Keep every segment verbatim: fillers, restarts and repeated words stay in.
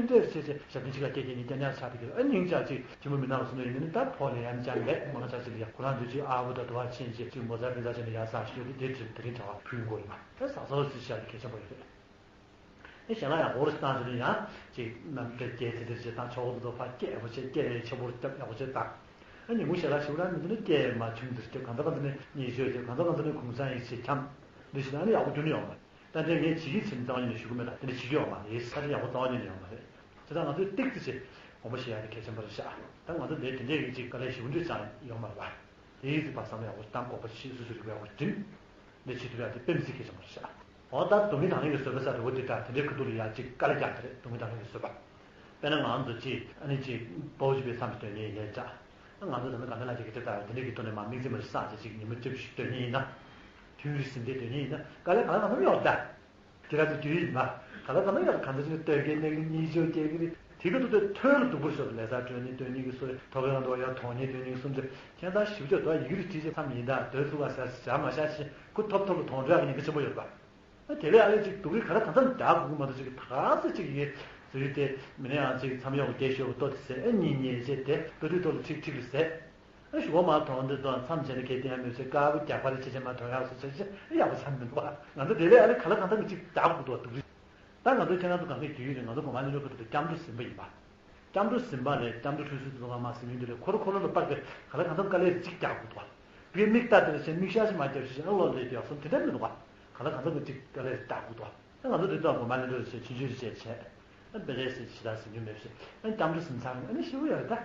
འདྲས་བྱས་བྱས་ཞབས་བརྟན་ཅིག་ལ་སྐྱེལ་སྐྱེལ་ནས་སྐྱེལ་ཉག་ཆགས་དེ་གི་ཨ་སྙིང་རྗེ་ཅིག་ཁྱིམ་པ་མི་ནག་ལ་སོང་ནས་ཡིན་ནི་ད་ཕོག་ལས་ཡང་ཅང་ལས་མང་ཆགས་ཅིག་ལ་ཡ་ཁོ་རང་འདུག་ཅིག་ཨ་བུ་དང་དུ་བ་ཆེན་ཅིག་ཅིག་མོ་ཚ་པི་ཚ་ཅན་ལ་ཡ་ས་ཤོད་དེ་དེ་དེ་རིང་གྲྭ་བ་ཕུལ་དགོས་ཡོད་པ་ད་ས་སོ་ཅིག་བྱ་གལ་ཆེན་པོ་ཡོད་རེད། ཨེ་ཞལ་ལག་ཡག་པོ་རེ་བཏང་བྱས་ནས་ཡང་ཅིག་རྣམ་པས་རྒྱལ་ཚེ་འདིར་བྱེད་སྟངས་ཆོག་པོ་འདུག་ཕ་སྐད་ཡག་པོ་བྱེད་སྐད་ལས་ཆེན་པོ་རེ་བརྒྱབ་ཡག་པོ་བྱེད་དང་། ཨ་ཉིན་མོ་ཞལ་ལག་ཞིག་རང་མི་འདུག་ན་སྐད་མ་ཆུང་ཙིར་སྐྱོ་གང་ལྟར་གང་ལྟར་ནས་ཉེས་སྤྱོད་ཀྱི་གང་ལྟར་གང་ལྟར་ནས་གུང་སེང་ཡིག་ཆེད་འཁྱམ་འདི་ཞིག་ད་ནི་ཡག་པོ་རྒྱུ་ནི་ཡོང་མ་རེད། ད་ལྟའི་ངས་བྱེད་ཀྱི་ཚེ་རྩ་བ་ཉིད་ནས་ཞུ་གི་མེད་ད་དེ་འདྲ་བྱེད་ཀྱི་ཡོང་མ་རེད་ས་ཆ་ཡག་པོ་རྩ་བ་ཉིད་ནས་ཡོང་མ་རེད། དེ་ད་ང་ཚོས་ཏིག་ཙི་ཆེ་དགོངས་པ་བཞེས་ཡག་དེ་གལ་ཆེན་པོ་རེད་ཤག་ད་ང་ཚོ་འདིར་དེ་འདྲའི་ཡིག་ཅིག་དཀའ་ལས་ཞེ་པོ་འདྲ་ཅང་ཡོང་མ་རེད་པ། དེའི་ཚིག་པ་བསམ་བློ་ཡག་པོ་བཏང་དགོངས་པ་བཞེས་སོ་སོ་རིག་པ་ཡག་པོ་བསྒྲིམ། འདི་བྱེད་ཐུབ་ཡག་དེ་དཔེ་མི་སྲིད་གལ་ཆེན་པོ་རེད་ཤག་འོ་ད་སྡུག་བསྔལ་དང་ལེན་གྱི་བཟོད་པ་ཟེར་བ་དེ་འདྲ་དེ་འདྲའི་ཁ་ཐུག་ལ་ཡ་གཅིག་དཀའ་ལས་རྒྱག་གི་རེད། སྡུག་བསྔལ་དང་ལེན་གྱི་བཟོད་པ། དཔེར་ན་ང་ཚོ་གཅིག་ཨ་ནི་གཅིག་པོ་ཅིག་པའི་མཚམས་སུ་སྡོད་མཁན་ཡིན་ལས་བྱ། ང་ཚོ་ད་ནི་ག་ནས་ལ་ཅིག་གི་དེ་ལྟ་བུ་དེ་འདྲའི་གི་ཐོག་ནས་མ་དམིགས་བརྩེ་མ་ཞིག་བསགས་བྱས་ཅིག་ཉིན་མོ་ལྕེབ་ཞིག་སྡོད་མཁན་ཡིན་ན། དུས་རེ་ཟིན་བྲིས་སྡོད་མཁན་ཡིན་ན་དཀའ་ལས་གང་ལ་གང་འཚམ་ཡོད་ད། དེ་ག་ཚོད་དུས་ཡིན་ན། གང་ལ་གང་འཚམ་ཡོད་གང་འཚམ་ཅིག་ནས་སྟོད་སྐད་གནས་གི་གཉིས་ཆོས་སྐད་གི་རེད། དེ་ག་ཚོད་དུས་ཐོན་ལ་སྡུག་པོར་ཤོར་ལས་ས་སྤྲོད་ནི་སྟོན་ནི་གི་སོ་རེད་ཐོ་གའི་ནང་དུ་ཡར་མཐོང་ནི་སྟོན་ནི་གི་སུམ་ཅུ་ཁྱད་མཚར་ཞིབ་ཆ་དོ་ཡི་གེ་རེ་བྲིས་བྱས་མཚམས་ཡིན་ད་སྡོད་ཐུབ་པ་ཟེར་བྱ་མ་བྱ་ཞིག་ཁུ་ཐོབ་ཐོབ་ལ་དོང་འགྲོ་ཡག་གི་ཉེན་ཁ་ཆེན་པོ་ཡོད་པ། ཨ་དེ་ལས་ཨ་ལས་ཅིག་སྡུག་རུས་ག་ལ་གང་འཚམ་རྒྱག་དགོས་ཀྱི་མ་གཏོགས་ཅིག་གི་ད་ཚོད་ཅིག་ཡིན་ཟེར་ཡུལ་དེ་མི་ནས་ཡང་ཅིག་མཚམས་ཡོང་བདེ་ཤོས་ཏོ་དེ་ཟེར་ཨ་གཉིད་ཉལ་བྱས་དེ་ལྟ་དུས་ཐོག་ལ་ཁྲིག་ཁྲིག་ལ་ཟེར། ཨ་ཞུ་བ་མ་མཐོང་འདི་དང་མཚམས་བྱས་ནས་གལ་ཏེ་ཡང་མི་ཚེ་དཀར་པོ་རྒྱག་པ་རེ་བྱེད་བྱེད་མ་མཐོང་ཡག་སོ་བྱེད་བྱེད་ཨ་ཡག་པོ་ཆགས་མི་འདུག་བ། ང་ཚོ་དེ་ལས་ཨ་ལས་ག་ལ་གང་འཚམ་གི་ཅིག་རྒྱག་དགོས་འདུག་བ་སྡུག་རུས། ད་ང་ཚོ་ཁྱེད་རང་ཚོ་གང་གི་དུས་ཡུན་རིང་ང་ཚོ་གོ་མ་ལེན་རོགས་ཁུ་དུ་སྐྱབས་འགྲོ་ཟིན་པ་ཡིན་པ། སྐྱབས་འགྲོ་ཟིན་པ་ལས་སྐྱབས་འགྲོ་ཁྲུས་གསོལ་དུ་བ་མ་ཟིན་ཡུན་དུ་ལས་འཁོར་འཁོར་ལོ་ལ་དཔག་པའི་ག་ལ་གང་འཚམ་དཀའ་ལས་གཅིག་རྒྱག་དགོས་འདུག་བ། དེའི་མིག་ལྟ་དེ་ལ་བྱས་མིག་ཤར་ཞིག་མ་བརྒྱབ་ཞིག་ཨ་ལོ་ལས་དེ་ཡག་སོང་དེ་འདྲ་མི་འདུག་བ། ག་ལ་གང་འཚམ་གཅིག་དཀའ་ལས་རྒྱག་དགོས་འདུག་བ། ང་ཚོ་དེ་དག་གོ་མ་ལེན་རོགས་བྱས་ཆུང་ཆུང་རེ་བྱས་བྱས། ཨ་དཔེ་ཆའི་སྲིད་ཇི་ལྟར་ཟིན་རྒྱུ་མེད་ཞེས་ཨ་སྐྱབས་འགྲོ་ཟིན་ཚར་ཨ་ནི་ཞི་བོ་ཡོད་རེད་ད།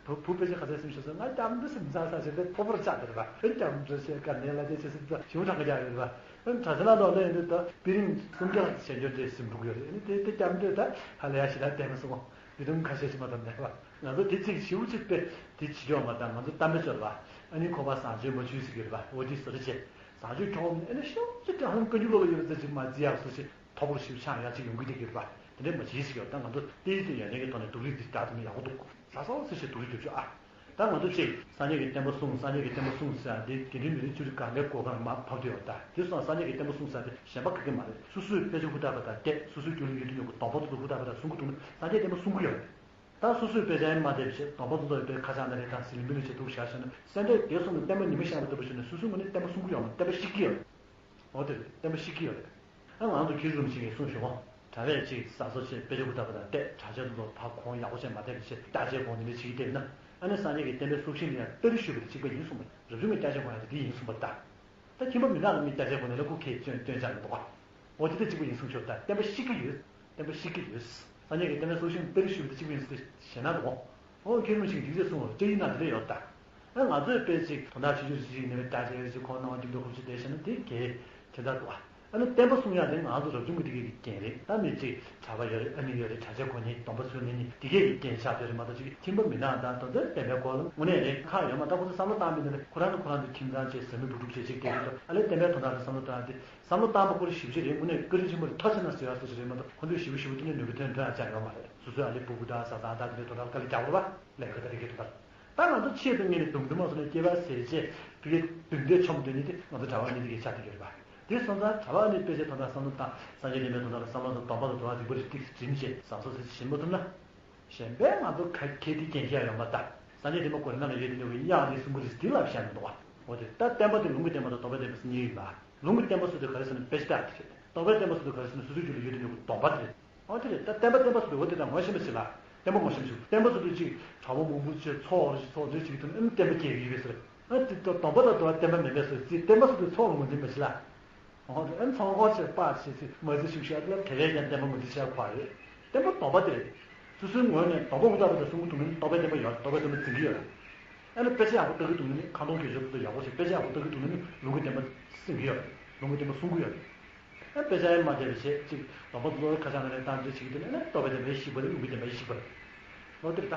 བུ་བུ་དཔེ་ཆ་ག་ཚད་ཟིན་ཤོག་ཟེར་ང་སྐྱབས་འགྲོ་ཟིན་ཚར་ས་ཞེས་པའི་ཕོ་བོར་ཆགས་དེ་རེད་པ། ཨ་སྐྱབས་འགྲོ་ཞེས་དཀའ་གནད་ལ་དེ་ཆེ་སྲིད་ད་ཞི་བོ་གྲགས་ཀྱི་རྒྱག་ཡོད་རེད་པ། ཨ་གྲྭ་ཆ་ལ་ལོག་ལེ་ཡིན་དུས་ད་དཔེ་རིང་གསུམ་བརྒྱ་ཞལ་འབྱོར་དེ་ཟིན་འགྲོ་གི་ཡོད་རེད་ཨ་ནི་དེ་དེ་སྐྱབས་འགྲོས་ད་ཧ་ལས་ཡ་ཞེ་དྲག་བསྟན་སོང་། ཡི་དམ་ཁ་ཤས་ཤིག་མ་དང་ལྡན་པ། ང་ཚོ་དེ་ཚིག་ཞིབ་ཚིག་པས་དེ་བྱེད་ཆོག་མ་དང་ང་ཚོ་གཏམ་དཔེ་ཤོར་བ། ཨ་ནི་ཁོ་པ་བཟང་སྤྱོད་མ་བྱུས་ཟེར་གྱི་རེད་པ་འོ་དེ་བཟོ་འདྲ་བྱས། བཟང་སྤྱོད་ཁྱོག་ཨ་ནི་ཤོག་ཅིག་ཀྱང་ཧམ་ཀ་འཇུག་ལོ་ལ་ཡོད་པ་ཚོ་ཅིག་མ་བརྩི་ཡག་སུ་ཞིག་མཐོ་པོར་ཞིབ་ཆགས་ཡག་ཅིག་ཡོང་གི་བསྡད་ཀྱི་རེད་པ། དེ་འདྲས་མ་བྱེད་ཟེར་གྱི་རེད་ད་ང་ཚོ་དེའི་དུས་ཡོན་ཏན་གྱི་ཐོག་ནས་སྡུག་རུས་འདི་ལྟར་དུ་ནི་ཡག་པོ་འདུག་ས་སོ་སི་ཞིག་སྡུག་རུས་རྒྱབ་ཆོག་ཨ། ད་ང་ཚོ་ཅིག་སངས་རྒྱས་ཀྱི་བསྟན་པ་སྲུང་སངས་རྒྱས་ཀྱི་བསྟན་པ་སྲུང་ཟེར་ཡག་འདི་དགེ་འདུན་མི་རིགས་བཅུ་རིག་གང་གའི་གོ་གང་མ་ཕབ་དུ་ཡོད་ད་དེ་སོང་སངས་རྒྱས་ཀྱི་བསྟན་པ་སྲུང་ཟེར་ཡག་དེ་གཞན་པ་ག་གེ་མ་རེད་སོ་སོས་དཔེ་ཆ་ཧུར་ཐག་པ་དང་བལྟས་སོ་སོའི་རྒྱུད་ལ་ཡོད་དུ་ཡོད་པའི་སྡོམ་པ་ཚོ་ཧུར་ཐག་པ་དང་སྲུང་གི་འདུག་ན་སངས་རྒྱས་བསྟན་པ་སྲུང་གི་ཡོད་རེད། ད་སོ་སོས་དཔེ་ཆ་ཡང་མ་བལྟས་པ་བྱས་སྡོམ་པ་ཚོ་ཚོ་ཡོད་པའི་ཁ་བྱང་ན་རེད་དང་ཟི་ལིང་པི་ལི་བྱས་འདུག་བཞག་བྱས་ན་སེམས་ཁྲལ་དེ་སོང་ནས་བསྟན་པ་ཉི་མ་ཤར་བ་ལྟ་བུ་བྱས་ནས་སོ་སོའི་ངོས་ནས་བསྟན་པ་སྲུང་གི་ཡོད་མ་བསྟན་པ་བཤིག་གི་ཡོད་རེད། འོ་དེ་རེད་བསྟན་པ་བཤིག་གི་ཡོད་རེད། ཨ་ང་ཚོ་ཁྱེད་རུམ་ཞིག་གིས་གསུངས་བྱུང་ངོ་། གྲྭ་པས་ཅིག་ཟ་སོ་ཆེ་དཔེ་ཆ་ཧུར་ཐག་པ་དང་བལྟས་གྲྭ་ཆས་དུ་ལོ་ཕ་གོང་ཡག་པོ་བྱས་མ་བལྟས་པ་བྱས་རྟ་ཆས་གོང་དེ་འདྲ་བྱེད་ཀྱི་བསྡད་ན་ཨ་ནི་སངས་རྒྱས་ཀྱི་བསྟན་པའི་སྲོག་ཤིང་ལ་ཡང་སྟ་རེ་ཞུ་བ་དེ་གཅིག་པ་ཡིན་གསུངས་པ་རབ་བྱུང་གི་རྟ་ཆས་གོང་ཡང་དེ་འདི་ཡིན་གསུངས་པ་ལྟ། ད་ཁྱིམ་པ་མི་ནག་ལ་མི་རྟ་ཆས་གོང་ནས་ལ་ཁུག་ཁས་སྐྱོན་སྐྱོན་ཆགས་མི་འདུག་ག་འོ་དེ་ལྟ་གཅིག་པ་ཡིན་གསུངས་ཆོག་ད་བསྟན་པ་བཤིག་གི་ཡོད། བསྟན་པ་བཤིག་གི་ཡོད། སངས་རྒྱས་ཀྱི་བསྟན་པའི་སྲོག་ཤིང་སྟ་རེ་ཞུ་བ་དེ་གཅིག་པ་ཡིན་ཟེར་ཞེ་ན་འདུག་ག་འོ་ཁྱེད་རང་ཞིག་འགྲིག་ཟེར་གསུངས་པ་སྐྲ་ཡིན་ན་དེ་འདྲ་ཡོད་ད། ཨ་ང་ཚོས་དཔེ་ཅིག་དོན་དག་ཆུང་ཆུང་ཞིག་ནས་བལྟ་བྱས་ཅིག་ཁོང་སྣང་བ་སྐྱིད་སྡུག་ཁུག་ཅིག་བསྡད་བྱས་ན་དེ་གལ་ཆེ་ད་འདུག་ག་ཨ་ནི་བསྟན་པ་སྲུང་ཡག་དེ་ང་ཚོ་རབ་བྱུང་གི་དེ་གའི་རྐྱེན་རེད་ད་མི་ཅིག་གྲྭ་པ་ཡོད་རེད་ཨ་ནི་ཡོད་རེད་གྲྭ་ཆས་གོན་མཁན་སྡོམ་པ་སྲུང་མཁན་གཉིས་དེ་གའི་རྐྱེན་ཆགས་བསྡད་རེད་མ་གཏོགས་ཅིག་ཁྱིམ་པ་མི་ནག་དང་དོན་དུ་བསྟན་པའི་སྐོར་ལ་དངོས་གནས་རེད་ཁག་ཡོད་མ་ད་ཁོ་ཚོ་བསམ་བློ་བཏང་མི་འདི་ནི་ཁོ་རང་ནི་ཁོ་རང་ཚོ་ཁྱིམ་ཚང་བཅས་ཟ་མི་བུ་ཕྲུག་བཅས་ཅིག་བསྡད་ཀྱི་འདུག་ཨ་ལས་བསྟན་པའི་དོན་དག་ལ་བསམ་བློ་བཏང་སྟེ་བསམ་བློ་བཏང་པ་ཁོ་རང་ཞེ་པོ་ཞེ་པོ་དེ་ནས་ནོར་འཁྲུལ་ཐོན་ཆེ་ན་ཟེར་ཡག་སོ་སོ་རེད་མ་གཏོགས་ཁོ་ཚོས་ཞེ་པོ་ཞེ་པོ་དེ་ནས་ནོར་འཁྲུལ་ཐོན་ཐོན་ཡག་ཅང་ཡོད་མ་རེད། སོ་སོའི་ཨ་ལེ་སྤུ་གུ་དང་བཟའ་ཚང་དང་དེ་འདྲའི་དོན་དག་དཀའ་ལས་རྒྱག་དགོས་པ་ལས་ཀ་དེ་རིགས་ཀྱི་དོན་དག་ད་ང་ཚོ་ཆེད་དུ་ངེས་ནས་སྡུག་འདི་མ་སོང་ནས་སྐྱེ་བ་ཟད་རྗེས་དེ་གའི་སྡུག་འདས་ཆོམ་དོན་ནི་དེ་ང་ཚོ་གྲྭ་པ་གཉིས་དེ་གའི་ཆ་དེ་ཡོད་རེད་པ། དེ་སོང་ཙང་གྲྭ་པ་ནི་དཔེ་ཆའི་དོན་དག་བསམ་བློ་བཏང་སངས་རྒྱས་བསྟན་པའི་དོན་དག་ལ་བསམ་བློ་དང་སྡོམ་པ་དང་དུ་བ་རིག་པ་རིག་ཏིག་འགྲིམ་བྱས་བཟང་སོ་སོ་ཞིམ་པོ་ཐུབ་ན། གཞན་པས་ང་ཚོ་ག་གལ་ཏེ་རྒྱན་ཆ་ཡོད་མ་ད། སངས་རྒྱས་བསྟན་པ་གོ་རིམ་ནང་ལ་ཡོད་དེ་ནི་འོ་ཡག་དེ་གསུང་གི་རེད་དེ་ལབ་བཤད་མི་འདུག་ག་འོ་དེ་ད་བསྟན་པ་དེ་ལུང་གི་བསྟན་པ་དང་སྡོམ་པའི་བསྟན་པ་ཟེར་གཉིས་ཡིན་པ། ལུང་གི་བསྟན་པ་ཟེར་དུས་ག་རེ་ཟེར་ན་དཔེ་ཆ་ལྟ་དེ་རེད། སྡོམ་པའི་བསྟན་པ་ཟེར་དུས་ག་རེ་ཟེར་ན་སོ་སོའི་རྒྱུད་ལ་ཡོད་དེ་ནི་སྡོམ་པ་དེ་རེད། འོ་དེ་རེད་ད་བསྟན་པ་བསྟན་པ་ཟེར་དུས་འོ་དེ་ད་ངོ་ཤེས་པ་ཞིག་ལ་བསྟན་པ་ངོ་ཤེས་པ་ཞིག་བསྟན་པ་ཟེར་དུས་ཅིག་གྲྭ་པ་མང་པོ་ཅིག་ཚོགས་རེ་ཞིག་ཚོགས་འདྲེ་ཅིག་གི་དོན་ཨེམ་བསྟན་པ་སྐྱེལ་གི་ཡོད་པས་ཟེར། ཨ་དེ་ད་སྡོམ་པ་དང་སྡོམ་པ་བསྟན་པ་མེད་མེད་ཟེར་ཅིག་བསྟན་པ་ཟེར་དུས་ཚོགས་ལ་ངོས་འཛིན་པ་ཞིག་ལ། འོ་དེ་ཨ་ཚང་ཁོག་ཆེ་པ་ཆེ་ཚིག་མ་ཚིག་ཤུགས་ཤུགས་ཨ་དེ་ལ་དེ་བས་ཀྱང་བསྟན་པ་ངོས་འཛིན་བྱས་པ་རེད། བསྟན་པ་སྡོམ་པ་དེ་རེད། སོ་སོའི་ངོས་ནས་སྡོམ་པ་ཧུར་ཐག་པ་དང་གསུང་གི་འདུག་ན་སྡོམ་པའི་བསྟན་པ་ཡོད་སྡོམ་པའི་བསྟན་པ་འཛིན་གྱི་ཡོད། ཨ་ནི་དཔེ་ཆ་ཡག་པོ་ལྟ་གི་འདུག་ན་ནི་ཁ་འདོན་དགེ་སྦྱོར་དེ་ཚོ་ཡག་པོ་བྱེད་དཔེ་ཆ་ཡག་པོ་ལྟ་གི་འདུག་ན་ནི་ལུང་གི་བསྟན་པ་ཟིན་གྱི་ཡོད། ལུང་གི་བསྟན་པ་སྲུང་གི་ཡོད། ཨ་དཔེ་ཆ་ཡང་མ་བལྟས་པ་བྱས་ཅིག་སྡོམ་པ་ཚོ་ཁ་བྱང་ནང་ནས་བཏང་འདྲི་བྱེད་ཀྱི་འདུག་ན་ནི་སྡོམ་པའི་བསྟན་པ་ཞིག་པ་རེད་ལུང་གི་བསྟན་པ་ཞིག་པ་རེད། ལོ་དེར་ད།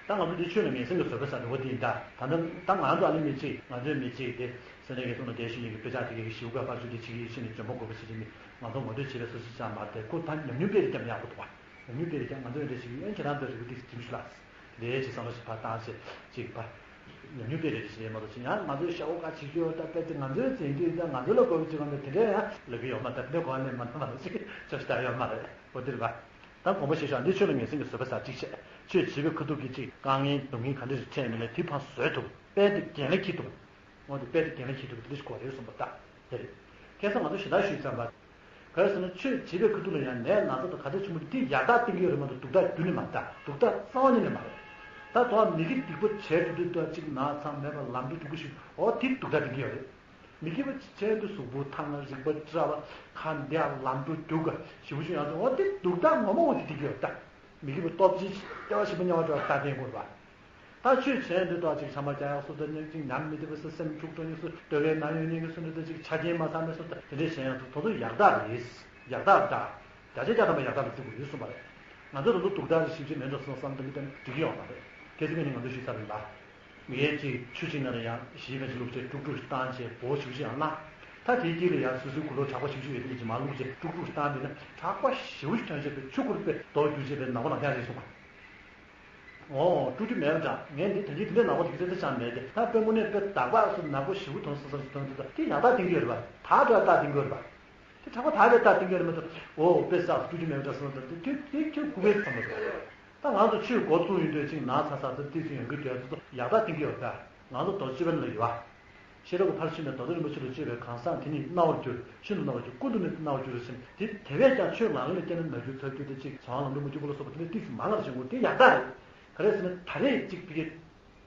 ད་ང་ཚོ་འདི་ཆོས་ལ་ངན་སེམས་ཀྱི་བཟོད་པ་ཟེར་འདྲ་བོ་དེ་ཡིན་ད། ད་ནི་ད་ང་ཚོ་ཨ་ནི་མི་གཅིག་ང་ཚོའི་མི་གཅིག་དེ་སེ་ནས་ཀྱི་ཐོག་ནས་བསྡད་ཤི་ཡིན་གྱི་དཔེ་ཆ་དེ་གའི་ཞིབ་དགོས་པར་ཞུ་དེ་བྱེད་ཀྱི་ཡིན་བྱོན་པ་དགོས་པ་བྱེད་ཀྱི་མི་ང་ཚོ་ངོ་སྤྲོད་བྱེད་པའི་སོ་སོ་ཅང་མ་རེད་དེ་ཁོ་ད་ཉམས་མྱོང་སྤེལ་རེ་བརྒྱབ་ན་ཡག་པོ་འདུག་བ། ཉམས་མྱོང་སྤེལ་རེ་བརྒྱབ་ང་ཚོ་འདྲ་ཞིག་ཡོན་ཁྱེད་རང་ཚོ་རིག་པ་དེ་ཁྲིམས་ཞུ་ལ། དེ་ཅིག་བསམ་བློ་ཞིག་ཕར་བཏང་བྱས་ཅིག་ཕར། ཉམས་མྱོང་སྤེལ་རེ་བྱེད་མ་གཏོགས་ཅིག་ཡང་ང་ཚོའི་ཤ་བོ་ཁ་བྱེད་རྒྱུ་ད་དཔེ་དེ་ང་ཚོའི་འཛིན་རྒྱུ་ཡིན་ད་ང་ཚོ་ལ་དགོས་པ་ཅིག་གང་འདྲ་དེ་འདྲ་ཡང་ལབ་ཀྱི་ཡོད་མ་ད་དེ་འདྲ་གོ་བ་ལེན་མ་ཐུབ་པ་ལ་ཅིག་ཆོག་ཤི་ད་ཡོད་མ་རེད་འོ་དེ་རེད་པ། ད་དགོངས་པ་བཞེས་ཤོག་འདི་ཆོས་ལ་ངེས་འཛིན་གྱི་བཟོད་པའི་ཟེར་གཅིག་བྱས། ཆོས་བྱེད་པའི་ཁ་ཐུག་གི་གཅིག་དཀའ་ངལ་སྡུག་བསྔལ་ག་འདྲ་ཞིག་འཕྲད་མིན་ལ་དེ་ཕར་བཟོད་ཐུབ་དཔལ་དེ་འགན་ལ་འཁྱེར་ཐུབ། འོ་དེ་དཔལ་དེ་འགན་ལ་འཁྱེར་ཐུབ་དེ་འདྲ་ཞིག་དགོས་རེད་གསུངས་པ་ད་དེ་རེད། ཁ་སང་ང་ཚོ་ཞེ་དྲག་ཞུས་ཚར་བ། ག་རེ་ཟེར་ན་ཆོས་བྱེད་པའི་ཁ་ཐུག་ལ་ཡང་ནད་ན་ཚ་དང་ག་འདྲ་ཆེན་པོ་འདི་ཡག་རྟགས་བསྟན་གྱི་ཡོད་རེད་མ་གཏོགས་སྡུག་རྟགས་རྒྱུན་ནས་མ་རེད། ད་སྡུག་རྟགས་རྩ་བ་ཉིད་ནས་མ་རེད། ད་དོ་མི་གིས་སྡིག་པ་བྱས་དུས་དུས་ད་གཅིག་ན་ཚ་མེད་པ་ལམ་འགྲོ་རྒྱུག་པ་ཞིག་འོ་དེ་སྡུག་རྟགས་བསྟན་གྱི་ཡོད་རེད། མི་དགེ་བ་ཅི་བྱས་དུས་གཟུགས་པོ་ཐང་ང་རིག་པ་བཀྲ་བ་ཁ་འདེགས་ལམ་འགྲོ་རྒྱུག་ག་ཞེ་པོ་ཅིག་ཡོང་ཙང་འོ་དེ་སྡུག་རྟགས་ངོ་མ་འོ་དེ་བསྟན་གྱི་ཡོད་ད། མི་དགེ་བ་སྟོབས་ཆེན་སྐྱེ་བ་ཞིག་པ་དམྱལ་བ་འགྲོ་བ་ད་བསྟན་དགོས་པ། ད་ཆོས་བྱས་འདི་ལྟར་ཅིག་ཕྱག་མ་རྒྱ་ཡག་སོ་ད་ཉག་ཅིག་ཉམས་མི་བདེ་བ་ས་སེམས་འཁྲུག་འགྲོ་ཉེ་སུ་སྡོད་པའི་ན་ཡོད་ཉེ་གི་སུ་འདི་ད་ཅིག་ཆ་རྐྱེན་མ་ཚང་མེད་སུ་ད་དེ་འདྲས་བྱས་ཡང་དུ་དོ་དོ་ཡག་རྟགས་རེད། ཡག་རྟགས་འདྲ། བརྒྱ་ཆ་བརྒྱ་ཐམ་པ་ཡག་རྟགས་ལ་བརྩི་དགོས་ཡོད་གསུངས་པ་རེད། ང་ཚོ་དོ་དོ་སྡུག་རྟགས་ཞིག་ཞིབ་ཅིག་མེད་འགྲོ་སོང་བསམ་ད་མི་ད་འགྲིག་གི་ཡོད་མ་རེད། ཁྱེད་ཚོ་ངས་ནི་ང་ཚོ་ཞུས་ཚར་རེད་ལ། ངས་ཅིག་ཆུ་ཅིག་ནང་ལ་ཡང་ཞིབ་པ་ཅིག་བླུགས་བྱས་དཀྲུག་དཀྲུག་བཏང་བྱས་འབོ་ཞིབ་ཅིག་ཡང་བླངས། ད་དེའི་དཀྱིལ་ལ་ཡང་སོ་སོའི་གུ་ལོ་དྲག་པོ་ཞིབ་ཅིག་ཡོད་དེ་ཅིག་མ་བླུགས་བྱས་དཀྲུག་དཀྲུག་བཏང་དེ་ན་དྲག་པོ་ཞེ་པོ་ཞིག་ཐོན་བྱས་པའི་ཆུ་ཁུར་པས་རྡོ་རྒྱུག་བྱས་པའི་ནག་པོ་ནག་རྐྱང་རེད་གསུངས་པ། འོ། དཀྲུག་རྒྱུ་མེད་པ་འདྲ། ངས་འདི་དོན་གྱིས་དེ་འདྲའི་ནག་པོ་དེ་གི་ཚོད་ཚོད་ཅང་མེད་དེ། ད་དཔེ་དངོས་གནས་དཔེ་དག་པ་སུ་ནག་པོ་ཞེ་པོ་མཐོང་སོང་ཙང་ཞིག་མཐོང་དུས་ད་དེ་ཡག་རྟགས་བསྟན་གྱི་ཡོད་རེད་པ། དག་པའི་རྟགས་བསྟན་གྱི་ཡོད་རེད་པ། དེ་དྲག་པོ་དག་པའི་རྟགས་བསྟན་གྱི་ཡོད་རེད་མ་གཏོགས། འོ་དཔེ་བསགས་དཀྲུག་རྒྱུ་མེད་པ་འདྲ་སོང་ཙང་དེ་དེ་དེ་ཁྱོད་ཁུག་པའི་བསམ་པ་རེད། ད་ང་ཚོ་ཆོས་འགོ་བཙུགས་ཡོང་དུས་ཅིག་ན་ཚ་ཚ་ཚ་ཏིག་ཙི་ཡོང་གི་འདུག་ཚོ་ཚོ་ཡག་རྟགས་བསྟན་གྱི་ཡོད་རེད་ད། ང་ཚོ་རྡོ་རྗེ་སྤྱོད་པ་ལ་ཡོད་པ། ཤེས་རབ་ཀྱི་ཕར་ཕྱིན་ནས་རྡོ་རྗེ་རིན་པོ་ཆེ་ལ་སྤྱོད་པའི་གང་ཟག་དེ་ཉིད་སྣང་བར་འགྱུར། ཤིན་ཏུ་སྣང་བར་འགྱུར། ཀུན་ཏུ་ནི་སྣང་བར་འགྱུར་ཟེར་ནས་དེ་དེ་བས་ཀྱང་ཆོས་ངག་ལ་བརྟེན་ནས་ན་རྒྱུ་ཚ་རྒྱུ་དེ་གཅིག་བྱང་ལམ་ལུགས་མ་བཅུ་པ་ལ་སོགས་པ་དེ་འདྲ་ཏིག་ཙམ་མང་ལ་བྱུང་དགོས་དེ་ཡག་རྟགས་རེད། ག་རེ་ཟེར་ན་ད་རེས་གཅིག་ཕ་གི་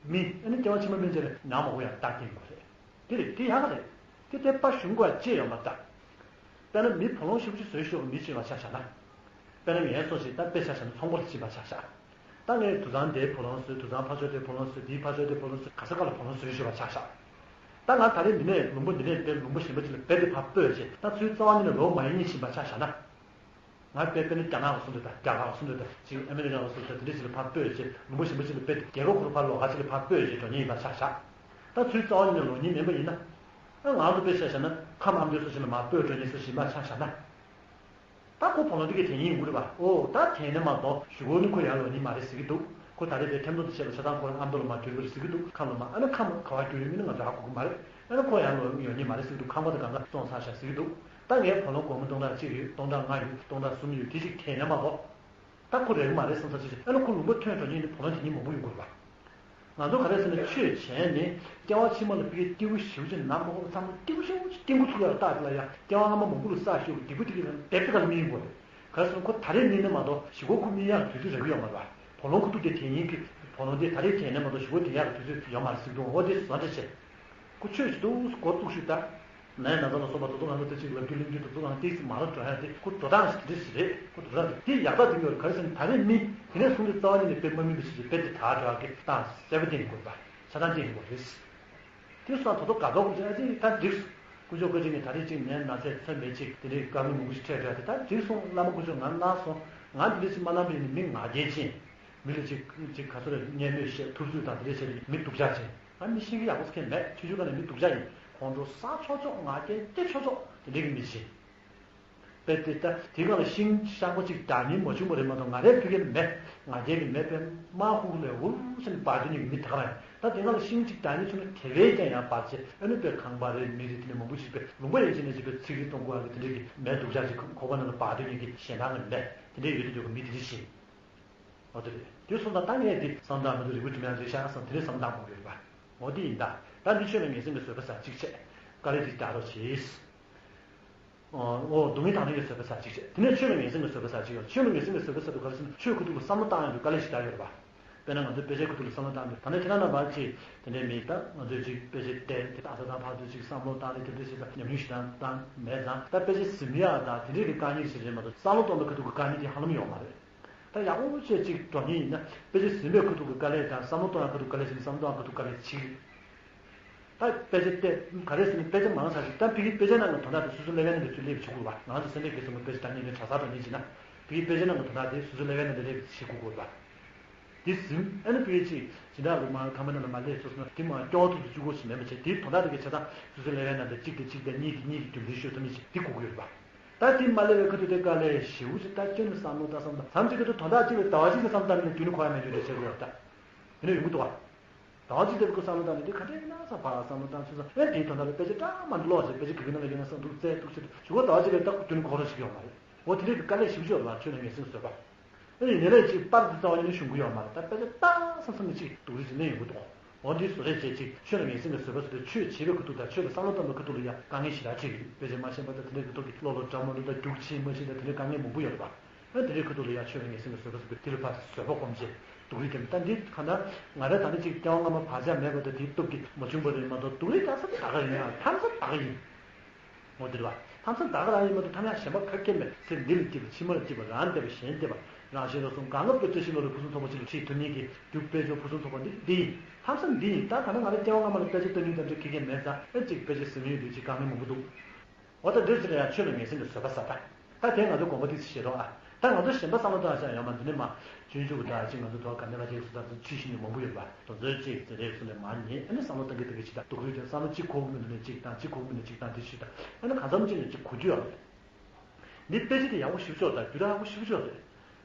མི་ཨ་ནི་སྐྱེ་བ་ཕྱི་མ་སྨིན་བྱས་ནས་ནང་མ་གོ་ཡང་རྟགས་བསྟན་དགོས་རེད། དེ་རེད་དེ་ཡག་རེད། དེ་དེ་པ་གཞུང་གོ་ཡ་ཅི་ཡོད་མ་རེད་ད། དཔེར་ན་མི་བུ་ལོན་ཞེ་པོ་ཅིག་བཟོས་ཤོག་གི་མི་ཅིག་ལ་ཆ་བཞག་ན། དཔེར་ན་ངའི་སོ་ཞིག་ད་དཔེ་ཆ་བཞག་ན་ཚོང་པ་ལ་ཕྱིན་པ་ཆ་བཞག་ད་ངས་དུད་ཚང་དེའི་བུ་ལོན་བཟོས། དུད་ཚང་ཕར་ཕྱོགས་དེའི་བུ་ལོན་བཟོས། དེའི་ཕར་ཕྱོགས་དེའི་བུ་ལོན་བཟོས། ག་ས་ག་ལ་བུ་ལོན་བཟོས་ཤོག་པ་ཆ་བཞག་ད་ང་ད་རེས་འདི་ནས་ལུང་པ་འདི་ནས་དཔེ་ལུང་པ་གཞན་པ་ཅིག་ལ་དཔེ་དེ་ཕར་སྤོས་བྱས་ད་ཚུར་རྩ་བ་ཉིད་ནས་ལོག་མ་ཡིན་ཉིན་ཕྱིན་པ་ཆ་བཞག་ན། ང་དཔེ་དཔེར་ན་རྒྱ་ནག་ལ་སོང་དུས་དང་རྒྱ་གར་ལ་སོང་དུས་དང་ཅིག་ཨ་མི་རི་ཀ་ལ་སོང་དུས་དང་དེ་འདྲ་ཞིག་ལ་ཕར་སྤོས་བྱས་ལུང་པ་གཞན་པ་ཅིག་ལ་དཔེ་དེ་རྒྱལ་ཁབ་ཁོ་རང་ཕར་ལོགས་ཀ་ཅིག་ལ་ཕར་སྤོས་བྱས་འགྲོ་ཉིན་ཡིན་པ་ཆ་བཞག་ད་ཚུར་རྩ་བ་ཉིད་ནས་ལོག་ཉིན་མིན་པ་ཡིན་ན། ཨ་ང་ཚོ་དཔེ་ཆ་བཞག་ན་ཁམས་ཨ་མདོའི་སོ་ཞིག་ལ་མར་སྤོས་འགྲོ་ཉིན་སོ་ཞིག་ཡིན་པ་ཆ་བཞག་ན། ད་ཁོ་བུ་ལོན་དེ་གའི་དེ་ཉིད་ཡོང་གི་རེད་པ། ཨོ་ད་དེ་ནས་མ་གཏོགས་གཞུག་གུ་ནི་ཁོ་ཡར་ལོག་ཉིན་མ་རེད་ཟེར་གྱི་འདུག་ཁོ་ད་རེས་དེ་ཐེམ་ཐོ་དེ་བྱས་པ་ཆ་ཚང་ཁོ་རང་ཨ་མདོ་ལ་མར་བསྒྱུར་གྱི་རེད་ཟེར་གྱི་འདུག་ཁམས་ལ་མར། ཨ་ནི་ཁམས་ག་པར་བསྒྱུར་ཡོད་མིན་ནི་ང་ཚོ་ཧ་གོ་གི་མ་རེད། ཨ་ནི་ཁོ་ཡར་ལོག་ཡོང་ཉིན་མ་རེད་ཟེར་གྱི་འདུག་ཁང་པ་དང་གང་ག་བཙོང་ཚར་ཤག་ཟེར་གྱི་འདུག་ད་ངའི་བུ་ལོན་སྒོར་མོ་སྟོང་ཕྲག་གཅིག་ཡོད། སྟོང་ཕྲག་ལྔ་ཡོད། སྟོང་ཕྲག་གསུམ་ཡོད། དེ་ཅིག་དེ་ནས་མ་གཏོགས། ད་ཁོ་རེད་མ་རེད་བསམ་ས་ཅིག་ཨ་ནི་ཁོ་ལུང་པ་ཐོན་འགྲོ་ཉིན་ནི་བུ་ལོན་དེ་ཉིད་མང་པོ་ཡོང་དགོས་པ། ང་ཚོ་ག་རེ་ཟེར་ན་ཆོས་བྱས་ནས་སྐྱེ་བ་ཕྱི་མ་ལ་ཕ་གིའི་སྐྱེ་བོ་ཞེ་པོ་ཅིག་ནམ་མ་ཧོ་ཚང་མ་སྐྱེ་བོ་ཞེ་པོ་ཅིག་སྐྱེ་འགོ་ཚུགས་ཡག་རྟགས་དེ་ལ་ཡང་སྐྱེ་བ་སྔ་མ་མང་པོ་ལ་བསགས་ཤོག་གི་སྡིག་པ་དེ་གི་ལ་དེབ་དེ་ག་ལ་སྨིན་ཡོང་དགོས་རེད། ག་རེ་ཟེར་ན་ཁོ་ད་རེས་སྨིན་ནི་མ་གཏོགས་གཞུག་གུ་ཁོ་སྨིན་ཡག་གི་དུས་ཚོད་རག་གི་ཡོད་མ་རེད་པ། བུ་ལོན་ཁོ་ཐུག་དེ་དེ་ཉིན་གི་བུ་ལོན་དེ་ད་རེས་དེ་ནས་མ་གཏོགས་གཞུག་གུ་དེ་ཡག་གི་དུས་ཚོད་ཡོད་མ་རེད་ཟེར་གི་འདུག་འོ་དེ་བཟོ་འདྲ་བྱས། ཁོ་ཆོས་ཞིག་འདུག་འགོ་བཙུགས་ཤིག་ད། ནད་ན་ཚ་ལ་སོགས་པ་དེ་ཚོ་ང་ཚོ་དེ་ཅིག་ལབ་རྒྱུ་གླེང་རྒྱུ་དེ་ཚོ་ང་ཏོག་ཙམ་མ་རབས་འགྲོ་ཡ་དེ་ཁོ་འགྲོ་སྟངས་ཤིག་དེ་འདྲ་ཞིག་རེད། ཁོ་འགྲོ་སྟངས་དེ་དེ་ཡག་རྟགས་དེ་ཡོད་རེད། ག་རེ་ཟེར་ན་ད་རེས་མི་དེ་ནས་བཟུང་སྟེ་རྩ་བ་ཉིད་ནས་དཔེ་མ་སྨིན་པ་ཞིག་གིས་དཔེ་དེ་དག་འགྲོ་ཡ་གི་རྟགས་གསལ་པོ་བསྟན་དགོས་པ། ཆ་ཚང་བསྟན་དགོས་རེད། དེ་སོང་ད་དོ་དགའ་དོག་གི་ཨ་ཙི་ད་འགྲིགས་སོང་། དཀོན་མཆོག་བཀའ་དྲིན་གྱིས་ད་རེས་ཅིག་ནད་ན་ཚས་མཚོན་པའི་ཅིག་དེ་འདྲའི་དཀའ་ངལ་མང་པོ་ཞིག་འཕྲད་འགྲོ་ཡ་དེ་ད་འགྲིགས་སོང་། བླ་མ་དཀོན་མཆོག་ང་གནང་སོང་། ང་འདི་འདྲ་ཞིག་མ་གནང་པ་ཡིན་ན་མི་ང་རྒྱལ་ཅན། མི་ལ་ཅིག་ཅིག་ག་ཚོད་རེད། བརྙས་སྨོད་བཤད་ཐུབ་ཚོད་དང་དེ་འདྲ་བྱས་ནས་མི་སྡུག་ཅག་ཅན། ང་མི་ཤེས་ཀྱི་ཡག་པོ་ཁྱོན་མེད། ཆུང་ཆུང་སྒང་ནས་མི་སྡུག་ཅག་ཡིན། ཁོང་ཁྲོ་ཟ་ཆོག་ཆོག་ང་རྒྱལ་སྐྱེ་ཆོག་ཆོག་དེ་འདྲ་གི་མི་ཅིག་དཔེ་དེ་ལྟ་དེ་སྒང་ལ་ཤིང་གཤག་པ་ཅིག་འདྲ་མིན་མ་བྱུང་བ་རེད་མ་གཏོགས་ང་རའི་ཕ་གི་ལ་མེད། ང་རྒྱལ་གྱི་མེད་པས་དམག་ཧུག་ལས་འུར་ཟེར་ནས་འབར་དུས་ནས་མི་དག་རང་ཡིན། ད་དེ་སྒང་ལ་ཤིང་གཅིག་འདྲ་མིན་བྱུང་ན་དེ་བས་ཀྱང་ཡང་འབར་བྱས། ཨ་ནི་དཔེ་ཁང་པ་རེད། མི་རེད། དེ་ནས་མང་པོ་ཞིག་དཔེ་ལུང་པ་ཡན་ཆད་ནས་ཅིག་དཔེ་ཚིག་རིས་གཏོང་དགོས་ཡག་གི་དེ་འདྲ་གི་མེད་སྡུག་ཅག་ཅིག་ཁོག་པ་ནང་ལ་འབར་དུས་ནས་ཀྱི་ཞེད་སྣང་གི་མེད། དེ་འདྲ་ཡོད་དུས་ཀྱི་མི་དེ་འདྲ་ཞིག་འོ་དེ་རེད། དེ་སོང་ཙང་ད་ངས་འདི་བསམ་བློ་བཏང་མི་འདུག་རིག་པ་དྲི་མ་རེད་ཤག་བསམ་དེ་རེད་བསམ་བློ་བཏང་དགོས་ཀྱི་རེད་པ། འོ་དེ་ཡིན་ད། ད་འདི་ཆོས་ལ་ངེས་འཛིན་གྱི་བཟོད་པ་ཟེར་གཅིག་བྱས། དཀའ་ལས་དེ་རྒྱག་རོགས་བྱེད། འོ་སྡུག་བསྔལ་དང་ལེན་གྱི་བཟོད་པ་ཟེར་གཅིག་བྱས། དེ་ནས་ཆོས་ལ་ངེས་འཛིན་གྱི་བཟོད་པ་ཟེར་གཅིག་ཡོད། ཆོས་ལ་ངེས་འཛིན་གྱི་བཟོད་པ་ཟེར་དུས་ག་རེ་ཟེར་ན་ཆོས་ཁོ་ཐུག་ལ་བསམ་བློ་བཏང་ཡོང་དུས་དཀའ་ལས་ཞིག་རྒྱག་ཡོད་རེད་པ། དཔེར་ན་ང་ཚོའི་དཔེ་ཆའི་ཁ་ཐུག་ལ་བསམ་བློ་བཏང་དུས་ད་ནི་ཁྱེད་རང་རྣམ་པ་ཅིག་དེ་འདྲའི་མི་ད་ང་ཚོས་ཅིག་དཔེ་ཆ་བལྟས་དེ་ད་ས་དང་ཕར་ཚུར་ཅིག་བསམ་བློ་བཏང་རེད། དེ་འདྲ་ཞིག་ད་ཉམས་མྱོང་ཞིག་ད་བཏང་མེད་ཙང་ད་དཔེ་ཆ་ཟིན་ཡག་ད་དེ་འདྲའི་གི་དཀའ་ངལ་ཞིག་རེད་མ་གཏོགས་བསམ་བློ་གཏོང་བའི་ཁ་ཐུག་གི་དཀའ་ངལ་དེ་ཧ་ལམ་ཡོད་མ་རེད། ད་ཡག་པོ་བྱས་ཅིག་འགྲོ་མཁན་ཡིན་ན་དཔེ་ཆ་ཟིན་པའི་ཁ་ཐུག་གི་དཀའ་ལས་དང་བསམ་བློ་གཏོང་ཡག་ཁ་ཐུག་དཀའ་ལས་ཟིན་བསམ་བློ་གཏོང་ཡག་ཁ་ཐུག་དཀའ་ལས་ཅིག་རེད། ད་དཔེ་ཆ་བལྟས་ག་རེ་ཟེར་ན་དཔེ་ཆ་མང་ཙམ་ཞིག་ད་ཕ་གིའི་དཔེ་ཆ་ནང་གི་དོན་དག་དེ་སོ་སོའི་ཀླད་པའི་ནང་དུ་ཚུར་སླེབས་བྱེད་དགོས་པ། ང་ཚོ་སེམས་ཁྲལ་གྱིས་སོང་གི་དཔེ་ཆ་ད་ཉིན་ནས་གྲྭ་སར་འགྲོ་མཁན་ཡིན་ན་ཕ་གིའི་དཔེ་ཆ་ནང་གི་དོན་དག་དེ་སོ་སོའི་ཀླད་པའི་ནང་དུ་སླེབས་བྱེད་དགོས་དགོས་པ། དེ་ཟིན་ཨ་ནི་ཕ་གིའི་ཅིག་སྦྱིན་བདག་གི་མ་ཁང་པ་ནང་ལ་མ་སླེབས་སོ་སོ་ན་དེ་མ་སྐྱོ་བ་ཐུག་ཏུ་བཅུག་དགོས་ཞིག་མེད་པ་བྱས། དེའི་དོན་དག་དེ་གའི་ཆ་ཚང་སོ་སོའི་ཀླད་པའི་ནང་དུ་གཅིག་དང་གཅིག་དང་གཉིས་དང་གཉིས་ཀྱི་རྒྱུ་མཚན་ཤོད་ཐུབ་མཁན་ཞིག་དེ་དགོས་ཀྱི་ཡོད་རེད་པ། ད་དེ་མ་སླེབས་པའི་ཁ་ཐུག་དེ་དཀའ་ལས་ཞེ་པོ་ཞིག་ད་ཁྱོན་ནས་བསམ་བློ་བཏང་བསམ་བཏང་མཚམས་གཅིག་གི་དུས་དོན་དག་གཅིག་ལ་ཟླ་བ་གཅིག་ནས་བསམ་བཏང་ནས་རྒྱུན་ནས་གོ་ཡ་མེད་རྒྱུ་འདྲ་བྱེད་དགོས་ད། དེ་ནས་ཡོང་གི་འདུག་བ། ཟླ་བ་གཅིག་དེ་ཁོ་བསམ་བློ་བཏང་ནས་དེ་ག་འདྲས་ཡིན་ན་བསམ་པ་བསམ་བློ་བཏང་ཚུལ་བསམ་ཨེ་དེའི་དོན་དག་ལ་དཔེ་ཆ་འདྲ་མ་འདྲ་ཀློག་བྱས་དཔེ་ཆ་གི་གི་ནང་ལ་ཡོད་ན་བསམ་འདུག་བཙལ་འདུག་བྱེད་འདུག་ཞུ་གོ་ཟླ་བ་གཅིག་ལ་ད་རྒྱུན་ནས་གོ་རོགས་བྱེད་ཀྱི་ཡོད་མ་རེད། འོ་དེ་འདྲས་ཀྱི་དཀའ་ལས་ཞེ་པོ་ཅིག་ཡོད་རེད་བ། ཆོས་ལ་ངེས་འཛིན་བཟོད་པ། ཨེ་ཡིན་ནའི་ཅིག་པར་འདི་རྩ་བ་ཉིད་ནས་ཞུམ་གི་ཡོད་མ་རེད། ད་དཔེ་ཆ་ལྟ་བསམ་བསམ་ནས་ཅིག་སྡུག་རུས་ཅིག་གནས་ཡོང་གི་འདུག་འོ་འདི་བཟོ་རེས་བྱས་ཅིག་ཆོས་ལ་ངན་སེམས་ཀྱི་བཟོད་པ་བཟོས་ཏེ་ཆོས་བྱེད་པའི་ཁ་ཐུག་དང་ཆོས་ལ་བསམ་བློ་བཏང་བའི་ཁ་ཐུག་ལ་ཡང་དཀའ་ངལ་ཞེ་དྲག་འཕྲད་ཀྱི་ཡོད། དཔེ་ཆ་མ་ཤེས་པ་དང་དེ་འདྲའི་ཁ་ཐུག་གི་བློ་ལ་འདྲ་མ་འདྲ་དང་རྒྱུགས་ཆེ་མ་ཆེ་དང་དེ་འདྲའི་དཀའ་ངལ་མང་པོ་ཡོད་རེད་པ། ཨ་དེ་འདྲའི་ཁ་ཐུག་ལ་ཡང་ཆོས་ལ་ངན་སེམས་ཀྱི་བཟོད་པ་བཟོས་པའི་དེ་ལ་ཕར་བཟོད་པ་སྒོམ་བྱས་སྡུག་རུས་དེ་ད་འདི་ག་ན་ང་རང་ད་ནི་ཅིག་སྐྱེ་བ་སྔ་མ་བག་ཆགས་མེད་པ་དང་དེའི་སྟོབས་ཀྱིས་མ་བྱུང་བ་རེད་མ་གཏོགས་སྡུག་རུས་ཀྱང་ས་ད་ག་ཡིན་ཡང་ཐམས་ཅད་ད་ག་ཡིན། འོ་དེ་རེད་བ། ཐམས་ཅད་བདག་རང་ཡིན་མ་གཏོགས་ཐམས་ཅད་གཞན་པ་ཁ་སྐད་མེད་ཚེ་འདི་ལ་སྐྱིད་པ་ཕྱི་མ་ལ་སྐྱིད་པ་རང་བདེ་བ་གཞན་བདེ་བ་རང་གཞན་ལ་སོང་གང་ལ་དཔེ་བཀྲ་ཤིས་ལོ་ལ་ཕུན་སུམ་ཚོགས་པ་ཅིག་ལ་ཁྲིད་ཐུབ་མཁན་གྱི་རྒྱུ་དཔལ་འབྱོར་ཕུན་སུམ་ཚོགས་པ་འདི་འདི་ཡིན། ལྷག་བསམ་འདི་ཡིན། ད་ག་ན་ང་རང་སྐྱེ་བ་སྔ་མ་ལ་དཔེ་ཆ་ལྟ་མྱོང་དམ་བཅའ་ཁེ་ཁེ་མེད་ཙང་ཨེ་ཅིག་དཔེ་ཆ་ཟིན་མྱོང་དུས་ཅིག་དཀའ་ངལ་མང་པོ་འདུག་འོ་ད་འདིར་ཚེ་ལ་ཡང་ཆོས་ལ་ངན་སེམས་ཀྱི་བཟོད་པ་ཟ་ད། ད་དེ་ང་ཚོ་དགོངས་པ་ཏིག་ཙམ་བཞེས་རོགས་ཨ། ད་ང་ཚོ་གཞན་པ་བསམ་བློ་བཏང་བྱ་ཡོང་མ་འདི་ནས་མ། སྤྱོད་འཇུག་གི་ད་ཅིག་ང་ཚོ་དོ་ག་ནས་ལ་ཅིག་སུ་ད་ཚོ་ཁྲིད་ཤེས་ནི་མང་པོ་ཡོད་པ། དོ་ཚོའི་ཅིག་ཟེར་རེད་སུ་ནས་མ་ཉན་ཨ་ནི་བསམ་བློ་བཏང་གི་བཏང་གི་ཅིག་ད་སྡུག་རུས་ཀྱང་བསམ་བློ་གཅིག་ཁོག་མི་འདི་ནས་གཅིག་དང་གཅིག་ཁོག་མི་ནས་གཅིག་དང་དེ་ཞིག་དང་ཨ་ནི་གང་འཚམ་ཅིག་ནས་གཅིག་གོ་རྒྱུ་ཡོད་རེད། འདི་དཔེ་ཆ་དེ་ཡག་པོ་ཞིབ་ཆོག་དང་རྒྱུ་ད་ཡག་པོ་ཞིབ་ཆོག་རེད།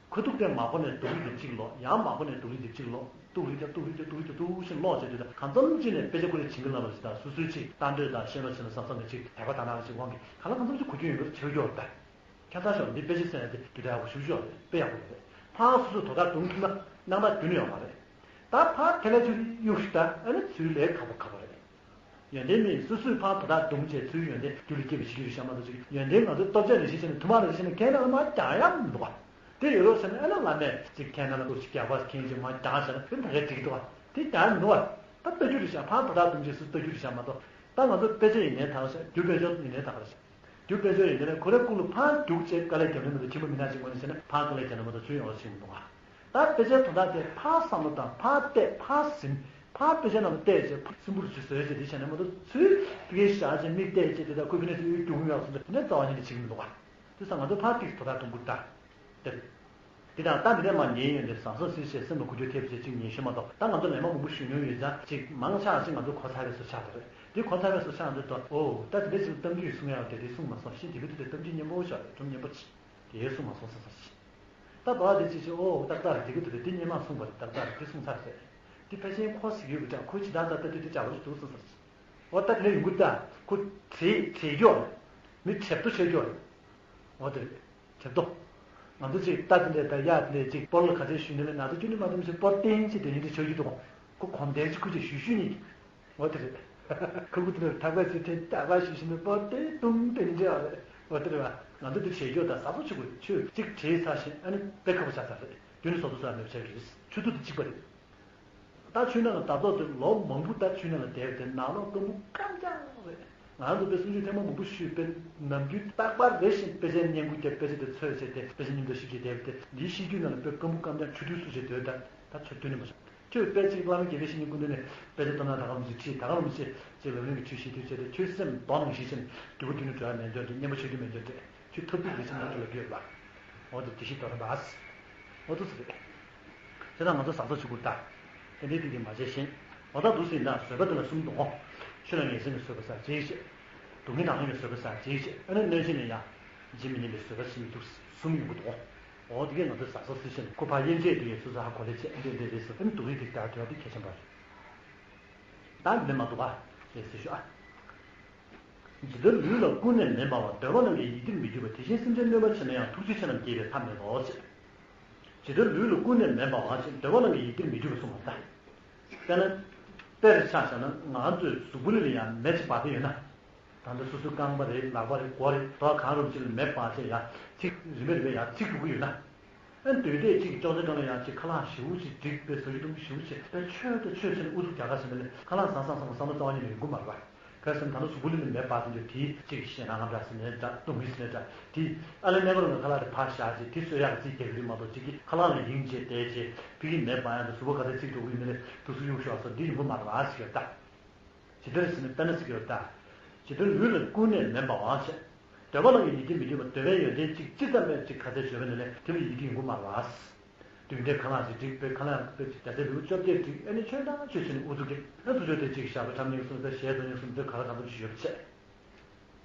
ཁ་ཐུག་དེ་མ་གོ་ནས་སྡུག་རུས་དེ་གཅིག་ལོག་ཡང་མ་གོ་ནས་སྡུག་རུས་དེ་གཅིག་ལོག་སྡུག་རུས་ཀྱང་སྡུག་རུས་ཀྱང་སྡུག་རུས་ཀྱང་སྡུག་ཤིང་ལོག་བྱས་དུས་ད་གང་འཚམ་ཅིག་ནས་དཔེ་ཆ་ཁོ་རའི་བྱིན་གྱིས་བརླབས་པ་ཞིག་དང་སོ་སོའི་ཅིག་ལྟ་འདོད་དང་ཤེས་རབ་ཆེ་ན་བསམ་བསམ་གྱི་ཅིག་དད་པ་དག་སྣང་ཅིག་དབང་གིས་གང་ལ་གང་འཚམ་ཅིག་གོ་རྒྱུ་ཡོད་པར་ཆགས་ཀྱི་ཡོད་རེད་ད། ཁྱབ་བདག་ཤོག་འདི་དཔེ་ཆ་གསན་ཡ་དེ་དུས་དང་ཡག་པོ་ཞིབ་ཞིབ་རེད། དཔེ་ཡག་པོ་རེད། ཕར་སོ་སོས་དོ་བདག་གཏོང་ཐུབ་ན་རྣམ་པ་རྒྱུན་ནས་ཡོང་བ་རེད། ད་ཕར་དེ་ལས་ཚུར་གཡུག་ཞིག་ད་ཨ་ནི་ཚུར་ལས་ཁག་པོ་ཁག་པོ་རེད། ཡོན་ཏན་མེད་སོ་སོས་ཕར་དོ་བདག་གཏོང་བྱས་ཚུར་ཡོན་ཏན་རྒྱུ་ལ་སྐྱེས་པའི་ཞིག་རྒྱུ་རེད་བཤད་མ་གཏོགས་ཅིག་ཡོན་ཏན་ང་ཚོས་སྟོབས་ཆག་ནས་ཞིག་བྱས་ནས་དུ་མ་རེ་བྱས་ནས་ཁྱེད་རང་མ་ཀྱང་ཡག་མི་འདུག་བ། དེ་ཡོད་རོགས་ཟེར་ནས་ཨ་ནི་བླ་མས་ཅིག་ཁྱེད་རང་ལ་ལོ་ཞིག་རྒྱག་པ་ཁྱེད་ཅིག་མ་ཀྱང་བྱས་ན་དེ་ད་གས་འགྲིག་འདུག་བ། དེ་ཀྱང་མི་འདུག་བ། ད་ལྟ་རྒྱུ་རེད་བཤད་ཕར་དོ་བདག་གཏོང་བྱས་སུ་ལྟ་རྒྱུ་རེད་བཤད་མ་གཏོགས་ད་ང་ཚོ་དཔེ་ཆ་ཡིན་ནའི་ད་ག་རེད་བཤད་རྒྱུ་དཔལ་འབྱོར་ཡིན་ནའི་ད་ག་རེད་བཤད། རྒྱུ་དཔལ་འབྱོར་ཡིན་ནའི་ཁོ་རའི་སྐུ་ལ་ཕར་རྒྱུགས་བྱས་དཀའ་ལས་རྒྱབ་ནས་མི་འདུག་ཁྱིམ་པ་མི་ནག་ཅིག་ངོས་ནས་བྱས་ན་ཕར་དཀའ་ལས་རྒྱབ་ནས་མི་འདུག་ཚུར་ཡོང་བ་ཞིག་མི་འདུག་ཨ། ད་དཔེ་ཆའི་དོན་དག་དེ་ཕར་བསམ་བློ་བཏང་ཕར་བལྟས་ཕར་ཟིན་ཕར་དཔེ་ཆ་ནང་ལ་བལྟས་བྱས་སིམ་པོ་རུ་ཅིག་བཟོས་བྱས་དེ་བྱས་ནས་མི་འདུག་ཚུར་དེ་གའི་བཞག་བྱས་མིག་བལྟས་བྱས་དེ་དག་ཁོའི་ཕི་ནས་ཚུར་རྒྱུག་ཡོང་བ་སོང་ཙང་དེ་ནས་རྩ་བ་ཉིད་ནས་བྱེད་ཀྱི་མི་འདུག་ཨ། དེ་ཙང་ང་ཚོ་ཕར་ཏིག་དོ་བདག་གཏོང་དགོས་ད། དེ་དེ་དང་ད་འདི་ནས་མ་ཉན་ཡོན་ཏན་ཟབ་ཟབ་སིལ་བྱས་སེམས་ལ་གོ་རྒྱུ་ཐེབས་བྱས་ཅིག་ཉན་ཤེས་མ་གཏོགས་ད་ང་ཚོ་ལས་མ་མང་པོ་ཞུ་མྱོང་ཡོད་ཙང་ཅིག་མང་ཆ་ཅིག་ང་ཚོ་གོ་ཚར་བའི་བཟོ་ཆགས་འདུག་རེད། དེ་གོ་ཚར་བའི་བཟོ་ཆགས་འདུག་ཏོ་ཨོ་ད་དེ་འདྲ་ཞིག་གཏམ་རྒྱུད་གསུང་ཡག་དེ་དེ་གསུང་མ་སོང་ཤེས་དེ་གི་དུས་དེ་གཏམ་རྒྱུད་སྙན་པོ་ཤག་རེད་སྒྲུང་སྙན་པོ་ཅིག་དེ་གསུང་མ་སོང་བསམ་བསམ་ཞིག་ད་དོ་བ་དེ་ཅིག་ཅིག་ཨོ་ཏག་ཏག་རེད་དེ་གི་དུས་དེ་དེ་སྙན་མ་གསུངས་པ་རེད་ཏག་ཏག་རེད་དེ་གསུང་ཚར་རེད། དེ་ཕལ་ཆེར་ཁོ་ཟིག་ཡོད་གི་ཅག་ཁོ་ཇི་ལྟར་ད་ལྟ་དུས་དེ་ཅག་པོ་ཞིག་འདུག་བསམ་བསམ་ཞིག་ཨོ་ད་དེ་ལས་ཡོང་གི་ད་ཁོ་བྲེལ་བྲེལ་རྒྱུ་རེད། མི་བྲེལ་ཏོ་བྱེད་རྒྱུ་རེད། འོ་དེ་རེད། དྲེད་དོ། ང་ཚོ་ཅིག་རྟ་དེ་འདྲས་དང་གཡག་དེ་འདྲས་ཅིག་སྤོར་ལ་ག་ཚད་ཞུས་ནས་ལས་ན་ཚ་ཁྱོད་ནི་མ་འདུམ་ཞིག་སྤོར་ཏེང་ཅིག་དེ་འདྲས་ཆགས་ཀྱི་འདུག་ཁོ་གོམ་དེ་ཅིག་ཁུ་ཅིག་ཞུ་ཞུ་ནི། འོ་དེ་རེད། ཁུ་ཁུ་དེ་འདྲས་ཐག་པ་ཅིག་ཁྲེལ་ཐག་པ་ཞུ་ཞུ་ནས་སྤོར་ཏེ་ཏུང་དེ་འདྲས་ཨ་རེད། འོ་དེ་རེད་བ། ང་ཚོ་འདི་བྱེད་རྒྱུ་དང་ཟ་ཚོ་ཆུ་ཁུ་ཆུ་གཅིག་བྲེས་ཚར་ཞིང་ཨ་ནི་དཔེ་ཁ་པོ་ཆགས་ཚར་རེད། རྒྱུ་ནི་སོ་སོ་ས་མེད་བྱེད་ཀྱི་རེད། ཆུ་ཚོད་དེ་གཅིག་པ་རེད། ད་ཆོས་ནང་ལ་ད་ལྟོ་དེ་ལོ་མང་པོ་ད་ཆོས་ནང་ལ་བསྡད་པ་དེ་ནང་ལོག་སྐམ་པོ་རྐང་རྐྱང་རེད། ང་ཚོ་དཔེ་གསུང་ཆོས་ཐེངས་མ་མང་པོ་ཞུས་པས་ནམ་རྒྱུན་རྟག་པར་རེ་བཞིན་དཔེ་ཆའི་སྙན་བརྒྱུད་ཀྱི་དཔེ་ཆ་དེ་འཚོལ་བྱས་ཏེ་དཔེ་ཆ་མཉམ་དུ་ཤེས་ཀྱི་བསྡད་པ་དེ་འདིའི་ཤེས་རྒྱུད་ནང་ལ་དཔེ་སྐམ་པོ་རྐང་རྐྱང་ཆུ་ཐིགས་སུ་བྱས་སྡོད་ད་ད་ཆོས་ཐོས་ནི་མ་བྱུང་། ཁྱོད་དཔེ་གཅིག་བླ་མ་དགེ་བའི་བཤེས་གཉེན་སྐུ་མདུན་ནས་དཔེ་ཆ་བཏོན་ན་ད་ག་རུང་ཞིག་ཁྲིད་ད་ག་རུང་ཞིག་ཅེས་ལབ་ལེན་གྱི་ཆོས་ཤེས་དུས་བྱས་ཏེ་ཁྱོད་སེམས་སྡོམ་ཞིག་བྱས་ནས་འབྲས་བུ་དེ་ནི་འགྲོ་ཡ་མེད་འགྱུར་ཏེ་སྙན་པོ་ཆོས་བརྒྱུད་མེད་འགྱུར་ཏེ། ཁྱོད་ཐབས་སྡུག་རེ་ཆེན་མང་དུ་ལ་རྒྱུས་ལ། འོ་དེ་དེ་ཤི་དོ་ར་འབའ་སི། འོ་དུ་སི་རེད། དེ་དང་ང་ཚོ་ཟག་ཚོ་ཆུ་བུར་ད། དེ་འདྲའི་ཏིང་ཏིང་མ་བྱས་ཤིང་། འོ་ད་འདུག་སེ་ཡིན་ན་བཟོད་པ་དེ་ལ་གསུམ་འདུག་གོ། ཆོས་ལ་ངེས་འཛིན་གྱི་བཟོད་པ་ཟེར་གཅིག་བྱས། སྡུག་བསྔལ་དང་ལེན་གྱི་བཟོད་པ་ཟེར་གཅིག་བྱས་ཨ་ནི་གནོད་བྱེད་ལ་ཡང་། ཇི་མི་སྙམ་པའི་བཟོད་པ་ཟེར་ནི་འདུག་གསུམ་ཡོང་གི་འདུག་གོ། འོ་དེ་གས་ང་ཚོ་ཟག་ཚོ་སི་ཤེ་ནི་ཁོ་ཕ་དབྱེ་འབྱེད་དེ་ཡས་སོ་སོ་ཧ་གོ་ལེ་བྱས་ཨ་འདྲས་འདྲས་རེད་ཟེར་ཨ་ནི་སྡུག་རིགས་དེ་ལྟར་དོན་དེ་གལ་ཆེན་པ་རེད། ད་འདི་མ་འདུག་ག་རེད་ཟེར་ཞུ་ཨ། ཇི་ལྟར་ལུས་ལ་ཀུན་ནས་མེད་པ་བ། འདོད་པ་རྣམས་ཀྱི་ཡིད་བདེར་མི་འགྱུར་བ། དེ་བཞིན་སེམས་ཅན་གནོད་པ་བྱེད་ན་ཡང་། ཐུགས་རྗེ་ཆེ་རྣམས་དགྱེས་པའི་མཐའ་མེད་དོ་ཞེས། ཇི་ལྟར་ལུས་ལ་ཀུན་ནས་མེད་པ་བ་ཞེས་འདོད་པ་རྣམས་ཀྱི་ཡིད་བདེར་མི་འགྱུར་བ་གསུངས་པ་ལྟར། དཔེར་ན། དཔེར་ཆ་བཞག་ན་ང་ཚོའི་གཟུགས་པོ་ལ་ཡང་མེ་ཅིག་སྦར་ཏེ་ཡོད་ན། ད་ལྟ་སོ་སོའི་རྐང་པ་རེད་ལག་པ་རེད་མགོ་རེད་དོ་གང་རུང་ཅིག་ལ་མེ་སྦར་བྱས་ཡར་ཚིག་རིམ་པས་རིམ་པས་ཡར་ཚིག་འགྲོ་གི་ཡོད་ན། ཨ་ནི་དུས་དེ་གཅིག་ཅོག་ཙེ་སྒང་ལ་ཡང་གཅིག་ཁ་ལག་ཞེ་པོ་ཅིག་བསྒྲིགས་པའི་བཟོ་བཅོས་གཏོང་གི་ཞེ་པོ་ཅིག་དཔེ་ཆོས་དང་ཆོས་བྱས་ནས་ཨུ་ཚུགས་རྒྱག་ག་ཟེར་ནས་ཁ་ལག་ཟ་ཟ་ཟ་ཟ་བསམ་བློ་རྩ་བ་ཉིད་ནས་ཡོང་གི་མ་རེད་པ། ག་རེ་ཟེར་ན་ད་ལྟ་གཟུགས་པོ་ལ་ནི་མེ་སྦར་ཟིན་རྒྱུ་དེའི་གཅིག་ཞེད་སྣང་ངམ་འདྲ་ཟེར་ནས་འདྲ་སྡུག་བསྔལ་ཟེར་ནས་འདྲ་དེ་ཨ་ལས་གནས་སྐབས་ལ་ཁ་ལག་དེ་ཕར་བཞག་ཅིག་དེ་གསོད་ཡག་རྩིས་རྒྱག་གི་རེད་མ་གཏོགས་གཅིག་གིས་ཁ་ལག་ལ་ཡིན་བྱས་བསྡད་བྱས་ཕ་གིའི་མེ་སྦར་ཡག་དང་གཟུགས་པོ་ག་ཚད་ཚིག་འགྲོ་གི་ཡོད་ན་རེད་དུས་སུ་གཡུག་ཤོག་ཟེར་འདི་ཡོང་གི་མ་རེད་པ་ཟེར་གི་ཡོད་ད། ཇི་ལྟར་ཟེར་ན་དཔེར་ན་ཟེར་གྱི་ཡོད་ད། ཇི་ལྟར་ལུས་ལ་ཀུན་ནས་མེད་པའང་ཞེས། འདོད་པ་རྣམས་ཀྱི་ཡིད་བདེར་མི་འགྱུར་བ། འདོད་པའི་ཡོན་ཏན་གཅིག་ཅི་ཙམ་མེད་ཅིག་ག་ཚད་བརྗོད་པ་ནི་ལས་དེ་ལ་ཡིད་བདེ་ཡོང་གི་མ་རེད་བ། དུས་འདས་ཁ་ལག་ཅིག་བསྒྲིགས་པའི་ཁ་ལག་པའི་རྒྱ་ཚད་ལུས་བཅོ་བརྒྱད་བསྒྲིགས་ཨ་ནི་ཆོས་དང་ཆོས་བྱེད་ནི་ཨུ་ཚུགས་ཀྱིས་ཨ་ཚུར་ཆོས་དེ་གཅིག་བཞག་པའི་ཁྲམ་ཉེས་གསུམ་པའི་ཞལ་དུ་ཉེས་གསུམ་པའི་ག་ར་གང་ཐུབ་ཅིག་ཞུས་པ་བྱས།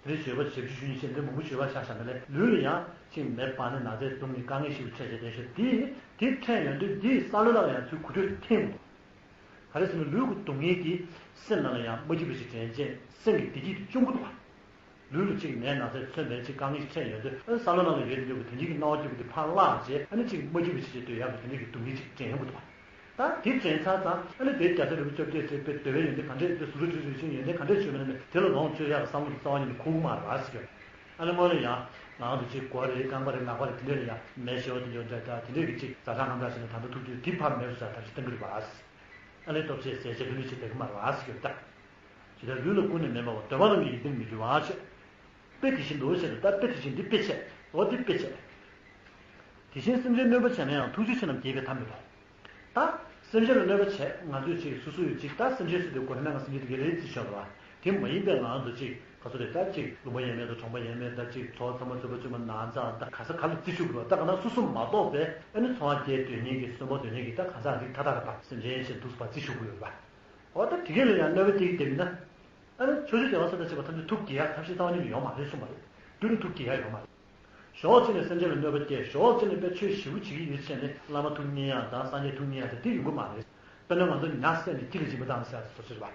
དེ་རིང་བརྗོད་པ་ཞབས་ཀྱུ་ཞུ་ཉིན་བཤད་འདི་མང་པོ་བརྗོད་པ་ཆགས་བཞག་ན་ལས་ལུས་ལ་ཡང་ཅིག་མེ་སྦར་ནས་ན་ཚས་བརྡུངས་ནས་དཀའ་ངལ་ཞིག་འཕྲད་བྱས་བསྡད་ཤག་དེ་དེ་འཕྲད་ཡོང་དུས་འདིས་བསམ་བློ་ལ་ཡང་ཚུར་གོ་ཐོས་ཐེངས་འདུག་ག་རེ་ཟེར་ན་ལུས་ཀྱི་སྡུག་བསྔལ་གྱིས་སེམས་ནང་ལ་ཡང་མ་སྐྱིད་པ་ཞིག་དྲན་རྗེས་སེམས་ཀྱི་བདེ་སྐྱིད་དེ་བཅོམ་གྱི་འདུག་ག་ལུས་ལ་ཅིག་ནད་ན་ཚས་མཚོན་པའི་ཅིག་དཀའ་ངལ་ཅིག་འཕྲད་ཡོང་དུས། ཨ་ནི་བསམ་བློ་ནང་ལ་ཡོད་དེ་འདྲ་གི་དེ་འདྲའི་གི་སྣང་བ་སྐྱིད་པོ་དེ་ཕར་བརླག་བྱས། ཨ་ནི་ཅིག་མ་སྐྱིད་པ་ཅིག་ཅིག་སྡོད་ཡག་གི་དེ་འདྲའི་གི་སྡུག་བསྔལ་ཅིག་དྲན་ཡོང་གི་འདུག་བ། ད་དེ་དྲན་ཚར་ཙང་། ཨ་ནི་དེའི་རྒྱལ་སྲས་རིན་པོ་ཆེ་བཅོ་བརྒྱད་ཚེ་དཔེ་འདོད་པའི་ཡོན་ཏན་ག་འདྲས་ཡོད། ཟུག་རུ་ཅུ་ཅུ་ཅུ་ཡོན་ཏན་ག་འདྲས་ཡོད་མེད་ན་མེད། དེ་ལ་ལོངས་སྤྱོད་ཡག་གི་བསམ་བློ་དེ་རྩ་བ་ཉིད་ནས་འཁོར་གི་མ་རེད་བ་ཟེར་གྱི་ཡོད། ཨ་ནི་སྔོན་ལ་ཡང་ནང་དུ་ཅིག་གོ་བ་རེད། རྐང་པ་རེད། ལག་པ་རེད། དེ་འདྲ་ལ་ཡང་མེ་ཤོར་དེ་འདྲ་འདྲ་འདྲ་དེ་འདྲས་ཀྱི་ཅིག་ཛ་དྲག་གནམ་དྲག་བྱས་ནས་ད་ལྟ་ཐུག་དུས་དེ་ཕར་མེད་པ་བཟོ་ས་ཐབས་ཤེས་གཏང་གི་རེད་བ། ཨ་ནི་སྟོབས་ཆེ་ཟས་བཅད་ལྷུན་གྲུབ་བྱེད་བསྡད་ཀྱི་མ་རེད་བ་ཟེར་གྱི་ཡོད་ད། ཇི་ལྟར་ལུས་ལ་ཀུན་ནས་མེད་པའོ། འདོད་པ་རྣམས་ཀྱི་ཡིད་བརྟན་མི་འགྱུར་བ་ཞེས། དཔེ་དེ་བཞིན་དུ་ཞེས་ད་དཔེ་དེ་བཞིན་འདི་དཔེ་བྱས། འོ་འདི་དཔེ་བྱས། དེ་བཞིན་སེམས་ཅན་གནོད་པ་བྱས་ན་ཡང་། ཐུགས་རྗེ་ཆེ་རྣམས་དགྱེས་པའི་མཐའ་མེད་པ། ད་སེམས་ཅན་ལ་གནོད་པ་བྱས། ང་ཚོས་ཅིག་སོ་སོས་ཅིག་ད་སེམས་ཅན་སུ་དེ་གོ་ན་ང་སེམས་ཅན་དེ་ག་ལེར་བརྩི་ཆོག་པ། དེ་མ་ཡིན་པའི་ང་ཚོ་ཅིག་ག་ཚོད་རེད། ད་ཅིག་ལུང་པ་ཡས་མས་དང་གྲོང་པ་ཡས་མས་དང་ཅིག་ཚོ་ཚང་མ་ཚོ་པ་ཚོ་མ་ན་ཚ་དང་ག་ས་ག་ལ་བརྩི་ཆོག་གི་རེད་བ། ད་ག་ན་སོ་སོ་མ་གཏོགས་པའི་ཨ་ནི་ཚོང་བ་སྐྱེལ་སྡོད་མཁན་གྱི་གསོན་པོ་སྡོད་མཁན་གྱི་ད་གང་ཟག་རིགས་མཐའ་དག་རེད་པ། སེམས་ཅན་ཞེས་འདུག་པ་བརྩི་ཆོག་གི་ཡོད་རེད་པ། འོ་ད་དེ་གས་ལ་ཡང་གནོད་པ་སྐྱེལ་གྱི་བསྡད་མིན་ན། ཨ་ནི་ཕྱོགས་བཅུའི་བདེ་བ་སྲུང་དང་བཅས་པ་ཐམས་ཅད་ཐུགས་དགྱེས་ཡག་ཐབས་ཤེས་རྩ་བ་ཉིད་ནས་ཡོད་མ་རེད་གསུངས་པ་རེད། དེ་རུ་ཐུགས་དགྱེས་ཡག་ཡོད་མ་རེད། ཞོགས་ཅིག་ནས་སེམས་ཅན་ལ་གནོད་པ་སྐྱེལ། ཞོགས་ཅིག་ནས་དཔེ་ཆོས་ཞེ་པོ་བྱེད་ཀྱི་ཡོད་བྱས་ནས་བླ་མ་ཐུགས་མཉེས་ཡག་དང་སངས་རྒྱས་ཐུགས་མཉེས་ཡག་དེ་དེ་ཡོང་གི་མ་རེད། དཔེར་ན་ང་ཚོ་ཉ་བསད་ནས་ཁྱི་ལ་སྦྱིན་པ་བཏང་ཟེར་བཟོ་ཅིག་རེད་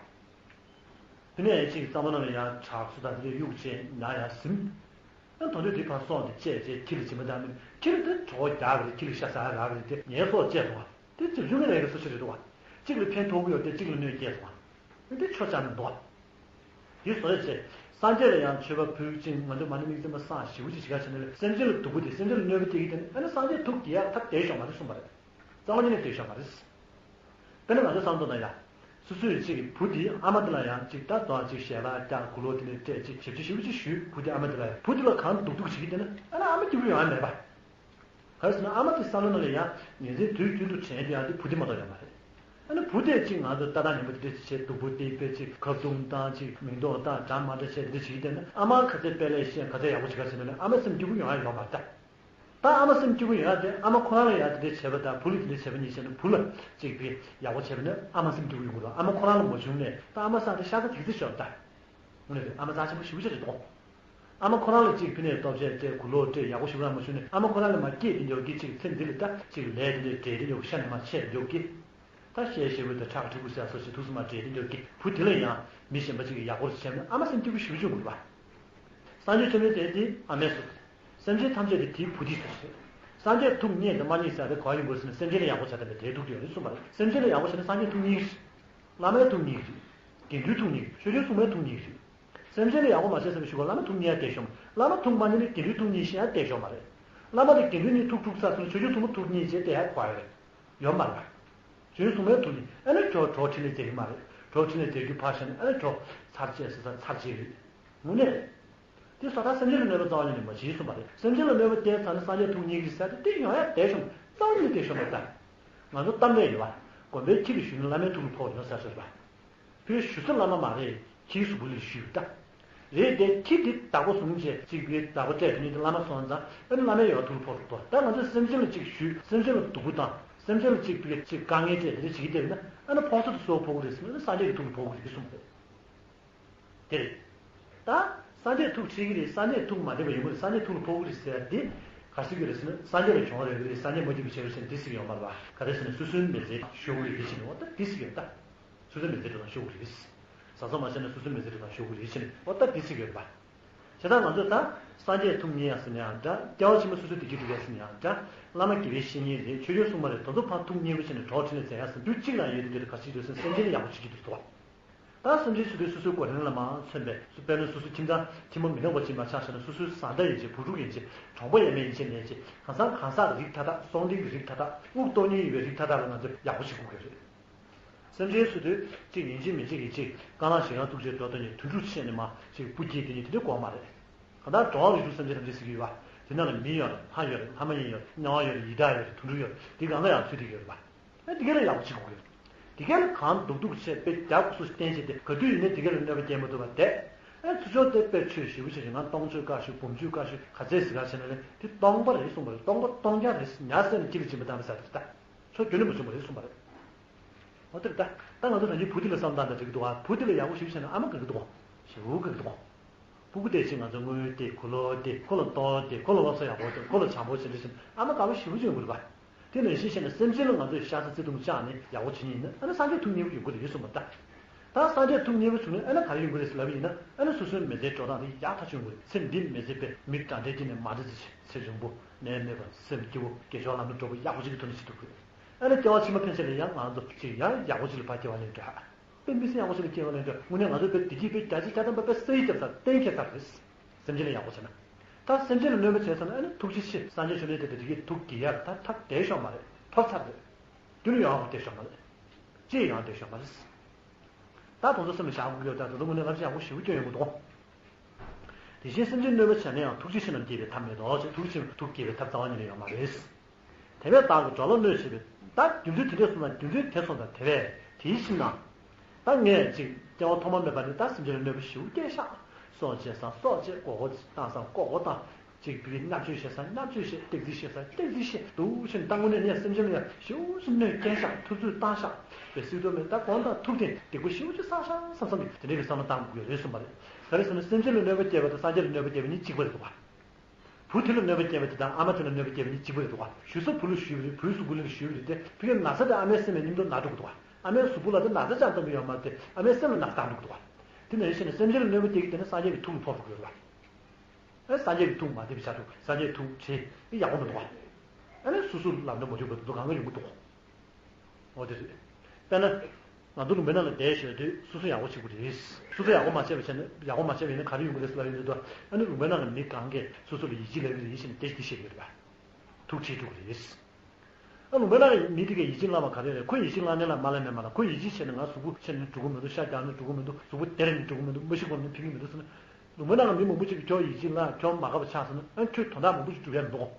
པ། དེ་ནས་ཅིག་གཙང་པོ་ནང་ལ་ཡང་དྲག་སོ་དང་དེ་འདྲ་གཡུག་བྱས་ཉ་ཡང་ཟིན། ཨ་དོན་དུ་དེ་ཕར་སོང་དེ་བཅད་བྱས་ཁྱི་ལ་སྦྱིན་པ་བཏང་ནས་ཁྱི་ལ་དེ་གྲོད་ཁོག་རྒྱག་གི་རེད། ཁྱི་ལ་ཤ་ཟ་རག་གི་རེད། དེ་ངན་སོང་བཅད་སོང་བ། དེ་ཇེ་ཆུང་ནས་རེད་གི་སུ་ཞིག་རེད་འདུག་བ། གཅིག་ལ་ཕན་ཐོགས་ཀྱི་ཡོད་དེ་གཅིག་ལ་གནོད་སྐྱེལ་སོང་བ། དེ་ཆོས་ཅང་མི་འདུག་བ། དེ་བཟོ་ལས་བྱས། སངས་རྒྱས་ལ་ཡང་མཆོད་པ་ཕུལ་ཅིང་ང་ཚོས་མ་ཎི་དམིགས་བརྩེ་མ་བསང་ཞེ་པོ་ཅིག་བྱེད་ག་བྱས་ན་ལས་སེམས་ཅན་ལ་སྡུག་པོ་དེ་སེམས་ཅན་ལ་གནོད་པ་སྐྱེལ་གྱི་དེ་ནི་ཨ་ནི་སངས་རྒྱས་ཐུགས་དགྱེས་ཡག་ཐབས་བསྡད་ཤོག་མ་རེད་གསུངས་པ་རེད། རྩ་བ་ཉིད་ནས་བསྡད་ཤོག་མ་རེད། དཔེར་ན་ང་ཚོ་བསམ་བློ་ན་ཡང་། སོ་སོའི་གཅིག་གི་བུ་དེའི་ཨ་མ་དེ་ལ་ཡང་གཅིག་ད་དོ་གཅིག་ཞལ་ལག་རྒྱག་གུ་ལོག་དེ་ནས་སྤྲད་ཅིག་ཞབས་ཕྱི་ཞེ་པོ་ཅིག་ཞུས། བུ་དེའི་ཨ་མ་དེ་ལ་ཡང་བུ་དེ་ལ་གང་སྡུག་སྡུག་བྱེད་ཀྱི་དེ་ནི་ཨ་ནི་ཨ་མ་སྐྱིད་པོ་ཡོང་ཡ་མེད་པ། ག་རེ་ཟེར་ན་ཨ་མ་དེ་བསམ་བློ་ནང་ལ་ཡང་ངེས་འཛིན་དུས་རྒྱུན་དུ་དྲན་རྒྱུ་ཡང་དེ་བུ་དེ་མ་གཏོགས་ཡོད་མ་རེད། ཨ་ནི་བུ་དེ་གཅིག་ང་ཚོ་ལྟ་སྟངས་ངན་པ་དེ་འདྲ་ཅིག་བྱས་སྡུག་པོ་སྟེར་དཔེ་ཅིག་ཁ་བརྡུང་བཏང་ཅིག་མིང་འདོགས་བཏང་འདྲ་མ་འདྲ་བྱས་དེ་འདྲ་བྱེད་ཀྱི་དེ་ནི་ཨ་མ་ག་ཚད་དཔེ་ལེགས་ཤེས་ག་ཚད་ཡག་པོ་བྱེད་ག་བྱས་ན་ནི་ཨ་མ་སེམས་སྐྱིད་པོ་ཡོང་ཡ་ཡོད་མ་རེད་ད། ད་ཨ་མ་སེམས་སྐྱིད་པོ་ཡོང་ཡ་དེ་ཨ་མ་ཁོ་རང་ལ་ཡང་དེ་འདྲ་བྱས་པ་དང་བུ་ལ་དེ་འདྲ་བྱས་པ་གཉིས་བྱས་ན་བུ་ལ་གཅིག་གིས་ཡག་པོ་བྱས་པ་ནི་ཨ་མ་སེམས་སྐྱིད་པོ་ཡོང་གི་རེད། ཨ་མ་ཁོ་རང་ལ་མ་བྱུང་ནས་ད་ཨ་མ་བསམ་དེ་ཤ་ཚ་ཐིག་ཚིག་ཤོར་ད། དངོས་གནས་རེད། ཨ་མ་རྩ་ཆེན་པོ་ཞེ་པོ་ཅིག་རེད་དོ། ཨ་མ་ཁོ་རང་ལ་གཅིག་ཕི་ནས་སྟོབས་ཆས་སྤྲད་གུ་ལོག་སྤྲད་ཡག་པོ་ཞེ་པོ་རང་མ་བྱུང་ནས་ཨ་མ་ཁོ་རང་ལ་མ་སྐྱེས་དེ་འདྲ་གི་གཅིག་ཚེ་འདི་ལ་ད་གཅིག་ལས་དེ་འདྲ་འབྲས་དེ་འདྲ་ཤ་ནས་མ་ཆད་འདྲ་གི། ད་བཤད་ཤེས་པོ་དང་ཁྲག་ཕྲུ་གུ་ཟེར་སོགས་ཀྱི་ཐུགས་སུ་མ་འདྲེས་དེ་འདྲ་གི་བུ་དེ་ལ་ཡང་མི་གཞན་པ་གཅིག་གིས་ཡག་པོ་བྱས་ན་ཨ་མ་སེམས་སྐྱིད་པོ་ཞེ་པོ་ཅིག་ཡོང་གི་རེད་པ། སངས་རྒྱས་བཅོམ་ལྡན་འདས་དེ་ཨ་མའི་གཟུགས། སེམས་ཅན་ཐམས་ཅད་དེ་དེའི་བུ་དེའི་གཟུགས་རེད། སངས་རྒྱས་ཐུགས་མཉེས་དང་མ་མཉེས་ཟེར་དེ་ག་ཡིན་དགོས་ཟེར་ན་སེམས་ཅན་ལ་ཡག་པོ་བྱ་དང་པའི་དེའི་ཐུགས་དེ་ཡོད་རེད་གསུངས་པ་རེད། སེམས་ཅན་ལ་ཡག་པོ་བྱས་ན་སངས་རྒྱས་ཐུགས་མཉེས་རེད། བླ་མའི་ཐུགས་མཉེས་རེད། དགེ་འདུན་ཐུགས་མཉེས་རེད། ཆོས་སྐྱོང་སྲུང་མའི་ཐུགས་མཉེས་རེད། སེམས་ཅན་ལ་ཡག་པོ་མ་བྱས་ཟེར་བའི་གཞུག་གུ་བླ་མ་ཐུགས་མཉེས་ཡ་བསྡད་ཤོག་བླ་མ་ཐུགས་མ་མཉེས་ན་དགེ་འདུན་ཐུགས་མཉེས་ཤེས་ཡ་བསྡད་ཤོག་མ་རེད། བླ་མ་དང་དགེ་འདུན་གཉིས་ཐུགས་འཁྲུག་ཚར་སོང་ན་ཆོས་སྐྱོང་སྲུང་མ་ཐུགས་མཉེས་བྱས་བསྡད་ཡ་དགོས་ཡ་རེད། ཡོད་མ་རེད་པ། ཆོས་སྲུང་མའི་ཐུགས་ནི་ཨ་ནི་གྲོགས་གྲོགས་འཕྲིན་ལས་མཛད་ཀྱི་མ་རེད། གྲོགས་འཕྲིན་ལས་མཛད་རྒྱུ་ཕར་བཞག་ནས་ཨ་ནི་གྲོགས་ཚར་བཅད་ཟེར་ས་ཚར་བཅད་རེད། དངོས་གནས་རེད། དེ་སོ་ཐར་སེམས་ཅན་ལ་གནོད་པ་རྩ་བ་ཉིད་ནས་མ་བྱེད་གསུངས་པ་རེད། སེམས་ཅན་ལ་གནོད་པ་བསྐྱལ་ཚར་ན་སངས་རྒྱས་ཐུགས་མཉེས་ཀྱི་ཟེར་ཏེ་དེ་ཡོང་ཡ་བསྡད་ཤོག་རྩ་བ་ཉིད་ནས་བསྡད་ཤོག་མ་རེད་ད། ང་ཚོ་གཏམ་ལས་ཡོད་པ། དགོན་པའི་ཁྱི་ལ་ཞུས་ན་བླ་མའི་ཐུགས་ལ་ཕོག་ཡོང་ས་ཟེར་བ། བོད་ཞུ་ས་བླ་མ་མ་རེད། ཁྱིའི་གཟུགས་པོ་ལ་ཞུས་ད། རེད་དེ་ཁྱི་དེ་བདག་པོ་བཟུང་བྱས་གཅིག་པའི་བདག་པོ་སྤྲད་དེ་ནི་དེ་བླ་མ་སོང་ཙང་ཨ་ནི་བླ་མའི་ཡོད་ཐུགས་ཕོག་རུ་ཏོ། ད་ང་ཚོས་སེམས་ཅན་ལ་གཅིག་ཞུས་སེམས་ཅན་ལ་སྡུག་པོ་བཏང་སེམས་ཅན་ལ་གཅིག་པའི་གཅིག་དཀའ་ངལ་སྤྲད་དེ་འདྲ་བྱེད་ཀྱི་བསྡད་ན་ཨ་ནི་ཕོག་ས་དེ་སུ་ལ་ཕོག་གི་རེད་ཟེར་ན་སངས་རྒྱས་ཀྱི་ཐུགས་ལ་ཕོག་གི་རེད་གསུངས་པ་རེད། དེ་རེད། ད་སངས་རྒྱས་ཐུགས་ཁྲེལ་གྱི་རེད། སངས་རྒྱས་ཐུགས་མ་བདེ་བ་ཡོང་གི་རེད། སངས་རྒྱས་ཐུགས་ལ་ཕོག་གི་རེད་ཟེར་ཏེ་ག་ཟེར་གྱི་རེད་ཟེར་ན་སངས་རྒྱས་ལ་གྱོང་རེག་གི་རེད། སངས་རྒྱས་མ་སྐྱིད་པ་བྱེད་རེད་ཟེར་ན་འདི་ཟེར་གྱི་ཡོད་མ་རེད་པ། ག་རེ་ཟེར་ན་སོ་སོའི་མི་ཚེ་ཤོར་གི་རེད་ཟེར་ནས་འོ་ད་འདི་ཟེར་གྱི་ཡོད་ད། སོ་སོའི་མི་ཚེ་འགྲོ་སྟངས་ཤོར་གི་རེད། བཟའ་ཚང་མ་བྱས་ན་སོ་སོའི་མི་ཚེ་འགྲོ་སྟངས་ཤོར་གི་རེད་ཟེར་ནས་འོ་ད་འདི་ཟེར་གྱི་ཡོད་རེད་པ། བྱས་ཙང་ང་ཚོས་ད་སངས་རྒྱས་ཐུགས་མཉེས་ཡ་ཟེར་ན་ཡང་འདྲ། སྐྱེ་བ་ཕྱི་མ་སོ་སོའི་བདེ་སྐྱིད་སྒྲུབ་ཡ་ཟེར་ན་ཡང་འདྲ། བླ་མ་དགེ་བའི་བཤེས་གཉེན་རེད། ཆོས་སྐྱོང་སྲུང་མ་རེད། དེ་ཚོ་ཕར་ཐུགས་མཉེས་པོ་བྱས་ནས་གྲོགས་འཕྲིན་ལས་མཛད་ཡ་ཟེར་དུས་གཅིག་ལ་ཡོད་དེ་འདྲ་ག་ཅིག་འདུག་ཟེར་ན་སེམས་ཅན་ལ་ཡག་པོ་བྱེད་ཀྱི་འདུག་ཟེར་བ། ད་སེམས་ཅན་སུ་དེ་སོ་སོའི་འགོ་ནས་ལ་མ་མཚོན་པས་དཔེར་ན་སོ་སོ་ཁྱིམ་ཚང་ཁྱིམ་པ་མི་ནག་པ་ཅིག་མ་ཆགས་ཤག་ན་སོ་སོའི་བཟའ་ཟླ་ཡིན་གཅིག་བུ་ཕྲུག་ཡིན་གཅིག་གྲོང་པ་ཡས་མས་ཡིན་གཅིག་ནས་གཅིག་གང་ཟག་གང་ཟག་གི་རིགས་མཐའ་དག་སྲོག་ལྡན་གྱི་རིགས་མཐའ་དག་དབུགས་གཏོང་མཁན་གྱི་རིགས་མཐའ་དག་ལ་ང་ཚོས་ཡག་པོ་བྱེད་དགོས་ཀྱི་རེད། སེམས་ཅན་སུ་དེ་གཅིག་ཡིན་གཅིག་མིན་གཅིག་ཡིན་གཅིག་རྐང་ལག་ཞེ་སྡང་སྡུག་བྱེད་འགྲོ་སྟངས་ཀྱི་དུད་འགྲོ་བཤད་ནས་མ་གཅིག་སྤུ་སྐྱེས་དེ་ནི་དེ་འདྲའི་དགོས་མ་རེད། གང་ལྟར་འགྲོ་བ་རིགས་དྲུག་སེམས་ཅན་ཐམས་ཅད་ཟེར་གྱི་ཡོད་པ། དེ་ནང་ལ་མི་ཡོད་རེད། ལྷ་ཡོད་རེད། ལྷ་མ་ཡིན་ཡོད་རེད། དམྱལ་བ་ཡོད་རེད། ཡི་དྭགས་ཡོད་རེད། དུད་འགྲོ་ཡོད་རེད། དེ་གང་ལ་ཡང་ཚུད་བསྡད་ཀྱི་ཡོད་རེད་པ། ཨ་དེ་ག་ལ་ཡག་པོ་བྱེད་དགོས་ཀྱི་རེད། དེ་ག་ལ་གང་སྡུག་སྡུག་བྱས་དཔེ་རྒྱག་སུ་བསྟན་བྱས་ཏེ་ག་དུས་ཡིན་ནའི་དེ་ག་ལ་གནོད་པ་སྐྱེལ་མ་ཐུབ་པ་དེ། ཨ་ཚུར་ཕྱོགས་དེ་དཔེ་ཆོས་ཞེ་པོ་བྱས་ཤིང་ང་སྟོང་མཆོད་དཀའ་ཤོས་བུམ་མཆོད་དཀའ་ཤོས་ག་ཚད་ཟིག་ག་བྱས་ན་ལས་དེ་སྟོང་པ་རེད་གསུངས་པ་རེད། སྟོང་པ་སྟོང་རྐྱང་རེད། ཉ་བསད་ནས་ཁྱི་ལ་སྦྱིན་པ་བཏང་བ་ཟེར་དེ་ད་ཚོ་རྒྱུན་ནས་མ་བྱུང་བ་རེད་གསུངས་པ་རེད། འོ་དེ་རེད་ད། ད་ང་ཚོ་ད་ནི་བུ་དེ་ལ་བསམ་བཏང་ད་འགྲིག་གི་འདུག་ཨ། བུ་དེ་ལ་ཡག་པོ་ཞེ་པོ་བྱས་ན་ཨ་མ་དགའ་གི་འདུག་ཨ། ཞེ་པོ་དགའ་གི་འདུག་ཨ། སྤུ་གུ་དེ་ཅིག་ང་ཚོ་དངུལ་སྟེར། གོས་ལོག་སྟེར། ཁོ་ལ་གཏོང་སྟེར། ཁོ་ལ་སློབ་གསོ་ཡག་པོ་སྟེར། ཁོ་ལ་བྱམས་པོ་བྱེད་འདྲ་བྱེད་ན་ཨ་མ་དགའ་པོ་ཞེ་པོ་ཅིག་ཡོང་གི་རེད་པ། དེ་ནང་བཞིན་བྱས་ན་སེམས་ཅན་ལ་ང་ཚོས་ཤ་ཚ་བརྩེ་དུང་བཅངས་ནས་ཡག་པོ་བྱེད་ཉིན་ན་ཨ་ནི་སངས་རྒྱས་ཐུགས་མཉེས་པོ་ཡོང་གི་རེད་གསུངས་པ་ད། ད་སངས་རྒྱས་ཐུགས་མཉེས་པོ་བྱུང་ནས་ཨ་ནི་ག་རེ་ཡོང་གི་རེད་ཟེར་ལབ་ཡིན་ན། ཨ་ནི་སོ་སོའི་མི་ཚེའི་འགྲོ་སྟངས་དེ་ཡག་ཐག་ཆོད་ཡོང་གི་རེད། ཚེ་འདི་མི་ཚེ་དཔེ་མི་དྲང་བདེན་གྱི་ནས་མ་འདྲ་ཚེ་ཚེ་རིང་པོ་ནད་མེད་པ་སེམས་སྐྱིད་པོ་དགེ་སྦྱོར་ལམ་དུ་འགྲོ་བ་ཡག་པོ་ཅིག་གི་ཐུགས་ནས་ཤི་ཐུབ་ཀྱི་རེད། ཨ་ནི་སྐྱེ་བ་ཕྱི་མ་ཕན་ཆད་ལ་ཡང་ང་ཚོ་ཅིག་ཡང་ཡག་པོ་ཅིག་ལ་ཕར་སྐྱེ་བ་ལེན་འདྲ། དཔེ་མི་སྲིད་ཡག་པོ་ཞིག་ལ་སྐྱེ་བ་ལེན་འདོད། དངོས་གནས་ང་ཚོ་དཔེ་བདེ་སྐྱིད་དཔེ་བརྒྱ་ཆ་བརྒྱ་ཐམ་པ་དཔེ་སེ་ཡི་རྒྱབ་ས་གཏན་འཁེལ་ཚར་རེད། སེམས་ཅན་ལ་ཡག་པོ་བྱས་ན། ད་སེམས་ཅན་ལ་གནོད་པ་བྱས་ཚར་ན་ཨ་ནི་ཐུགས་རྗེ་ཆེ། སངས་རྒྱས་བཅོམ་ལྡན་འདས་དེ་དེ་གའི་ཐུགས་དགྱེས་ཡག་ད་ཐབས་བསྡད་ཤོག་མ་རེད། ཐོབ་ཚར་རེད། རྒྱུན་ཡང་བསྡད་ཤོག་མ་རེད། ཅི་ཡང་བསྡད་ཤོག་མ་རེད། ད་དེ་ཚོ་སེམས་ལ་བཞག་དགོས་ཀྱི་ཡོད། ད་དེ་ཚོ་དངོས་གནས་བསླབ་བྱ་ཡག་པོ་ཞེ་པོ་སྐྱོན་ཡོང་གི་འདུག་དེ་བཞིན་སེམས་ཅན་གནོད་པ་བྱས་ན་ཡང་ཐུགས་རྗེ་ཆེ་རྣམས་དགྱེས་པའི་ཐབས་མེད་དོ་ཞེས། ཐུགས་རྗེ་ཆེ་ཐུགས་དགྱེས་པའི་ཐབས་རྩ་བ་ཉིད་ནས་ཡོད་མ་རེད། དེ་བས་བདག་གིས་གྲོགས་ལ་གནོད་བྱེད་པའི། ད་རྒྱུ་མཚན་དེ་འདྲས་གསུངས་ན་རྒྱུ་མཚན་དེ་སོང་ཙང་དེ་བས་དེའི་ཕྱིར་ན། ད་ངས་ཅིག་སྐྱེ་བ་ཐོག་མ་མེད་པ་ནས་ད་སེམས་ཅན་ལ་གནོད་པ་ཞེ་པོ་བསྐྱལ་ཤག་སྲོག་བཅད་ས་སྲོག་བཅད། མགོ་སྐོར་བཏང་ས་མགོ་སྐོར་བཏང་། ཅིག་བི་བརྙས་བཅོས་བྱེད་ས་བརྙས་བཅོས་བྱེད། སྟེག་རྩིས་བྱེད་ས་སྟེག་རྩིས་བྱེད། འདུག་ཕྱིན་ད་དངོས་གནས་ངས་སེམས་ཅན་ལ་ཡང་ཞེ་པོ་ཅིག་གནོད་བསྐྱལ་ཤག་ཐུབ་ཚོད་བཏང་ཤག་པའི་སྲིད་དོན་མེད། ད་གོང་དང་ཐུག་སྟེ་སྡིག་པ་ཞེ་པོ་ཅིག་བསགས་ཤག་བསམ་བསམ་གྱི་དེ་འདྲའི་གི་བསམ་བློ་བཏང་དགོས་ཀྱི་རེད་གསུངས་པ་རེད། ག་རེ་ཟེར་ན་སེམས་ཅན་ལ་གནོད་པ་བསྐྱལ་བ་དང་སངས་རྒྱས་ལ་གནོད་པ་བསྐྱལ་བ་གཉིས་གཅིག་པ་རེད་འདུག་ག་བུ་དེ་ལ་གནོད་པ་བསྐྱལ་བ་དེ་དང་ཨ་མ་དེ་ལ་གནོད་པ་བསྐྱལ་བ་གཉིས་གཅིག་པ་རེད་འདུག་ག་ཞུ་ས་བུ་ལ་ཞུས་པ་རེད། བུས་གཟུགས་པོ་ལ་ཞུས་པ་རེད་དེ། ཕ་གིའི་ན་ཚ་དེ་ཨ་མའི་སེམས་ལ་མཉམ་དུ་ན་འགྲོ་གི་འདུག་ག་ཨ་མའི་གཟུགས་པོ་ལ་དེ་ན་ཚ་ཅང་བཏང་གི་ཡོད་མ་རེད་དེ། ཨ་མའི་སེམས་ལ་ན་ཚ་བཏང་འགྲོ་གི་འདུག་ག་དེ་ནང་བཞིན་སེམས་ཅན་ལ་གནོད་པ་བསྐྱལ་གྱི་དེ་ནི་སངས་རྒྱས་ཀྱི་ཐུགས་ལ་ཕོག་འགྲོ་གི་རེད་བ། ཨ་སངས་རྒྱས་ཀྱི་ཐུགས་མ་བདེ་བའི་ཆ་འདུག་སངས་རྒྱས་ཐུགས་བྲེལ་ཡག་པོ་མི་འདུག་ག་ཨ་ནི་སོ་སོ་ལ་འདྲ་མ་འཇུག་པ་དེ་ཚོ་གང་ག་ཡོང་གི་འདུག་འོ་དེ་རེད། དཔེར་ན། ང་ཚོ་ལུང་པའི་ནང་ལ་བསྡད་བཞིན་དུས་སོ་སོ་ཡག་པོ་བྱེད་དགོས་རེད། སོ་སོ་ཡག་པོ་མ་བྱས་པ་བྱས་ན་ཡག་པོ་མ་བྱས་པ་ཡིན་ན་ག་རེ་ཡོང་གི་རེད་ཟེར་ལབ་ཡོང་དུས་དོ། ཨ་ནི་ལུང་པའི་ནང་གི་མི་གང་གས་སོ་སོ་ལ་ཡིད་ཆེས་ལབ་ཀྱི་རེད། ཡིད་ཆེས་ནས་དེ་དེ་བཤད་ཀྱི་རེད་པ། ཐུགས་ཁྲལ་སྤྲོད་ཀྱི་རེད། ཨ་ལུང་པའི་ནང་གི་མི་དེ་གས་ཡིད་ཆེས་བརླག་པ་ག་རེ་རེད། ཁོ་ཡིད་ཆེས་བརླག་ནས་ལ་མ་ལ་མེད་མ་ལ། ཁོ་ཡིད་ཆེས་བྱས་ནས་ང་གཟུགས་པོ་ཆེ་ནས་འགྲོ་གི་མི་འདུག་ཤ་རྒྱགས་ནས་འགྲོ་གི་མི་འདུག་གཟུགས་པོ་བདེ་ནས་འགྲོ་གི་མི་འདུག་མ་ཤི་གོང་ནས་ཕན་གྱི་མི་འདུག་ཟེར་ན། ལུང་པའི་ནང་གི་མི་མང་པོ་ཅིག་གིས་ཁྱོད་ཡིད་ཆེས་བརླག་ཁྱོད་མ་དགའ་བ་ཆགས་ཟེར་ན་ཨ་ཁྱོད་དོན་དག་མང་པོ་ཅིག་སྒྲུབ་ཡ་མི་འདུག་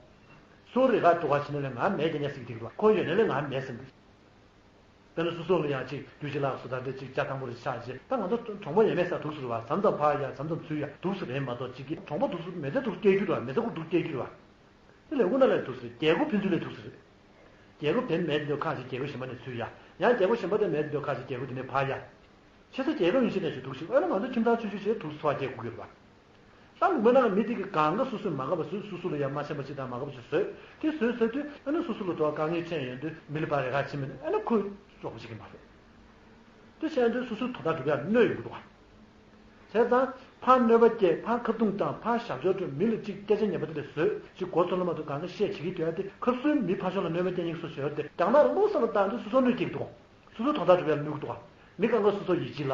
སོ་རེ་ག་འགྲོ་ག་ཕྱིན་ན་ལས་ང་མེད་ཀྱི་ཉག་ཟིག་དེ་གི་རེད་བ། ཁོ་ཡོད་ན་ལས་ང་མེད་ཟེར་འདུག་དཔེར་ན་སོ་སོ་ལ་ཡང་ཅིག་རྒྱུ་ཅིག་ལགས་སོ། ད་འདི་ཅིག་ཅ་དང་པོ་རེ་ཆགས་རྗེས་ད་ང་ཚོ་གྲོང་པ་ཡས་མས་ས་འདུག་ཟེར་བ། མཚམས་མཚམས་ཕར་ཡ་མཚམས་མཚམས་ཚུར་ཡ་འདུག་ཟེར་རེད་མ་གཏོགས་ཅིག་གི་གྲོང་པ་འདུག་ཟེར་མེ་མདའ་འདུག་སྐྱེལ་རྒྱུ་རེད་བ། མེ་མདའ་ཁུག་འདུག་སྐྱེལ་རྒྱུ་རེད་བ། དེ་ལས་ཁུག་ན་ལས་འདུག་ཟེར་རྒྱལ་སྒོ་ཕན་ཚུན་ལས་འདུག་ཟེར། རྒྱལ་སྒོ་དེ་མེད་འདོད་ཁ་ཅིག་རྒྱལ་སྒོ་གཞན་པ་ནས་ཚུར་ཡ། ཡང་རྒྱལ་སྒོ་གཞན་པ་དེ་མེད་འདོད་ཁ་ཅིག་རྒྱལ་སྒོ་དེ་ནས་ཕར་ཡ། ཆེ་ས་རྒྱལ་ཁབ་ཡིན་ཕྱིན་ནས་ཞུ་འདུག་ཞིག་ཨ་ནི་ང་ཚོ་ཁྱིམ་ཚང་ཆུང་ཆུང་ཞིག་འདུག་ཟེར་བ་སྐྱེལ་དགོས་ཀྱི་རེད་བ། ད་ལུང་པའི་ནང་གི་མི་དེ་གི་གང་ག་སོ་སོས་མ་དགའ་བ་བཟོས། སོ་སོ་ལ་ཡང་མ་ཤེས་པ་ཅིག་དང་མ་དགའ་བ་ཅིག་བཟོས། དེ་བཟོས་ཚར་དུས་ཨ་ནི་སོ་སོ་ལ་དོ་དཀའ་ངལ་འཕྲད་ཡོང་དུས་མི་ལ་ཕར་རེ་ཁ་ཕྱེ་མིན་ཨ་ནི་ཁོས་རོགས་པ་བྱེད་ཀྱི་མ་རེད། དེ་བྱས་དུས་སོ་སོའི་དོན་དག་སྒྲུབ་ཡག་གནོད་ཡོང་གི་འདུག་བ། བྱས་ཙང་ཕར་གནོད་པ་སྐྱེལ། ཕར་ཁ་རྡུང་བཏང་། ཕར་ཞབས་ཞུ་སྤྲོད། མི་ལ་ཅིག་སྐད་ཆ་ངན་པ་དེ་འདྲ་བཟོས་ཅིག་མགོ་ཚོས་ལ་མ་ཐུག་གང་ག་བཤད་བྱེད་ཀྱི་འདུག་ཡ་དེ་ཁ་སོའི་མི་ཕར་ཕྱོགས་ལ་གནོད་པ་སྐྱེལ་མཁན་སོ་སོ་ཡོད་དེ་རྒྱང་ནག་རིང་པོ་བསམ་བློ་བཏང་དུས་སོ་སོ་གནོད་སྐྱེལ་གྱི་འདུག་སོ་སོའི་དོན་དག་སྒྲུབ་ཡག་གནོད་ཀྱི་འདུག་བ། མི་གང་ག་སོ་སོ་ཡིད་ཆེས་ལ།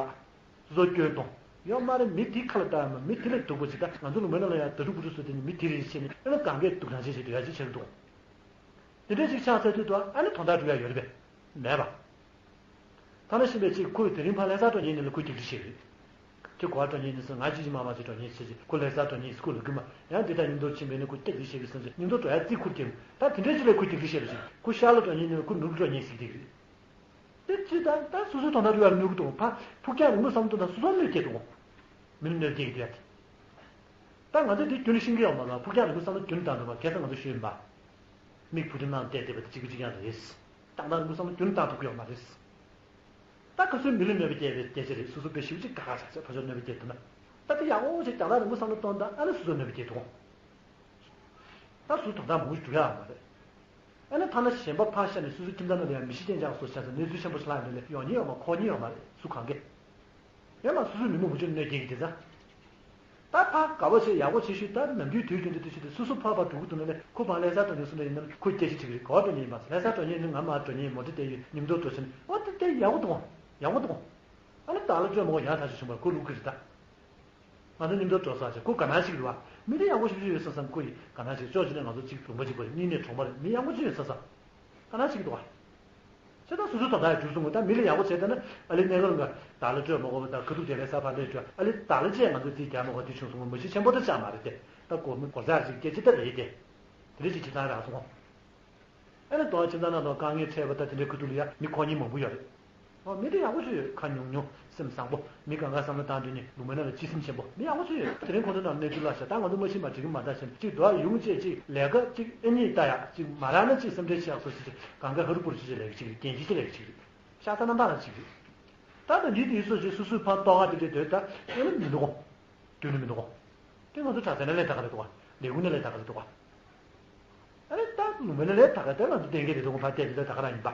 སོ་སོ་སྐྱོན་གཏོང་། ཡོད་མ་རེད། མི་དེ་ཁ་ལ་བཏགས་ཡོད་མ། མི་དེ་ལས་སྡུག་པོ་ཅིག་ད་ང་ཚོ་ལུང་པའི་ནང་ལ་ཡང་ད་ཕྲུག་བུ་ཕྲུག་སུ་དེ་ནི་མི་དེ་རེད་བྱས་ནས་ཨ་ནི་གང་གས་སྡུག་ཐང་ཆེ་ཆེ་སྡུག་ཡ་ཅིག་བྱེད་འདུག་དེ་འདྲས་ཅིག་ཆགས་ཚར་དུས་དུ་ཨ་ནི་དོན་དག་སྒྲུབ་ཡ་ཡོད་རེད་པས། མེད་པ། ཐ་ན་ཤི་བའི་ཅིག་ཁོས་དེ་རིང་ཕར་ལྷ་སར་འགྲོ་མཁན་ཡིན་ལ་ཁོས་རྒྱག་རེས་བྱེད་རེད། ཁྱོད་ག་པར་འགྲོ་མཁན་ཡིན་ཟེར་ང་ཅི་ཅི་མ་མ་ཅིག་འགྲོ་མཁན་བྱེད་ཅིག་ཁོ་ལྷ་སར་འགྲོ་མཁན་ཡིན་ཟེར་ཁོ་ལབ་གི་མ་ཡང་དེ་ལྟར་མཉམ་དུ་ཕྱིན་པས་ནི་ཁོ་སྐྱག་རེས་བྱེད་གི་ཟེར་ཅིག་མཉམ་དུ་འགྲོ་ཡ་རྩིས་ཁུར་རྒྱབ་ད་དེ་འདྲས་ཅིག་ལ་ཁོས་རྒྱག་རེས་བྱེད་རེད་ཅིག་ཁོ་ཤར་ལ་འགྲོ་མཁན་ཡིན་ལ་ཁོ་ནུབ་འགྲོ་མཁན་ཟེར་གི་རེད། དེ་ཅི་ད་ད་སོ་སོའི་དོན་དག་རུ་ཡར་གནོད་གི་འདུག་ཕ་ཕུགས་རྒྱང་རིང་པོ་བསམ་འདུག་ད་སོ་སོར་གནོད་སྐྱེལ་འདུག་མི་ལ་གནོད་སྐྱེལ་གི་འདུག་ཡ་དེ། ད་ང་ཚོས་དེ་རྒྱུན་ཤེས་ཀྱི་ཡོད་མ་རེད། ཕུགས་རྒྱང་རིང་པོ་བསམ་བློ་རྒྱུན་བཏང་འདུག་པ་གལ་སྲིད་ང་ཚོ་ཤོད་ཡིན་པ། མིག་བུ་དྲི་ནང་བལྟས་བསྡད་པ་དེ་གཅིག་པ་གཅིག་རྐྱང་རེད། ཏག་ཏག་རིང་པོ་བསམ་བློ་རྒྱུན་བཏང་ཐུབ་ཀྱི་ཡོད་མ་རེད། ད་ག་ཚོད་མི་ལ་གནོད་པ་སྐྱེལ་བའི་སྐད་ཆ་རེད། སོ་སོ་དཔེ་ཞིབ་ཅིག་དགའ་དགའ་བྱས་བྱས་ཕར་ཕྱོགས་གནོད་པ་སྐྱེལ་འདུག་ན། ད་དེ་ཡག་པོ་ཞིག་རྒྱང་ཐག་རིང་པོ་བསམ་བློ་གཏོང་ད་ཨ་ནི་སོ་སོ་གནོད་པ་སྐྱེལ་འདུག་ད་སུ་དོན་དག་མང་པོ་ཞིག་འགྲོ་ཡག་མ་རེད། ཨ་ནི་ཐ་ན་གཞན་པ་ཕར་ཤ་ནས་སོ་སོའི་ཁྱིམ་ཚང་ནང་ལ་ཡང་མི་ཤི་རྐྱེན་ཆགས་སོགས་བྱས་ཙང་གནས་ཚུལ་ཆེན་པོ་ཞིག་ལྷག་ཡོང་དུས་ལས་ཡོང་ཉེན་ཡོད་མ་འཁོར་ཉེན་ཡོད་མ་རེད་སུ་གང་གས། ཡང་ན་སོ་སོའི་མི་མང་པོ་ཅིག་གནོད་སྐྱེལ་གྱི་དེ་ཚ། ད་ཕར་དགའ་བ་བྱས་ཡག་པོ་བྱས་ཤུལ་ད་ནམ་རྒྱུན་དུས་རྒྱུན་དུ་དུས་ཆེད་དུ་སོ་སོ་ཕར་ཕར་འགྲོ་གི་འདུག་ན་ལས་ཁོ་ཕར་ལྷ་སར་འགྲོ་ཉེན་སུ་འདྲ་ཡིན་ན་ཁོས་སྐད་ཆ་དྲིས་ཀྱི་རེད། ག་པར་འགྲོ་ཉེན་ཡིན་པ་ལྷ་སར་འགྲོ་ཉེན་ཡིན་ན་ང་མར་འགྲོ་ཉེན་ཡིན་མོ་ཊ་བསྡད་ཡོད་མཉམ་དུ་འགྲོ་ཟེར་ནས་ཨོ་དེ་དེ་ཡག་པོ་འདུག་ཡག་པོ་འདུག་ཨ་ནི་བདག་ལ་སྤྲོད་མ་དགོས་ཡང་ཐག་ཆོད་བྱུང་བར་ཁོ་ལུག་གི་རེད་ད། ང་ཚོ་མཉམ་དུ་འགྲོ་ས་ཞིག་ཁོ་དགའ་སྣང་ཞིག་རེད་བ། མི་དེ་ཡག་པོ་ཞིག་ཡོད་ས་བསམ་ཁོ་ཡིས་དགའ་སྣང་ཞིག་ཕྱོགས་གཅིག་ནས་ང་ཚོ་གཅིག་ལུང་པ་གཅིག་པ་རེད། གཉིས་ནས་གྲོང་པ་རེད། མི་ཡག་པོ་ཅིག་ཡོད་ས་བསམ། དགའ་སྣང་ཞིག་འདུག་བ། བྱས་ཙང་སོ་སོའི་དོན་དག་ཡང་འགྲུབ་སོང་ངོ་། ད་མི་ལ་ཡག་པོ་བྱས་ད་ན་ཨ་ལེ་གནས་སྐབས་ལ་བདག་ལ་སྤྲོད་མ་དགོས་པ་དང་ཁ་ཐུག་དེ་ལས་ས་ཕར་ལས་སྤྲོད་ཨ་ལེ་བདག་ལ་ཅེས་ང་ཚོས་རྩིས་རྒྱག་མ་དགོས་དེ་བྱུང་སོང་ངོ་། མ་གཞི་ཆེན་པོ་ད་ཆགས་མ་རེད་དེ། ད་སྒོར་མོ་སྒོར་རྩ་ཅིག་སྐད་ཆ་ད་རེད་དེ། དེ་འདྲ་ཞིག་བྱེད་སྟངས་རག་སོང་ངོ། ཨ་ནི་དོན་ཁྱིམ་ཚང་ནང་དུ་དཀའ་ངལ་འཕྲད་པ་དང་དེ་འདྲའི་ཁུ་ཐུག་ལ་ཡང་མི་ཁོ་གཉིས་མང་པོ་ཡོད་རེད། ཨོ་མི་དེ་ཡག་པོ་ཅིག་ཡོད། ཁ་ཉུང་ཉུང་སེམས་བཟང་པོ། མི་གང་ག་བསམ་བློ་བཏང་དུས་ནི་ལུང་མའི་ནང་ལ་སྤྱི་སེམས་ཆེན་པོ། མི་ཡག་པོ་ཅིག་ཡོད། དེ་རིང་ཁོང་ཚོ་ནང་གནས་ཚུལ་ལ་བྱ་ད་ང་ཚོ་མ་ཤེས་མ་འགྲིག་གི་མ་ད་བྱས་ཅིག་འགྲོ་ཡོང་བྱས་ཅིག་ལས་ཀ་ཅིག་ཨེ་གཉིས་ལྟ་ཡག་ཅིག་མ་རག་ན་ཅིག་སེམས་ཁྲལ་བྱེད་ཡག་སོ་སོ་ཅིག་གང་ག་ཧ་རུ་པུ་རུ་ཅིག་ཅིག་ལས་ཀ་ཅིག་རེད། རྒན་ཅིག་ཅིག་ལས་ཀ་ཅིག་རེད། ཤ་ཚ་རྣམ་པ་ལ་ཅིག་རེད། ད་ད་འདི་དེའི་སོ་ཅིག་སོ་སོའི་ཕར་ལྟོ་ག་དེ་འདྲས་སྡོད་ད་ཨེ་ནི་མི་འདུག་གོ། དུས་ནི་མི་འདུག་གོ། དེ་ང་ཚོ་གྲྭ་ཚང་ནས་ལས་ད་ག་རེད་འདུག་ག། ལས་ཁུངས་ནས་ལས་ད་ག་རེད་འདུག་ག། ཨ་ནི་ད་ལུང་པ་ནས་ལས་ད་ག་དེ་ང་ཚོ་གཏན་འཁེལ་རེད་འདུག་གོ། ཕར་བལྟས་དེ་ད་ག་རང་ཡིན་པ།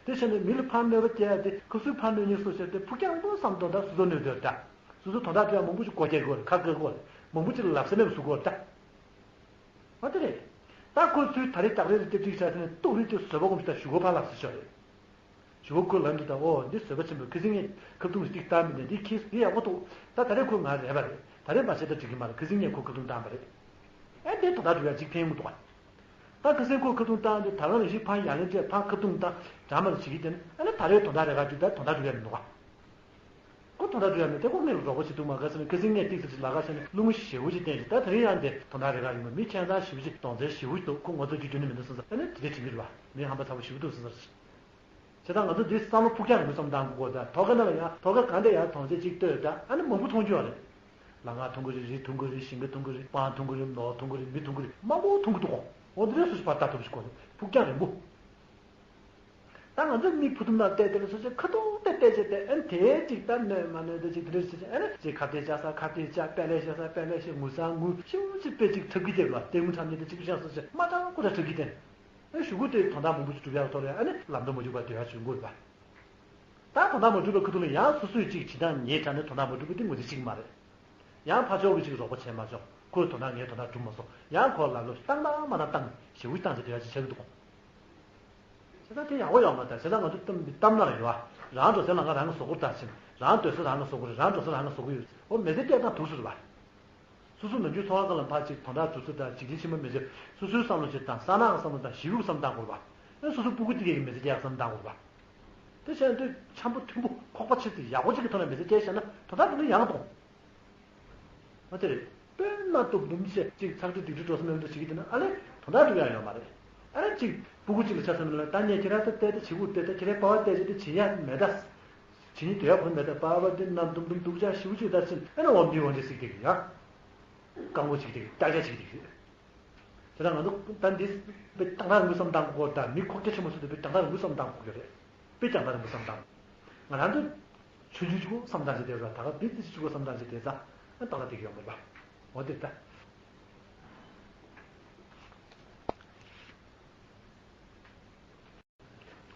དེ་བྱས་ནས་མི་ལ་ཕར་གནོད་པ་སྐྱེལ་ཡ་དེ་ཁོ་ཚོས་ཕར་གནོད་ཉེན་སོ་བྱས་ཏེ་ཕུགས་རྒྱང་རིང་པོ་བསམ་དོན་དག་སོ་སོ་གནོད་འདོད་ད། སོ་སོ་དོན་དག་སྒྲུབ་ཡ་མང་པོ་ཞིག་སྒོ་རྒྱག་དགོས་རེད། ཁ་བཀག་དགོས་རེད། མང་པོ་ཅིག་ལ་ལབ་ས་མེད་པ་བཟོ་དགོས་རེད་ད། འོ་དེ་རེད། ད་ཁོ་ཚོས་ད་རེས་སྟག་རི་ལ་སྐྱབས་གཅིག་བྱས་ནས་ལྟོགས་རི་དེ་བཟོད་པ་སྒོམ་ཞིག་ད་ཞུ་གོ་ཕར་ལབ་ཟེར་ཤོག་རེད། ཞུ་གོ་ཁོ་ལབ་འདུག་ད། ཨོ་འདི་བཟོད་པ་ཆེན་པོ་ཁ་སང་ངས་ཁ་བརྡུང་ཞིག་ཏིག་བཏང་མི་འདུག་འདི་ཁྱེད་འདི་ཡག་པོ་འདུག་ད་ད་རེས་ཁོ་ང་རེད་པ་རེད། ད་རེས་མ་བྱས་ད་འགྲིག་གི་མ་རེད། ཁ་སང་ངས་ཁོ་ཁ་བརྡུང་བཏང་པ་རེད། ཨེ་འདི་དོན་དག་སྒྲུབ་ཡ་གཅིག་ཕན་གི་འདུག་ག་ད་ཁ་སང་ཁོ་ཁ་བརྡུང་བཏང་དུས་ད་ག་ནང་བཞིན་ཕར་ཡར་ལན་སྤྲད། ཕར་ཁ་བརྡུང་བཏང་། འདྲ་མ་འདྲ་བྱེད་ཀྱི་བསྡད་ན་ཨ་ནི་ད་རེས་དོན་དག་རེ་ག་འགྲུབ་ད་དོན་དག་སྒྲུབ་ཡ་མི་འདུག་ག་ཁོ་དོན་དག་སྒྲུབ་ཡ་མེད་དེ། ཁོ་ངས་རོགས་པ་བྱེད་ཐུབ་མ་ག་ཟེར་ནས་ཁ་སང་ངས་ཏིག་ཙམ་ཞིག་ལབ་ག་ཟེར་ནས་བླུན་པོ་ཞེ་པོ་ཅིག་བསྟན་ཞིང་། ད་དེ་རིང་ཡང་དེ་དོན་དག་རེ་ག་ཡིན་པ། མི་ཁྱད་མཚར་ཞེ་པོ་ཅིག་གདོང་རྩལ་ཞེ་པོ་ཅིག་འདུག་ཁོ་ངོ་ཚ་རྒྱུ་རྒྱུ་ནི་མི་འདུག་བསམ་ས། ཨ་ནི་དེ་འདྲ་དྲན་གྱི་རེད་པ། མི་ཧམ་པ་ཚ་པོ་ཞེ་པོ་འདུག་བསམ་ས། བྱས་ཙང་ང་ཚོ་འདི་བསམ་བློ་ཕུགས་རྒྱང་རིང་པོ་བསམ་བཏང་དགོས་ད། ཐོག་ཁ་ནང་ལ་ཡང་ཐོག་ཁ་གང་དེ་ཡང་དོན་རྩེ་གཅིག་ལྟོས་ད། ཨ་ནི་མང་པོ་མཐོང་རྒྱུ་ཡོད་རེད། ལ་ང་མཐོང་གི་རེད། རི་མཐོང་གི་རེད། ཞིང་ཁ་མཐོང་གི་རེད། སྤང་མཐོང་གི་རེད། ནོར་མཐོང་གི་རེད། མི་མཐོང་གི་རེད། མང་པོ་མཐོང་གི་འདུག་གོ་འོ་འདི་འདྲ་སུ་ཞིག་ཕར་ལྟ་ཐུབ་ཞིག་གོ་ཕུགས་རྒྱང་རིང་པོ། ད་ང་ཚོ་མི་བུ་ཐུམ་ནང་བལྟས་དེ་ལ་སོ་སོའི་ཁ་ཐུག་དེ་བལྟས་བྱས་ཏེ། ཨ་ནི་དེ་གཅིག་ད་གནོད་མ་གནོད་དེ་གཅིག་དེ་འདྲ་བྱས་བྱས། ཨ་ནི་གཅིག་ཁ་གཏད་བཅག་ས་ཁ་གཏད་བཅག་དཔེ་ལེགས་བཤད་ས་དཔེ་ལེགས་བཤད། ངུ་ས་ངུ། ཤིན་ཏུ་དཔེ་གཅིག་ཁྲབ་ཀྱི་བསྡད་པ། ལྟད་མོ་འཁྲབ་མཁན་དེ་གཅིག་པུ་བཞག་སོ་བྱས་མ་འདྲ་ཁོ་ད་ཁྲབ་ཀྱི་བསྡད། ཨ་ཞུ་གུ་དེ་དོན་དག་མང་པོ་ཞིག་སྒྲུབ་ཡག་ཐོག་ལ་ཨ་ནི་ལམ་འགྲོ་མ་འཇུག་པ་སྡོད་ཡག་བྱུང་དགོས་པ། ད་དོན་དག་མ་འགྲུབ་པའི་ཁ་ཐུག་ལ་ཡང་སོ་སོས་གཅིག་བྱེད་སྟངས་ངའི་དྲ་ནས་དོན་དག་མ་འགྲུབ་པ་དེ་ངོས་འཛིན་བྱེད་ཀྱི་མ་རེད། ཡང་ཕར་ཕྱོགས་ཀྱི་གཅིག་རོགས་པ་བྱས་མ་བྱུང་། ཁོའི་དོན་དག་ངའི་དོན་དག་འགྲུབ་མ་སོང་། ཡང་ཁོ་ལ་ལོ་བཏང་དང་མ་བཏང་བཏང་ཞེ་པོ་བཏང་ཞེ་དེ་ཡག་ཅིག་བྱེད་ཀྱི་འདུག་གོ་བྱས་ཙང་དེ་ཡག་པོ་ཡོང་མ་རེད། བྱས་ཙང་ང་ཚོ་གཏམ་འདི་གཏམ་ནང་ལ་ཡོད་ཨ། རང་འགྲོ་ས་ལ་ང་རང་གི་གཟུགས་པོར་བལྟ་ཕྱིན། རང་སྡོད་ས་རང་གི་གཟུགས་པོ་རེད། རང་འགྲོ་ས་རང་གི་གཟུགས་པོ་ཡོད། འོ་མི་ཚེ་སྐྱེལ་སྟངས་འདུག་ཟེར་བ། སོ་སོ་ནམ་རྒྱུན་འཚོ་བ་ཁ་ལ་ཕར་གཅིག་དོན་དག་འགྲུབ་ཚུལ་དང་འཇིག་རྟེན་ཕྱི་མ་མི་བརྗེད། སོ་སོའི་བསམ་བློ་ཞིག་དང་། ས་ནག་གི་བསམ་བློ་དང་། ཞི་གཡོག་གི་བསམ་བློ་བཏང་དགོས་པ། ཨེ་སོ་སོ་སྤུ་གུ་དེ་གའི་མི་ཚེ་སྐྱེལ་བསམ་བློ་བཏང་དགོས་པ། དེ་བྱས་ན་དུས་འཆམ་པོ་མཐུན་པོ་ཁོག་པ་ཆེ་ཚེ་ཡག་པོ་ཅིག་གི་ཐོག་ནས་མི་ཚེ་སྐྱེལ་བཞག་ན་དོན་དག་དེ་ནི་ཡང་གཏོང་། མ་དེ་རེད། དཔེར་ན་སྟོབས་འདུམ་བྱས་གཅིག་ཚགས་ཁྲི་སྡིག་ཁྲི་འགྲོ་ས་མེད་འགྲོ་བྱེད་ཀྱི་དེ་ན་ཨ་ལས་དོན་དག་འགྲུབ་ཡག་ཡོད་མ་རེད། ཨ་ལས་གཅིག་སྤུ་གུ་གཅིག་ལ་ཆ་མཚོན་ན་ད་ངས་ཁྱེད་རང་ཚོ་བལྟས་ཏེ་བྱེད་དགོས་བལྟས་ཏེ་ཁྱེད་རང་པ་བ་བལྟས་བྱས་ཏེ་བྱེད་ཡག་མེད་ད། བྱེད་ཉིན་དོ་ཡག་ཁོ་མེད་ད། པ་བ་འདི་ན་འདུམ་འདུམ་སྡུག་ཅག་ཞེ་པོ་ཅིག་ད་ཕྱིན་ཨ་ནི་འོ་འདི་འོ་འདི་ཟིག་དེ་གི་ཡ། རྐང་པོ་ཅིག་དེ་གི་ཀྱག་ཀྱག་ཅིག་དེ་གི། དེ་ལ་ང་ཚོ་ད་འདི་དཔེ་དང་ཐག་རིང་པོ་བསམ་བཏང་དགོས་ད། མི་ཁོག་རྒྱ་ཆེན་པོ་ཚོ་དེ་དཔེ་དང་ཐག་རིང་པོ་བསམ་བཏང་དགོས་ཀྱི་རེད། དཔེ་དང་ཐག་རིང་པོ་བསམ་བཏང་། ང་རང་ཚོ་ཆུང་ཆུང་གཅིག་པོ་བསམ་བཏང་བྱས་དེ་ར་ད་ག་འདི་ཙི་གཅིག་པོ་བསམ་བཏང་བྱས་དེ་ཙང་ཨ་ཏག་ཏག་དེ་གི་ཡོང་མེད་པ། འོ་དེ་ད།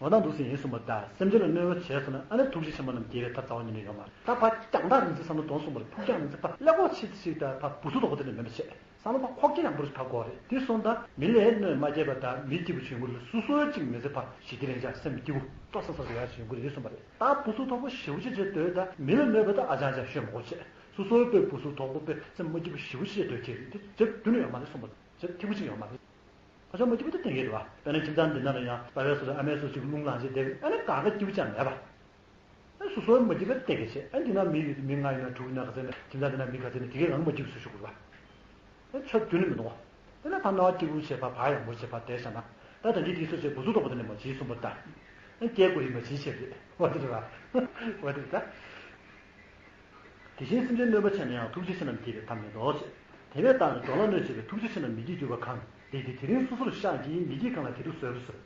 འོ་ན་འདུག་སེ་ཡིན་གསུངས་པ་ད། སེམས་ཅན་ལ་གནོད་པ་བྱས་སོང་ན་ཨ་ནི་ཐུགས་རྗེ་ཆེན་པོ་རྣམས་དགྱེས་པའི་ཐབས་རྩ་བ་ཉིད་ནས་ཡོད་མ་རེད། ད་ཕར་རྒྱང་ཐག་རིང་ཚད་བསམ་བློ་གཏོང་གསུངས་པ་རེད། ཕུགས་རྒྱང་རིང་ཚད་ཕར་ཀླད་ཀོར་ཆེ་ཚེ་ཞིག་ད་ཕར་བུ་སུ་དོག་པོ་དེ་ནས་མེད་པ་བྱས། བསམ་བློ་ཕར་ཁོག་རྒྱ་ཡངས་པོ་རེ་བབས་དགོས་རེད། དེ་སོང་ད་མི་ལ་གནོད་མ་སྐྱེལ་བ་དང་མི་སྐྱིད་པོ་བྱུང་གི་རེད། སོ་སོའི་གཅིག་མི་ཚེ་ཕར་ཞི་བདེ་ལེན་ཆགས་སེམས་སྐྱིད་པོ་སྤྲོ་ས་ས་སུ་ཡག་བྱུང་གི་རེད་གསུངས་པ་རེད། ད་བུ་སུ་དོག་པོ་ཞེ་པོ་ཅིག་བྱས་སྡོད་ད་མི་ལ་གནོད་པ་ད་ཨ་ཅང་ཅང་ཤོད་མ་དགོས་བྱས། སོ་སོའི་དཔེ་བུ་སུ་དོག་པོ་དཔེ་སེམས་མ་སྐྱིད་པོ་ཞེ་པོ་ཅིག་བྱས་སྡོད་ཀྱི་རེད། དེ་བྱེད་རྒྱུ་ནི་ཡོད་མ་རེད་གསུངས་པ་རེད། བྱེད་ཐིག་པོ་ཅིག་ཡོད་མ་རེད། ཕ་ཆོས་མ་སྐྱིད་པོ་དེ་བསྟན་གྱི་རེད་བ། དཔེར་ན་ཁྱིམ་ཚང་འདི་ནང་ལ་ཡང་པ་ཕའི་སོ་སོའི་ཨ་མའི་སོ་ཅིག་རླུང་ལངས་བྱས་བསྡད་ཨ་ནི་གང་ག་སྐྱིད་པོ་ཅང་མེད་པ། ཨ་སོ་སོའི་མ་སྐྱིད་པ་བསྟན་གྱི་བྱས། ཨ་འདི་ན་མི་ཡོད་དེ་མི་ལྔ་ཡོད་ན་དྲུག་ཡོད་ན་ག་ཚད་ན་ཁྱིམ་ཚང་འདི་ན་མི་ག་ཚད་ན་དེ་གས་རང་མ་སྐྱིད་པོ་བཟོ་ཤོག་དགོས་བ། ཨ་ཆོས་རྒྱུ་ནི་མི་འདུག་བ། དེ་ན་ཕ་ནང་སྐྱིད་པོ་བྱས་ཕ་ཕ་ཡག་མོ་བྱས་ཕ་བསྡད་བཞག་ན་ད་ད་འདི་དེ་སོ་ཅིག་བུ་སུ་དོག་པོ་དེ་ནས་མ་བྱེད་གསུངས་པ་ད། ཨ་སྐྱེ་དགོས་ཡིན་མ་བྱེད་བྱས་རེད་བ་དེ་རེད་བ། བ་དེ་རེད་ད། དེ་བཞིན་སེམས་ཅན་གནོད་པ་བྱས་ན་ཡང་ཐུགས་རྗེ་ཆེ་རྣམས་དགྱེས་པའི་ཐབས་མེད་དོ། དེ་བས་བཏང་ནས་འགྲོ་ལ་གནོད་བྱེད་པའི་ཐུགས་རྗེ་ཆེ་རྣམས་མི་བགྱིད་གྱུར་པ་གང་། དེ་དེ་དེ་རིང་སོ་སོར་བཤགས་ཀྱིས་མི་བགྱིད་གང་ལ་དེ་དུ་བཟོད་པར་གསོལ།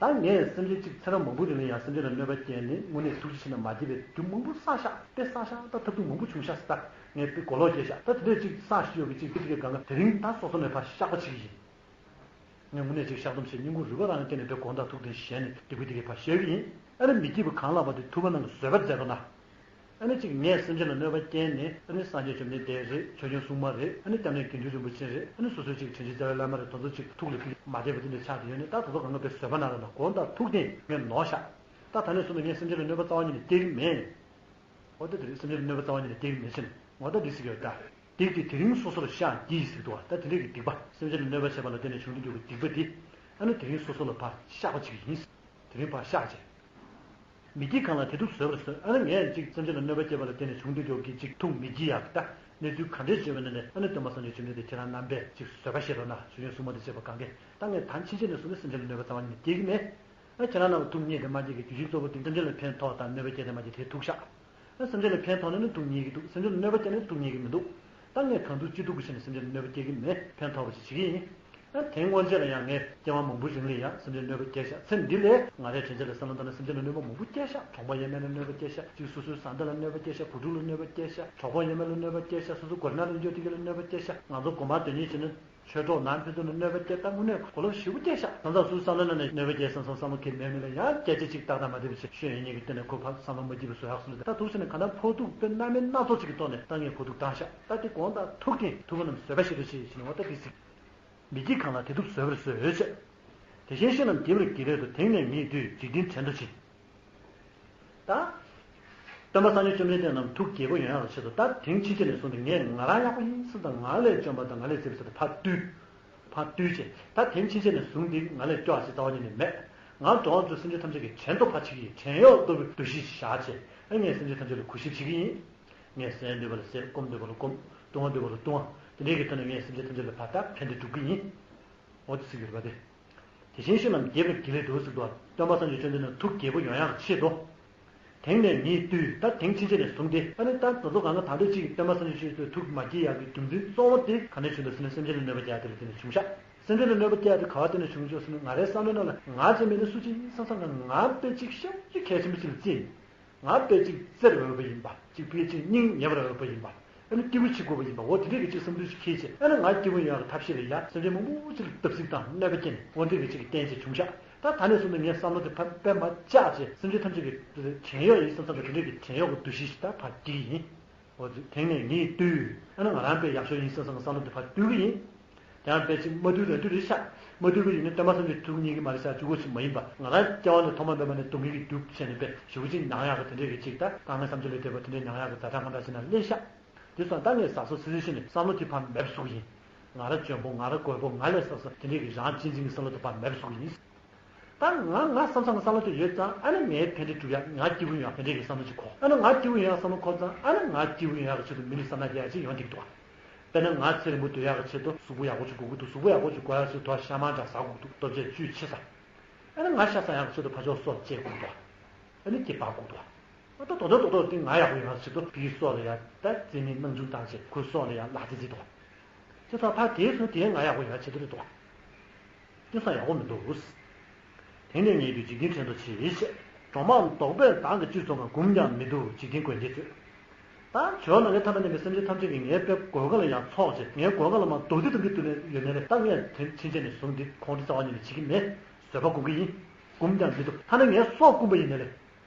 ད་ངས་སེམས་ཅན་གཅིག་ཚེ་རབས་མང་པོ་རིང་ལ་ཡང་སེམས་ཅན་ལ་གནོད་པ་བསྐྱལ་ནས་དངོས་གནས་ཐུགས་རྗེ་ཆེ་རྣམས་མ་བགྱིས་པའི་རྒྱུ་མང་པོ་བསགས་ཤག་དཔེ་བསགས་ཤག་ད་ཐབས་སྡུག་མང་པོ་བྱུང་ཤག་ད་ངས་དཔེ་གོ་ལོག་སྐྱེས་ཤག་ད་དེ་འདྲས་གཅིག་བསགས་ཤི་ཡོད་པའི་གཅིག་དེ་དེ་གའི་གང་ག་དེ་རིང་ད་སོ་སོ་ནས་ཕར་བཤགས་པ་བྱེད་ཀྱི་ཡིན། ངས་དངོས་གནས་ཅིག་བཤགས་སྡོམ་བྱས་སྙིང་ཁུང་རུས་པ་རང་ལ་བརྟེན་ནས་དཔེ་དགོངས་དག་ཐུགས་བདེན་ཞལ་ནས་སྡིག་པ་འདི་གས་ཕར་བཤགས་ཀྱི་ཡིན། ཨ་ནི་མི་བགྱིད་པ་གང་ལགས་པ་དེ་ཐུབ་པ་རྣམས་ལ་བཟོད་པར་མཛད་དོ་ན། ཨ་ནི་ཅིག་ངས་སེམས་ཅན་ལ་གནོད་པ་བསྐྱལ་ནས་ཨ་ནི་སངས་རྒྱས་བཅོམ་ལྡན་འདས་རེད། ཆོས་སྐྱོང་སྲུང་མ་རེད། ཨ་ནི་སྐྱབས་གནས་དགེ་འདུན་རིན་པོ་ཆེ་རེད། ཨ་ནི་སོ་སོའི་ཅིག་དྲིན་ཅན་རྩ་བའི་བླ་མ་རེད། དེ་ཚོ་ཅིག་ཐུགས་ལ་ཕུལ་མ་བསྡད་པ་དེ་འདྲ་ཆགས་བསྡད་ཡོད་ནས་ད་དེ་ཚོ་གང་ག་དཔེ་བཟོད་པ་གནང་རོགས་གནང་། དགོངས་དག་ཐུགས་བདེན་ངས་ནོར་བཞག་ད་ད་ནས་བཟུང་ནས་ངས་སེམས་ཅན་ལ་གནོད་པ་རྩ་བ་ཉིད་ནས་སྐྱེལ་གྱི་མེད། འོ་ད་དེ་རིང་སེམས་ཅན་ལ་གནོད་པ་རྩ་བ་ཉིད་ནས་སྐྱེལ་གྱི་མེད་ཟེར་ནས་འོ་ད་འདི་ཟེར་གྱི་ཡོད་ད། སྡིག་དེ་དེ་རིང་སོ་སོར་བཤགས་ཀྱིས་ཟེར་འདུག་བ། ད་དེ་འདྲས་ཀྱི་སྡིག་པ་སེམས་ཅན་ལ་གནོད་པ་བྱས་པ་ལ་བརྟེན་ནས་བྱུང་དུ་འཇུག་པའི་སྡིག་པ་འདི་ཨ་ནི་དེ་རིང་སོ་སོ་ལ་ཕར་བཤགས་པ་བྱེད་ཀྱི་ཡིན། དེ་རིང་ཕར་བཤགས་བྱས། མི་བགྱིད་གང་ལགས་དེ་དུ་བཟོད་པར་གསོལ། ཨ་ནི་ངས་ཅིག་སེམས་ཅན་ལ་གནོད་པ་བསྐྱལ་བ་ལ་བརྟེན་ནས་བྱུང་དུ་འཇུག་གི་ཅིག་ཐུགས་མི་དགྱེས་ཡག་ད་གནས་ཚུལ་ག་འདྲས་བརྗོད་པ་ནི་ནས་ཨ་ནི་སྟོན་པ་སངས་རྒྱས་བཅོམ་ལྡན་འདས་ཁྱེད་རང་རྣམ་པས་ཅིག་བཟོད་པ་བཞེས་རོགས་གནང་། ཆོས་སྐྱོང་སྲུང་མ་དང་བཅས་པ་གང་གས་ད་ངས་ད་ཕྱིན་ཆད་ནས་བཟུང་ནས་སེམས་ཅན་ལ་གནོད་པ་རྩ་བ་ཉིད་ནས་སྐྱེལ་གྱི་མེད། ཨ་ཁྱེད་རང་རྣམས་ལ་ཐུགས་མཉེས་ཏེ་མ་སྐྱེས་ཀྱི་རྒྱུ་གཅིག་གཙོ་བོ་དེ་སེམས་ཅན་ལ་ཕན་ཐོགས་དང་གནོད་པ་སྐྱེལ་ཏེ་མ་སྐྱེས་དེ་ཐུགས་བཤགས། ཨ་སེམས་ཅན་ལ་ཕན་ཐོགས་ནས་ནི་ཐུགས་མཉེས་ཀྱི་འདུག་སེམས་ཅན་ལ་གནོད་པ་སྐྱེལ་ནས་ཐུགས་མཉེས་ཀྱི་མི་འདུག་ད་ངས་གང་ཐུབ་ཅི་ཐུབ་ཀྱི་ཆ་ནས་སེམས་ཅན་ལ་གནོད་པ་སྐྱེལ་གྱི་མེད། ཕན་ཐོགས་པ་ཞིག་བྱེད་ཀྱི་ཡིན། ཨ་དེ་སྔོན་ཆད་ལ་ཡང་ངས་སྐྱེ་བ་མང་པོ་རིང་ལ་ཡང་སེམས་ཅན་གནོད་པ་སྐྱེལ་ཤག་ཚེ་འདི་ལས་ང་རའི་དྲན་ཆ་ལ་བསམ་བློ་བཏང་ན་སེམས་ཅན་ལ་གནོད་པ་མང་པོ་སྐྱེལ་ཤག་གྲོང་པ་ཡས་མས་ལ་གནོད་པ་སྐྱེལ་ཤག་གཅིག་སོ་སོའི་བཟའ་ཟླ་ལ་གནོད་པ་སྐྱེལ་ཤག་བུ་ཕྲུག་ལ་གནོད་པ་སྐྱེལ་ཤག་གྲོགས་པོ་ཡས་མས་ལ་གནོད་པ་སྐྱེལ་ཤག་སོ་སོ་སྒོ་ནང་ལ་འཇོག་དེ་ག་ལ་གནོད་པ་སྐྱེལ་ཤག་ང་ཚོ་དགོན་པ་དོན་གཉེར་བྱེད་ན། ཆོས་གྲོགས་ནང་ཕན་ཚུན་ལ་གནོད་པ་སྐྱེལ། ད་དངོས་གནས་གོ་ལོག་ཞེ་པོ་སྐྱེས་ཤག་ད་ལྟ་སུ་བསམ་བློ་ནང་ནས་གནོད་པ་སྐྱེལ་བསམ་བསམ་བསམ་བློ་འཁྱེར་མེད་མེད་ལ་ཡང་སྐད་ཆ་གཅིག་ཏག་ཏག་མ་བདེ་བ་ཞིག་ཤོད་ཡིན་ཉེ་གི་སྟེང་ནས་ཁོ་ཕར་བསམ་བློ་མ་སྐྱིད་པ་བཟོ་ཡག་སོང་ལ། ད་འདུག་ཟེར་ནས་གང་ལྟར་ཕོག་ཐུག་དཔེ་སྣ་མིན་སྣ་ཚོགས་ཅིག་གི་ཐོག་ནས་ད་ངས་གོ་ཐུག་བཏང་ཤག་ད་དེ་དགོངས་དག་ཐུགས་བསྟན་ཐུབ་པ་རྣམས་བཟོད་པ་བཞིན་དུ་ཞེས་བྱས་ནས་འོ་ད་དེ་གཟིགས། མི་བགྱིད་གང་ལ་དེ་ཐུབ་བཟོད་པར་བཟོད་ཅེས། དེ་བཞིན་གཤིས་རྣམས་བགྱིས་པར་བགྱི་རེད་དོ། དེང་ནས་ངས་བཏུལ། འཇིག་རྟེན་བྲན་དུ་ཕྱིན། ད། སྟོན་པ་སངས་རྒྱས་བཅོམ་ལྡན་འདས་རྣམས་ཐུགས་དགྱེས་པོ་ཡོང་ཡག་ཆེད་དུ་ད་དེང་ཕྱིན་ཆད་ནས་བཟུང་སྟེ་ངས་ང་རང་ཡག་པོ་ཡིན་ཟེར་དང་ང་ལས་འཇོན་པ་དང་ང་ལས་མཛེས་པ་ཟེར་ཏེ་ཕར་བཏུལ། ཕར་བཏུལ་བྱས་ད་དེང་ཕྱིན་ཆད་ནས་བཟུང་སྟེ་ང་ལས་སྐྱོ་བ་ཞིག་རྩ་བ་ཉིད་ནས་མེད། ང་འགྲོ་བ་ཚོ་སེམས་ཅན་ཐམས་ཅད་ཀྱི་བྲན་དུ་ཕར་ཕྱིན་གྱི་བྲན་གཡོག་ལྟ་བུའི་འདུ་ཤེས་ཤིག་བཞག་བྱས་ཨ་ངས་སེམས་ཅན་ཐམས་ཅད་ལ་གུས་ཞབས་བྱེད་ཀྱི་ཡིན། ངས་ཟས་འདོད་པ་ལ་ཟས། སྐོམ་འདོད་པ་ལ་སྐོམ། བཏུང་བ་འདོད་པ་ལ་བཏུང་བ་དེ་འདྲའི་གི་ཐོག་ནས་ངས་སེམས་ཅན་ཐམས་ཅད་ལ་ཕར་ད་ཕན་བདེ་སྒྲུབ་ཀྱི་ཡིན། འོ་དེ་ཟེར་གྱི་རེད་པ་དེ། དེ་བཞིན་གཤིས་རྣམས་བགྱིས་པར་བགྱི་རེད་དོ་ཟེར་འདུག་སྟོན་པ་སངས་རྒྱས་བཅོམ་ལྡན་འདས་ཐུགས་དགྱེས་པོ་ཡོང་ཡག་ཆེད་དུ། དེང་ནས་ངས་བཏུལ། ད་དེང་ཕྱིན་ཆད་ནས་བཟུང་སྟེ་ཨ་ནི་ད་ད་ཚོ་གང་ག་ད་ལྟ་ཅིག་སྟོན་པ་སངས་རྒྱས་ཆོས་ཀྱི་ཐུགས་མ་དགྱེས་ཡག་གི་རྒྱུ་མཚན་གཙོ་བོ་དེ་ག་ནས་བྱུང་འདུག་ཟེར་ན་སེམས་ཅན་ལ་གནོད་པ་རྒྱག་དེ་ལ་བརྟེན་ནས་བྱུང་ཤག་སེམས་ཅན་ལ་གནོད་པ་རྒྱག་དེ་ག་བ་བརྟེན་ནས་བྱུང་ཆོག་ཟེར་ན་ང་རའི་བསམ་བློའི་ནང་ལ་ང་ཅན་མེད་ན་སུ་ཅིག་ཡིན་བསམ་བསམ་ག་ང་དཔེ་ཅིག་ཤོག་ཅིག་གལ་ཆེན་པོ་ཅིག་ལ་བརྩིས། ང་དཔེ་ཅིག་བརྩེར་འོས་པ་ཡིན་པ་ཅིག་དཔེ་ཅིག་སྙིང་ཉེ་བར་འོས་པ་ཡིན་པ། ཨ་ནི་སྐྱིད་པོ་བྱེད་དགོས་པ་ཡིན་པ་འོ་དེ་འདྲས་ཀྱི་ཅིག་བསམ་ཚུལ་ཞིག་འཁྱེར་བྱས་ཨ་ནི་ང་སྐྱིད་པོ་ཡོང་ཡག་གི་ཐབས་ཤེས་ལ་ཡ་སེམས་ཅན་མང་པོ་ཅིག་ལ་བརྡབ་གསིག་དང་གནོད་པ་སྐྱེལ་ནས་འོ་འདྲས་ཀྱི་ཅིག་གི་རྟེན་ཅིག་བྱུང་ཤག་ད་ད་ནས་བཟུང་ནས་ངས་བསམ་བློ་དེ་ཕར་དཔེ་མ་བཅག་བྱས་སེམས་ཅན་ཐམས་ཅད་ཀྱི་བྲན་གཡོག་ཡིན་བསམ་བསམ་གྱི་དེ་འདྲས་ཀྱི་བྲན་གཡོག་གི་འདུ་ཤེས་ཤིག་ད་ཕར་སྐྱེལ་གྱི་ཡིན། འོ་དེ་དེང་ནས་ངས་བཏུལ། ཨ་ནི་ང་རང་དཔེ་ཡག་ཤོས་ཡིན་བསམ་བསམ་གྱི་བསམ་བློ་དེ་ཕར་བཏུལ་གྱི་ཡིན། དེ་ཡང་དཔེ་ཅིག་མ་བཏུལ་ར་བཏུལ་རེད་ཤག་མ་བཏུལ་གྱི་ཡིན་ན་སྟོན་པ་སངས་རྒྱས་ཐུགས་མཉེས་ཀྱི་མ་རེད་ཤག་གཅིག་པོ་ཞིག་མ་ཡིན་པ་ང་རང་སྐྱེ་བ་ནས་ཐོག་མ་མེད་པ་ནས་སྡུག་བསྔལ་གྱི་རྒྱུ་བྱས་ནས་དཔེ་ཞེ་པོ་ཅིག་མྱངས་ཡག་གི་དེ་འདྲས་ཀྱི་ཅིག་ད་དཀའ་ངལ་བསམ་བློ་ལས་འདས་པ་དེ་འདྲས་མྱངས་ཡག་གི་ཛ་དྲག་ང་དྲག་ཅིག་ན་སླེབས་ཤག་དེ་སོང་ད་ངས་ཟ་སོ་སི་སི་ཤི་ནས་བསམ་བློ་དེ་ཕར་མེད་པ་བཟོ་གི་ཡིན། ང་རང་འཇོན་པོ་ང་རང་རྒོད་པོ་ང་ལས་སོ་སོ་དེ་འདྲས་ཀྱི་རང་གཅེས་འཛིན་གྱི་བསམ་བློ་དེ་ཕར་མེད་པ་བཟོ་གི་ཡིན། ད་ང་ང་བསམ་བསམ་གི་བསམ་བློ་དེ་ཡོད་ཙང་ཨ་ནི་ངའི་ཕན་བདེ་སྒྲུབ་ཡག་ང་སྐྱིད་པོ་ཡོང་ཡག་དེ་འདྲས་ཀྱི་བསམ་བློ་ཅིག་འཁོར་ཨ་ནི་ང་སྐྱིད་པོ་ཡོང་ཡག་བསམ་བློ་འཁོར་ཙང་ཨ་ནི་ང་སྐྱིད་པོ་ཡོང་ཡག་གི་ཆེད་དུ་མི་ལ་བསམ་ན་རྒྱ་ཡག་ཅིག་ཡོང་འགྲིག་འདུག་དཔེར་ན་ང་ཚེ་རིང་པོ་སྡོད་ཡག་གི་ཆེད་དུ་གཟུགས་པོ་ཡག་པོ་ཅིག་དགོས་ཀྱི་འདུག་གཟུགས་པོ་ཡག་པོ་ཅིག་དགོས་ཡག་ཆེད་དུ་ཤ་མང་འདྲ་ཟ་དགོས་ཀྱི་འདུག་ལྟོ་ཆས་བཅུད་ཆེ་ས། ཨ་ནི་ང་ཤ་ཟ་ཡག་གི་ཆེད་དུ་ཕར་ཕྱོགས་སྲོག་བཅད་དགོས་ཀྱི་འདུག་ཨ་ནི་སྐྱེ་འབར་དགོས་འདུག་ཨ་ད་རྡོག་རྡོག་རྡོག་རྡོག་དེ་ང་ཡག་པོ་ཡོང་ཡག་ཆེད་དུ་ཕ་གིའི་སྲོག་ལ་ཡ་ད་རྩིས་མེད་སྣང་ཆུང་བཏང་བྱས་ཁོའི་སྲོག་ལ་ཡ་ལག་རྩིས་རྩིས་འདུག་དེ་ཚོ་ཕར་དེའི་སོང་དེའི་ང་ཡག་པོ་ཡོད་ཆེད་དུ་རེད་དོ། དེ་ཚོ་ཡག་པོ་མི་འདུག་དེང་ནས་ངས་བཏུལ་འཇིག་རྟེན་བྲན་དུ་ཕྱིན་ཞེས། གྲོག་མ་རྡོག་པས་བདག་གི་སྤྱིར་འཚོགས་པ། འགུམ་ཀྱང་མི་བཏུལ་འཇིག་རྟེན་མགོན་རྒྱལ་བསྟོད། ད་བྱོས་ན་ངས་ཐ་ན་ཉན་པའི་སེམས་ཅན་ཐམས་ཅད་ཀྱིས་ངའི་དཔེ་མགོ་སྐོར་ལ་ཡང་ཚོགས་བྱས་ངའི་མགོ་སྐོར་ལ་མར་རྡོག་རྫིས་ཐམས་ཅད་བཏུལ་ནས་ཡོད་ནའི་ལས་ད་ངས་དེ་ཕྱིན་ཆད་ནས་བཟུང་འདི་ཁོང་ཁྲོ་རྩ་བ་ཉིད་ནས་བྱེད་ཀྱི་མེད། བཟོད་པ་སྒོམ་གྱི་ཡིན། འགུམ་ཀྱང་མི་བཏུལ་ཐ་ན་ངའི་སྲོག་སྐུམ་པ་ཡིན་ནའི་ལས།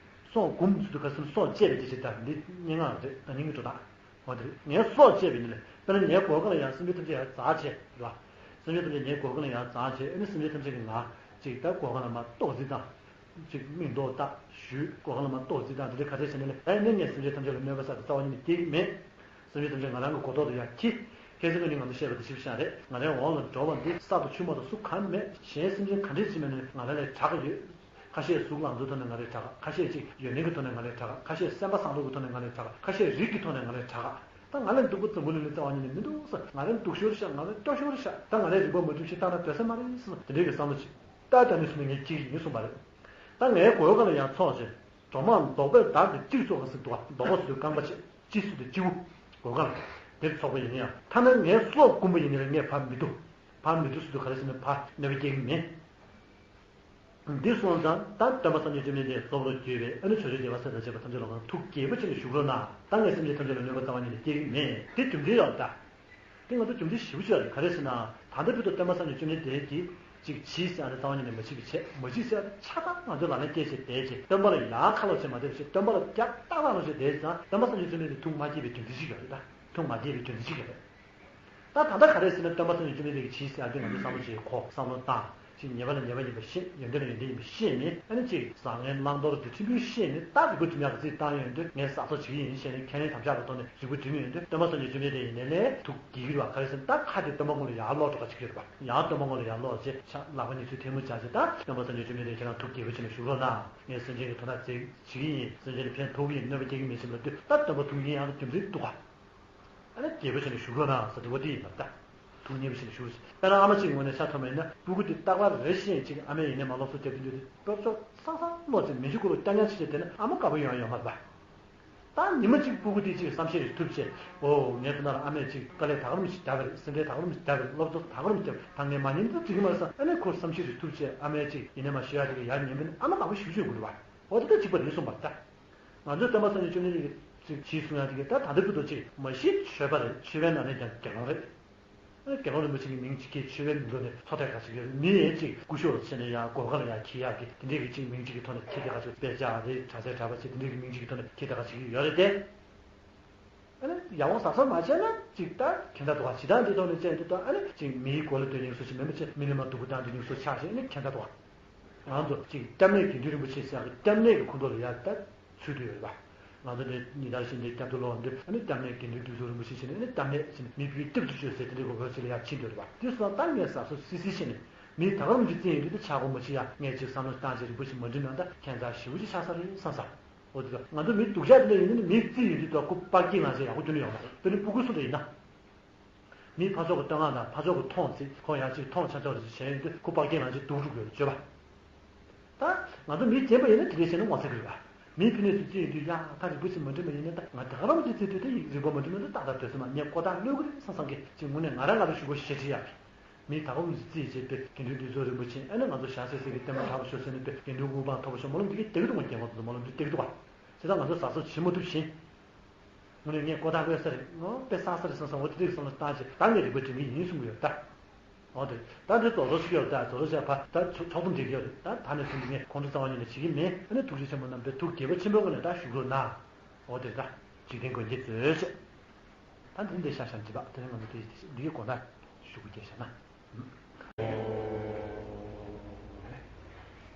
སྲོག་འགུམ་ཟེར་དུས་ག་ཟེར་ན་སྲོག་བཅད་པའི་དེ་བྱེད་ད་འདི་སྙན་ངག་རེད་ད་སྙན་གྱི་འགྲོ་སྟངས། འོ་དེ་རེད། ངའི་སྲོག་བཅད་པ་ཡིན་ནའི་ལས་དཔེར་ན་ངའི་མགོ་སྐོར་ལ་ཡང་སེམས་ཅན་ཐམས་ཅད་ཡར་འཛེགས་བྱས་རེད་བ། སེམས་ཅན་ཐམས་ཅད་ངའི་མགོ་སྐོར་ལ་ཡར་འཛེགས་བྱས་ཨ་ནི་སེམས་ཅན་ཐམས་ཅད་ཀྱིས་ང་ཅིག་ད་མགོ་སྐོར་ལ་མར་རྡོག་རྫིས་དང་། ཅིག་མིག་མདོག་ལྟ། ཞུས་མགོ་སྐོར་ལ་མར་རྡོག་རྫིས་དང་དེ་འདྲ་ག་ཚད་བྱས་ནའི་ལས་ཨ་ནི་ངས་སེམས་ཅན་ཐམས་ཅད་ལ་གནོད་པ་བསགས་ཏེ་རྩ་བ་ཉིད་ནས་སྐྱེ་གི་མེད། སེམས་ཅན་ཐམས་ཅད་ང་རང་གི་མགོ་ཐོག་ཏུ་ཡར་འཁྱེར། ཁྱེད་ཚོ་ཀུན་གྱིས་ང་ཚོ་བཤད་པ་དེ་ཞིབ་ཤག་རེད། ང་རའི་འོག་ལ་འགྲོ་བ་འདི་ས་དང་ཆུ་མོ་དང་སུ་གང་མེད། གཞན་སེམས་ཅན་ག་འདྲས་ཅིག་མིན་ནའི་ང་རང་ལས་དྲག་གི་ཡོད། ཁ་ཤས་གཟུགས་ལང་ཚོའི་ཐོག་ནས་ང་ལས་དྲག་ཁ་ཤས་ཅིག་ཡོན་ཏན་གྱི་ཐོག་ནས་ང་ལས་དྲག་ཁ་ཤས་སེམས་པ་བཟང་པོ་གི་ཐོག་ནས་ང་ལས་དྲག་ཁ་ཤས་རིགས་ཀྱི་ཐོག་ནས་ང་ལས་དྲག་ད་ང་ལས་སྡུག་པོ་འཛམ་བུ་གླིང་ལ་རྩ་བ་ཉིད་ནས་མི་འདུག་ཟེར། ང་ལས་སྡུག་ཤོས་རེད་ཤག་ང་ལས་སྐྱོ་ཤོས་རེད་ཤག་ད་ང་ལས་རིག་པ་མ་གྲུབ་ཤག་ད་ང་སྡོད་ས་མ་རེད་ཟེར་ན་དེ་འདྲའི་གི་བསམ་བློ་ཅིག་ད་ད་ནས་བཟུང་ནས་ངས་སྐྱེ་གི་ཡིན་གསུངས་པ་རེད། ད་ངའི་མགོ་སྐོར་ལ་ཡར་འཚོགས་བྱས། གྲོག་མ་རྡོག་པས་བདག་གི་སྤྱིར་འཚོགས་པ་ཟེར་འདུག་བ། རྡོག་པ་ཟེར་དུས་རྐང་པ་བྱས། སྤྱི་ཟེར་དུས་སྤྱི་བོ། མགོ་སྐོར་ལ་དེར་འཚོགས་པ་ཡིན་ན་ཡང་ཐ་ན་ངའི་སྲོག་སྐུམ་པ་ཡིན་ན་ལས་ངས་ཕར་མི་བཏུལ། ཕར་མི་བཏུལ་ཟེར་དུས་ག་རེ་ཟེར་ན་ཕར་གནོད་པ་སྐྱེལ་གི་མེད། འདི་སོང་ཙང་ད་སྟོན་པ་སངས་རྒྱས་བཅོམ་ལྡན་འདས་རྫོགས་པར་གྱུར་པའི་ཨ་ནི་ཆོས་སྐྱོང་རྒྱལ་བ་སྲས་དང་བཅས་པ་ཐམས་ཅད་ལ་ང་ཐུགས་དགྱེས་པོ་བྱས་ནས་བཞུགས་རོགས་གནང་། ད་ངས་སེམས་ཅན་ཐམས་ཅད་ལ་གནོད་པ་རྩ་བ་ཉིད་ནས་སྐྱེལ་གྱི་མེད། དེ་རྒྱུ་མཚན་ཡོད་ད། དེ་ང་ཚོ་རྒྱུ་མཚན་ཞེ་པོ་ཅིག་ཡོད་རེད། ག་རེ་ཟེར་ན། ད་ལྟ་བར་དུ་སྟོན་པ་སངས་རྒྱས་བཅོམ་ལྡན་འདས་ཀྱིས་ཅིག་བྱིས་ཟེར་ཡ་དེ་རྩ་བ་ཉིད་ནས་མ་བྱིས་པ་བྱས། མ་བྱིས་ཟེར་ཡ་དེ་ཆ་ཚང་ང་ཚོའི་ལག་ལེན་བལྟས་བྱས་བསྡད་བྱས་སྟོན་པ་ལ་ཡང་ཁ་ལོག་བྱས་མ་བསྡད་པ་བྱས་སྟོན་པ་ལ་རྒྱབ་ཏག་ཏག་ལོག་བྱས་བསྡད་ཙང་སྟོན་པ་སངས་རྒྱས་བཅོམ་ལྡན་འདས་ཐུགས་མ་དགྱེས་པའི་རྒྱུ་མཚན་ཅིག་ཡོད་རེད་ད། ཐུགས་མ་དགྱེས་པའི་རྒྱུ་མཚན་ཅིག་ཡོད་རེད། ད་ད་ལྟ་ག་རེ་ཟེར་ན་སྟོན་པ་སངས་རྒྱས་བཅོམ་ལྡན་འདས་ཀྱིས་བྱིས་ཟེར་ཡ་དེ་ང་ཚོ་བསམ་བློ་བྱེད་གོ་བསམ་བློ་བཏང་། ཅིག་ཉེས་པ་ལ་ཉེས་པ་ཡིན་པ་ཤེས། ཡོན་ཏན་ལ་ཡོན་ཏན་ཡིན་པ་ཤེས་ནས་ཨ་ནི་ཅིག་བཟང་ངན་བླང་དོར་དེ་ཕྲན་བུ་ཤེས་ནས་ད་རིག་པ་སྒྲིམ་ཡག་གི་རྩིས་བཏང་ཡོང་དུས་ངས་བཟའ་ཚོ་བྱེད་ཀྱི་ཡིན་ཞེས་ནས་ཁས་ལེན་དམ་བཅའ་གི་ཐོག་ནས་རིག་པ་སྒྲིམ་ཡོང་དུས་སྟོན་པ་སངས་རྒྱས་བཅོམ་ལྡན་འདས་ཡིན་ནའི་ལས་ཐུགས་དགྱེས་ཀྱི་རེད་བ། ག་རེ་ཟེར་ན་ད་ཁ་དེ་སྟོན་པ་ཀུན་ལ་ཡར་ལོག་འགྲོ་ཁ་བྱེད་ཀྱི་རེད་བ། ཡང་སྟོན་པ་ཀུན་ལ་ཡར་ལོག་བྱས་ཕྱག་ལག་པ་གཉིས་ཆུ་ཐལ་མོ་སྦྱར་བྱས་ད་སྟོན་པ་སངས་རྒྱས་བཅོམ་ལྡན་འདས་ཁྱེད་རང་ཐུགས་དགྱེས་པོ་བྱས་ནས་བཞུགས་རོགས་གནང་། ངས་སེམས་ཅན་གྱི་དོན་དག་བྱེད་ཀྱི་ཡིན། སེམས་ཅན་ལ་ཕན་ཐོགས་ཀྱི་ཡིན། གནོད་པ་སྐྱེལ་གྱི་མིན་ཞེས་ལབ་དུས་ད་སྟོན་པ་ཐུགས་མཉེས་ཡག་གི་རྒྱུ་མཚན་འདུག་ག་ཨ་ནི་དགྱེས་པོ་བྱས་ནས་བཞུགས་རོགས་གནང་ཟེར་དེ་བ་དེ་ཡིན་པར་ཐལ། ཐུགས་མཉེས་པོ་བྱས་ནས་བཞུགས་རོགས་ཟེར། དཔེར་ན་ཨ་མ་གཅིག་ངོས་ནས་ཆ་མཐོང་བ་ཡིན་ན་སྤུ་གུ་དེ་རྟག་པར་རེ་བཞིན་ཅིག་ཨ་མས་ཡིན་ནའི་མ་སློབ་གསོ་རྒྱབ་ཀྱི་འདུག་དེ་སློབ་གསོ་ཚང་ཚང་སློབ་ཅིག་མི་འཇུག་ཁུ་རུ་རྐྱང་རྐྱང་བྱས་བྱས་བསྡད་ན་ཨ་མ་དགའ་པོ་ཡོང་ཡ་ཡོད་མ་རེད་པ། ད་ཉི་མ་གཅིག་སྤུ་གུ་དེ་གཅིག་བསམ་ཤེས་རེ་ཐུབ་བྱས། ཨོ་ངས་ད་ནར་ཨ་མས་གཅིག་དཀའ་ལས་ད་ག་རུམ་ཞིག་བརྒྱབ་པ་རེད། སེམས་ཁྲལ་ད་ག་རུམ་ཞིག་བརྒྱབ་པ་རེད། སློབ་གསོ་ད་ག་རུམ་ཞིག་བརྒྱབ་པ་རེད། ད་ངས་མ་ཉན་ད་འགྲིག་གི་མ་རེད་བསམ་ཨ་ནི་ཁོ་བསམ་ཤེས་རེ་ཐུབ་བྱས་ཨ་མས་གཅིག་ཡིན་ནའི་མ་ཤོད་ཡ་དེ་ག་ཡར་ཉན་པ་ནི་ཨ་མ་དགའ་པོ་ཞེ་པོ་ཅིག་ཡོང་གི་རེད་བ། འོ་ད་ལྟ་གཅིག་པ་རེད་གསུངས་པ་རེད་ད། ང་ཚོའི་སྟོན་པ་སངས་རྒྱས་བཅོམ་ལྡན་འདས་ཀྱིས་གཅིག་བྱིས་གསུང་ཡ་དེ་ག་ད་ད་ལྟ་བར་དུ་གཅིག་མ་གཞི་ཆོས་པ་རེད། ཆོས་པའི་ནང་ནས་ཀྱང་དགེ་སློང་རེད། དགེ་སློང་རིན་པོ་ཆེ་གི་མིང་གཅིག་ཁྱེད་ཆོས་པའི་མིང་ཐོག་ནས་འཚོ་ཐབས་ག་ཚོད་ཡོད། མི་ཡན་གཅིག་སྐུ་ཞབས་ཟེར་ནས་ཡང་སྒོ་ཁ་ལ་ཡང་འཁྱེར་ཡག་གི་དེ་འདྲས་ཀྱི་གཅིག་མིང་གཅིག་གི་ཐོག་ནས་འཁྱེར་བསྡད་ག་ཚོད། དཔེ་ཆ་རེད། གྲྭ་སའི་གྲྭ་པ་ཆེ་དེ་འདྲས་ཀྱི་མིང་གཅིག་གི་ཐོག་ནས་འཁྱེར་བསྡད་ག་ཚོད་ཀྱི་ཡོད་རེད་དེ། ཨ་ནི་ཡག་པོ་གཟབ་གཟབ་མ་བྱས་ན་གཅིག་ད་གན་ད་འདུག་ག་ཇི་ལྟར་འདི་ཐོག་ནས་བཙལ་འདུག་ད་ཨ་ནི་གཅིག་མིའི་མགོ་ལ་སྡོད་མཁན་བཟོ་ཞིག་མིན་པ་བྱས། མི་ལ་མ་སྡུག་པོ་བཏང་སྡོད་མཁན་བཟོ་ཆགས་ཤིང་ཨ་ནི་གན་ད་འདུག་ག་ང་ཚོ་གཅིག་སྐྱབས་གནས་དགེ་འདུན་རིན་པོ་ཆེ་ཟེར་ཡག་གི་སྐྱབས་གནས་ཀྱི་ཁོངས་གཏོགས་ལ་ཡ་ད་ཚུད་དུ་ཡོད་རེད་པ། ང་ཚོ་འདི་ཉིན་ལྟར་བཞིན་དུ་སྐྱབས་འགྲོ་སློང་འདི་ཨ་ནི་སྐྱབས་གནས་དགེ་འདུན་འདུས་ཚོགས་རིན་པོ་ཆེ་ཟེར་ནས་ཨ་ནི་སྐྱབས་གནས་ཟེར་ནས་མི་བུའི་སྟེགས་སུ་བཅོས་ཟེར་དེ་འདྲའི་གོ་སྐབས་ཅིག་ལ་ཡ་ཕྱིན་དུ་རེད་པ། དེ་སོང་ཙང་ད་ངས་གཟབ་གཟབ་སིལ་སིལ་བྱས་ནས་མི་ད་ག་རང་གི་རྩིས་ཡིན་དུས་ད་ཆག་སྒོ་མ་ཕྱིན་ཡ་ངས་ཅིག་བསམ་བློ་བཏང་བྱས་རིང་པོ་ཞིག་མ་འགྲིམ་ན་ད་ཁྱད་མཚར་ཞེ་པོ་ཅིག་ཆགས་ས་རེད་བསམ་ས། འོ་དེ་ད་ང་ཚོ་མི་སྡུག་ཅག་དེ་འདྲ་ཡིན་ན་ནི་མིའི་རྩིས་ཡིན་དུས་ད་ཁོ་དཔའ་སྐྱེད་ངང་ཚེ་ཡག་པོ་སྐྱོན་ནི་ཡོད་མ་རེད། དཔེར་ན་སྤུ་གུ་སུ་འདྲ་ཡིན་ན། མིའི་ཕར་ཕྱོགས་ཀྱི་བསྟོད་བསྔགས་དང་ཕར་ཕྱོགས་ཀྱི་མཐོང་ཚེ་ཁོ་ཡང་ཅིག་མཐོང་ཆག་ཆག་རེ་ཞིག་བྱས་ཡོང་དུས་ཁོ་དཔའ་སྐྱེད་ངང་ཚེ་སྡུག་རུ་དགོས་བརྗོད་པ། ད་ང་ཚོ་མི་རྒན་པ་ཡིན་ན་དེ་འདྲའི་བྱས་ན་ངོ་ཚ་གི་རེད་པ། མིའི་ཕི་ནས་སུ་རྩིས་ཡོད་དུས་ཡ་ད་རིག་པ་ཞིག་མ་འགྲིམ་པ་ཡིན་ན་ད་ང་ད་ག་རང་གི་རྩིས་དུས་ད་ཡིག་རིག་པ་མ་འགྲིམ་ན་ད་ཏག་ཏག་སྡོད་ས་མ་ངས་ཀོ་ཐག་གློད་གི་རེད་བསམ་བསམ་གི་ཅིག་དངོས་གནས་ང་རང་ང་རང་ཞུ་སྒོ་ཞེ་ཆེ་ཡག་གི། མི་ད་ག་རང་གི་རྩིས་བྱས་པའི་དགེ་འདུན་འདུས་ཚོགས་རིན་པོ་ཆེ་ཨ་ནི་ང་ཚོ་ཞྭ་སེ་སེ་གི་བསྟན་པ་དྲག་པོ་ཤོག་ཟེར་ནས་པའི་དགེ་འདུན་དབུ་འཕང་མཐོ་པོ་ཤོག་སྨོན་ལམ་འདི་གས་བཏབ་གི་འདུག་མ་རྒན་པ་ཚོ་སྨོན་ལམ་འདི་བཏབ་གི་འདུག་ག་བྱས་ཙང་ང་ཚོ་གཟབ་གཟབ་བྱེད་མ་ཐུབ་བཞིན། དངོས་གནས་ངས་ཀོ་ཐག་ཀློད་ས་རེད། ངོ་དཔེ་བསགས་ས་རེད་བསམ་སོང་། འོ་དེ་དུས་བསམ་བློ་བཏང་བྱས་ད་ངས་རིག་པ་སྒྲིམ་གྱི་ཡིན་གསུང་གི་ཡོད་ད། འོ་དེ་ད་འདི་རྫོགས་རོགས་ཞིག་ཡོད་ད། རྫོགས་རོགས་བྱས་ཕ་ད་ཚོགས་གཏམ་འགྲིག་གི་ཡོད་རེད་ད། ད་ནས་བཟུང་སྟེ་ངས་ཁོང་ཁྲོ་རྩ་བ་ཉིད་ནས་བྱེད་ཀྱི་མེད། ཨ་ནི་ཐུགས་རྗེ་ཆེན་པོ་གནང་བའི་ཐུགས་དགྱེས་པ་ཆེན་པོའི་སྒོ་ནས་ད་བཞུགས་རོགས་གནང་། འོ་དེ་ད་འཇིག་རྟེན་མགོན་གྱི་མཛོད་བྱས། ད་འདི་འདི་ཤ་ཤ་འདི་བ་དེ་ནས་ང་ཚོ་དེ་འདི་གི་སྒོ་ན་ཞུ་གི་རྒྱལ་ཤ་ན།